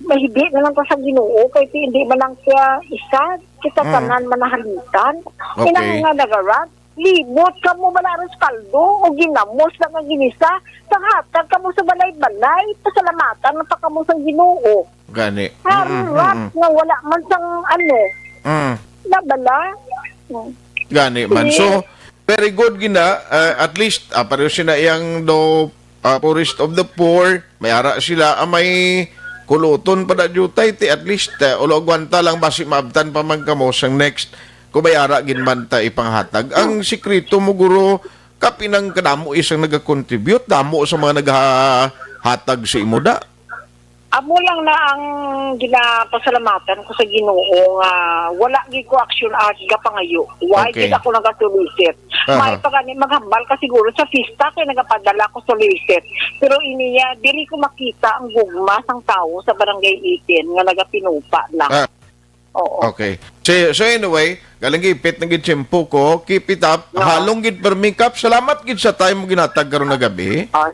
mahidi na lang ta sa Ginoo, kay ti-, hindi man lang siya isa, kita Mm. tanan manahalitan. Okay. Inang nga nagarag, libot kamo bala ron sa kaldo, o ginamos lang ang ginisa, sa hatag kamo sa balay-balay, pasalamatan na pa kamo sa Ginoo. Gani. Harap Mm, mm, mm. nga wala man sang ano, Mm. na bala. Mm. Gani man. Sige. So, very good gina. Uh, at least, ah, pareho sila yang do, ah, poorest of the poor. May ara sila, ah, may kuluton pa na jutay. Ti at least, ah, ulo agwanta lang basi maabtan pa man kamo sang next. Kung may ara gid man ta ipanghatag. Ang sikreto mo, guro, kapinang kadamo isang nagakontribute, damo sa mga naghahatag sa imo da. Amo lang na ang ginapasalamatan ko sa Ginoo nga wala gid ko Action Heart gapangayo. Why Okay. gid ako nagasulisit? Aha. May pa gani maghambal ka siguro sa pista kay nagapadala ko sulisit. Pero iniya, diri ko makita ang gugma sang tawo sa Barangay eighteen nga nagapinupa na. Ah. Oo. Okay. So, so anyway, galing gipit na gid tiyempo ko. Keep it up. No. Halong gid per makeup. Salamat gid sa time mo ginatag karon nga gabi. Oh,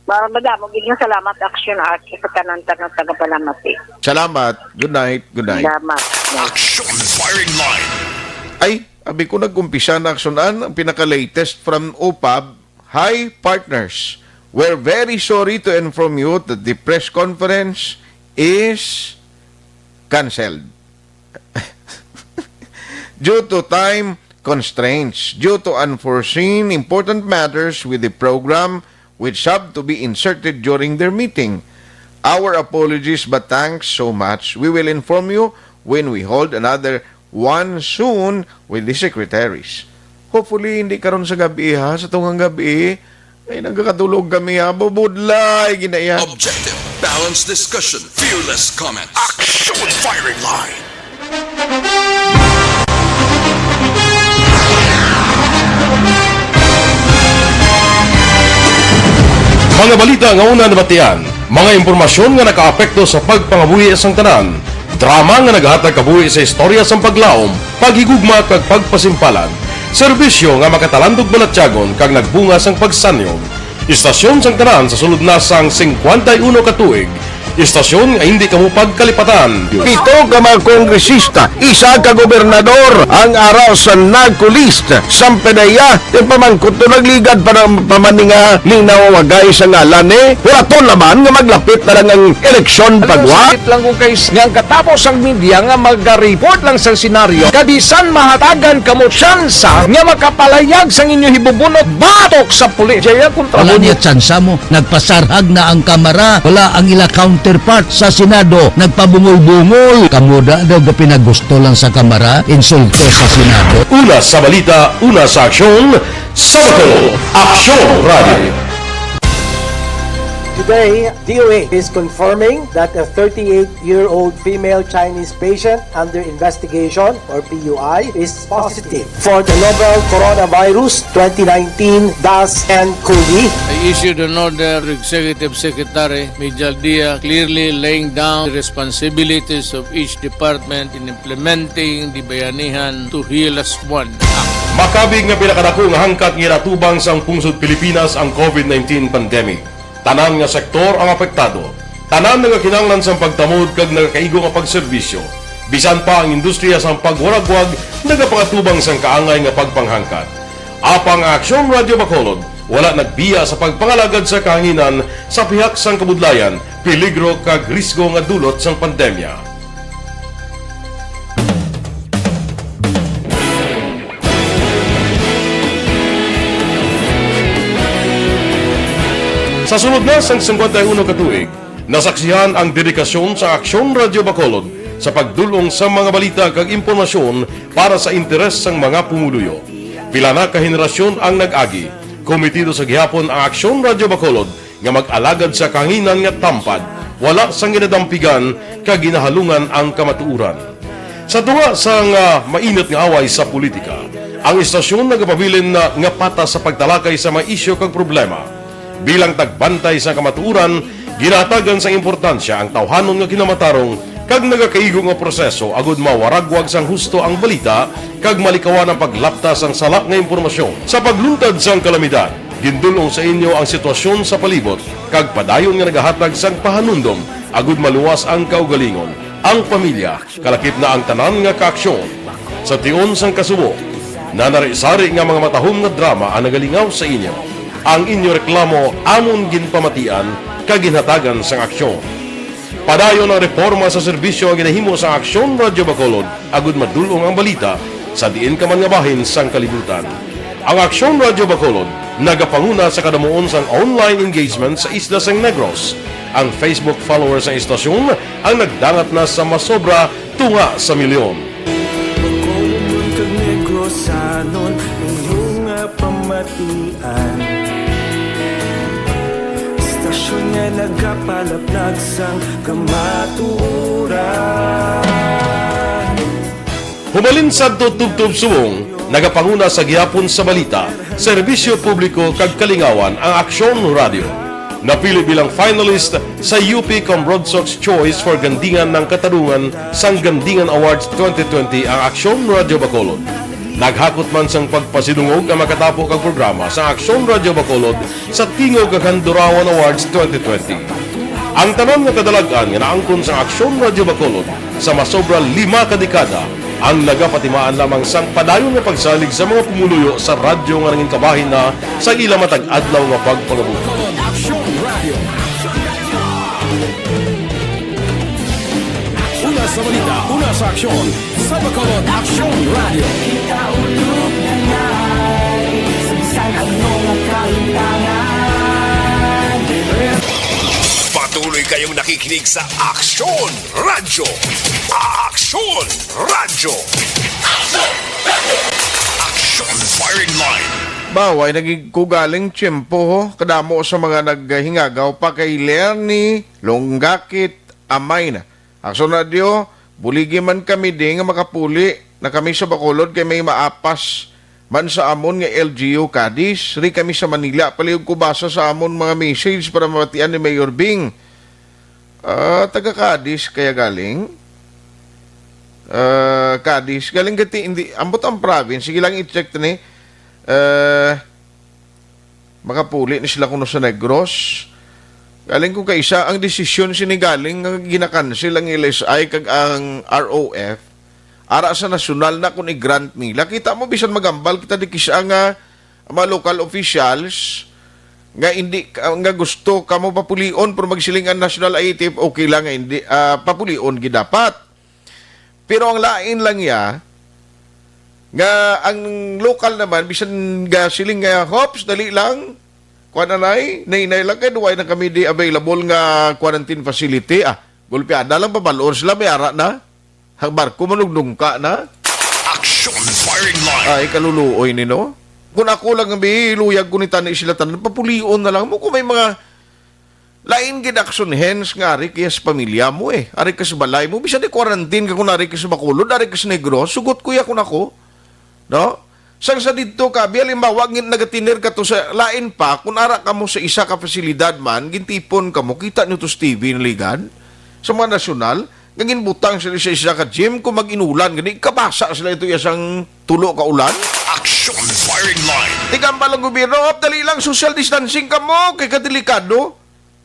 ma-, madamo gid nga salamat, Action Heart, sa tanan-tanan tagapalamati. Salamat. Good night. Good night. Salamat. Action Firing Line. Ay, abi ko nagkumpisa na, Action An, ang pinaka-latest from OPAB. Hi, partners. We're very sorry to inform you that the press conference is canceled. Due to time constraints, due to unforeseen important matters with the program which have to be inserted during their meeting. Our apologies, but thanks so much. We will inform you when we hold another one soon with the secretaries. Hopefully, hindi karon sa gabi, ha? Sa tungang gabi, ay, nagkakatulog kami, ha? Bubudlay, ginaya. Objective, balanced discussion, fearless comment. Action Firing Line. Mga balita nga una nabatian. Mga impormasyon nga nakaapekto sa pagpangabuhi sang tanan. Drama nga nagahatag kabuhi sa istorya sang paglaom, paghigugma, kag pagpasimpalan. Serbisyo nga makatalandog balatyagon kag nagbunga sang pagsanyog. Istasyon sang tanan sa sulod na sang singkwenta y uno ka tuig. Istasyon nga hindi kamo pagkalipatan. Pito ka mga kongresista, isa ka gobernador ang ara sa NAGCO list. Sampanaya, ti pamangkot to nagligad pa ng pamaninga ni nawawagay sa ngalan ni. Wala to naman nga maglapit na lang ang eleksyon pagwa. Sakit lang kung kay nga ang katapos ang media nga magareport lang sa senaryo. Kabisan mahatagan kamo tsansa nga makapalayag sang inyo hibubunot batok sa pulis. Jaya kontra Wala mo niya tsansa mo. Nagpasarhag na ang Kamara. Wala ang ila counterpart sa Senado. Nagpabungol-bungol. Kamo da daw gapinagusto lang sa Kamara, insulto sa Senado. Una sa balita, una sa aksyon, sa Bacolod, Aksyon Radio. Today, D O A is confirming that a thirty-eight-year-old female Chinese patient under investigation, or P U I, is positive for the novel coronavirus twenty nineteen dash N COVID. I issued an order to Executive Secretary Mijal Dia, clearly laying down the responsibilities of each department in implementing the Bayanihan to Heal As One Act. Makabig nga pinakadako nga hangkat nga ginatubang sang pungsod Pilipinas ang COVID nineteen pandemic. Tanan nga sektor ang apektado. Tanan nagakinahanglan sang pagtamod kag nagakaigo nga pagserbisyo. Bisan pa ang industriya sang pagwaragwag nagapangatubang sang kaangay nga pagpanghangkat. Apang ang Aksyon Radio Bacolod wala nagbiya sa pagpangalagad sa kahanginan sa pihak sang kabudlayan, peligro kag risgo nga dulot sang pandemya. Sa sulod na sang singkwenta y uno ka tuig, nasaksihan ang dedikasyon sa Aksyon Radio Bacolod sa pagdul-ong sa mga balita kag impormasyon para sa interes sang mga pumuluyo. Pila na ka henerasyon ang nag-agi. Komitido sa gihapon ang Aksyon Radio Bacolod nga mag-alagad sa kahanginan nga tampad, wala sang ginadampigan kag ginahalungan ang kamatuoran. Sa tunga sang, ah, mainit nga away sa politika, ang istasyon nagapabilin na nga patas sa pagtalakay sa mga isyu kag problema. Bilang tagbantay sa kamatuoran, ginahatagan sang importansya ang tawhanon nga kinamatarong kag nagakaigo nga proseso agud mawaragwag sang husto ang balita kag malikawan ang paglapta sang sala nga impormasyon. Sa pagluntad sang kalamidad, gindul-ong sa inyo ang sitwasyon sa palibot kag padayon nga nagahatag sang pahanumdom agud maluwas ang kaugalingon, ang pamilya, kalakip na ang tanan nga kaaksyon. Sa tion sang kasubo, nanari-sari nga mga matahom nga drama ang nagalingaw sa inyo. Ang inyo reklamo amon ginpamatian kag ginhatagan sang aksyon. Padayon ang reporma sa serbisyo nga ginahimo sa Aksyon Radyo Bacolod agud madul-ong ang balita sa diin ka man nga bahin sang kalibutan. Ang Aksyon Radyo Bacolod nagapanguna sa kadamuon sang online engagement sa isla sang Negros. Ang Facebook followers sang istasyon ang nagdangat na sa masobra tunga sa milyon. Bacolodnon kag Negrosanon, inyo nga pamatian. Istasyon nga nagapalaplag sang kamatuoran. Hubalin sadto tubtob subong, nagapanguna sa gihapon sa balita, serbisyo publiko kag kalingawan ang Aksyon Radio. Napili bilang finalist sa U P Cambrodsoc's Choice for Gandingan ng Katarungan sang Gandingan Awards twenty twenty ang Aksyon Radio Bacolod. Naghakot man sang pagpasidungog ang makatapo kag programa sa Aksyon Radio Bacolod sa Tingog kag Handurawan Awards twenty twenty. Ang tanan nga kadalag-an nga naangkon sang Aksyon Radio Bacolod sa masobra lima ka dekada ang nagapatimaan lamang sang padayon nga pagsalig sa mga pumuluyo sa radyo nga nangin kabahin na sa ila matag adlaw nga pagpangabuhi. Aksyon Radio. Una sa balita, una sa aksyon, sa Bacolod Aksyon Radio. Patuloy kayong nakikinig sa Aksyon Radyo. Aksyon Radyo. Aksyon Firing Line. Baway naging kugaling tiyempo ho, kadamo sa mga naghingagaw pa kay Lerny Lunggakit Amay na. Aksyon Radyo, buligi man kami di nga makapuli na kami sa Bacolod kay may maapas man sa amon nga L G U Cadiz. Ri kami sa Manila, palihog ko basa sa amon mga message para mabatian ni Mayor Bing. Ah, taga Cadiz kaya galing? Ah, Cadiz. Galing gati, hindi, ambot ang province. Sige lang, i-check to ni. Ah, makapuli ni sila kuno sa Negros. Galing ko kay isa, ang desisyon sini galing nga ginakancel ang L S I kag ang R O F. Ara sa nasyonal na kung i-grant nila. Kita mo, bisan magambal kita di kisa nga mga local officials nga hindi ka, nga gusto kamo papulion, pero magsiling ang National I A T F, okay lang nga hindi, ah, papulion gid dapat. Pero ang lain lang ya, nga ang lokal naman, bisan gasiling nga, "Hops, dali lang, kuan, anay, nainay lang kay duway na kami di available nga quarantine facility." Ah, gulpiada lang, pabalon sila, may ara na. Ang barko manugdungka na. Action firing line. Ay, kaluluoy ni, no? Kung ako lang ang bihiluyag ko ni tani sila tanan, papulion na lang mo kung may mga lain gid action hands nga ari kaya sa pamilya mo eh. Ari ka sa balay mo. Bisan di quarantine ka kung ari ka sa Bacolod, ari ka sa Negros, sugot ko ya kung ako. No? Sang sa didto ka, bi, halimbawa, ngin-, nagatiner ka to sa lain pa, kung ara ka mo sa isa ka pasilidad man, gintipon ka mo, kita nyo to sa T V naligad, sa mga nasyonal, nga ginbutang sila sa isa ka gym, kung mag-inulan, gani, kabasa sila ito iya sang tulo ka ulan. Action firing line. Tigamba lang gobyerno, "Op, dali lang, social distancing ka mo, kay kadelikado."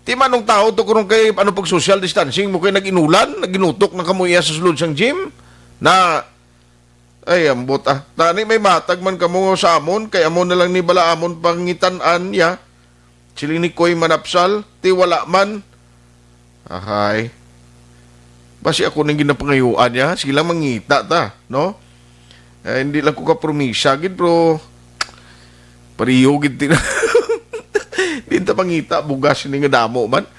Ti manong tao to, kung kay ano pag social distancing mo, kay nag-inulan, naginutok na kamo iya sa sulod sang gym, na, ay, ambot, ah. Tani may matag man kamo sa amon, kay amo na lang ni bala amon pangitan-an, ya. Siling ni Koy Manapsal, ti wala man. Ahay. Basi ako nang ginapangayuan niya, sila mangita ta, no? Eh, hindi lang ko kapromisa gid, pero pariyo gid tin-, di ta mangita bugas ini nga damo man.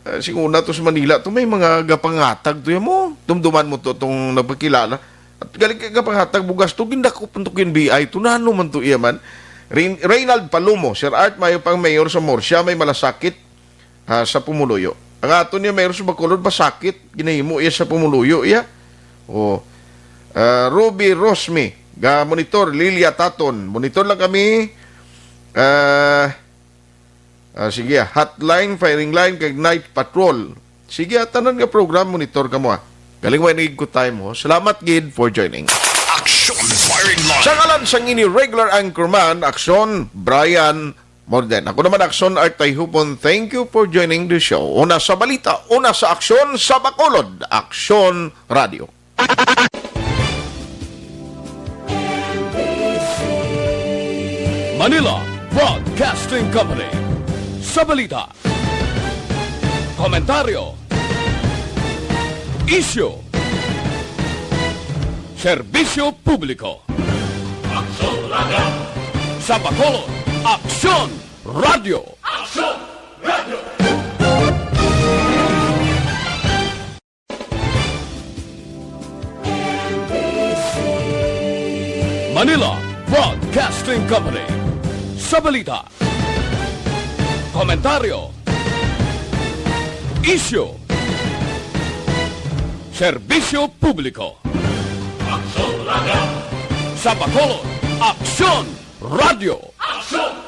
Eh, sing una to sa Manila to, may mga gapangatag to yan mo. Dumduman mo to, tong nagpakilala. At galing kay gapangatag bugas to, gindakop man to kin B I to, nano man to iya man. Rein-, Reynald Palomo, Sir Art, mayo pang mayor sa Murcia, may malasakit, ah, sa pumuluyo. Ang ato niya, mayor sa Bacolod, masakit, ginahimo iya sa pumuluyo, iya. Oh. Ah, Ruby Rosmi, ga monitor, Lilia Taton, monitor lang kami. Ah, ah, sige, ah, hotline, firing line, kag night patrol. Sige, ah, tanan nga program, monitor ka mo, ah. Galing mo, inig ko time, oh. Salamat gid for joining. Action firing line. Sa ngalan sang ini regular anchorman, Aksyon, Brian Morden. Ako naman, Aksyon Art Tayhupon. Thank you for joining the show. Una sa balita, una sa aksyon, sa Bacolod, Aksyon Radio. Manila Broadcasting Company. Sa balita, komentaryo, isyu, serbisyo publiko. Aksyon Radio. Sa Bacolod, Aksyon Radio. Aksyon Radio. Manila Broadcasting Company. Sa balita, komentaryo, isyu, serbisyo publiko. Aksyon Radio. Sa Bacolod, Aksyon Radio. Aksyon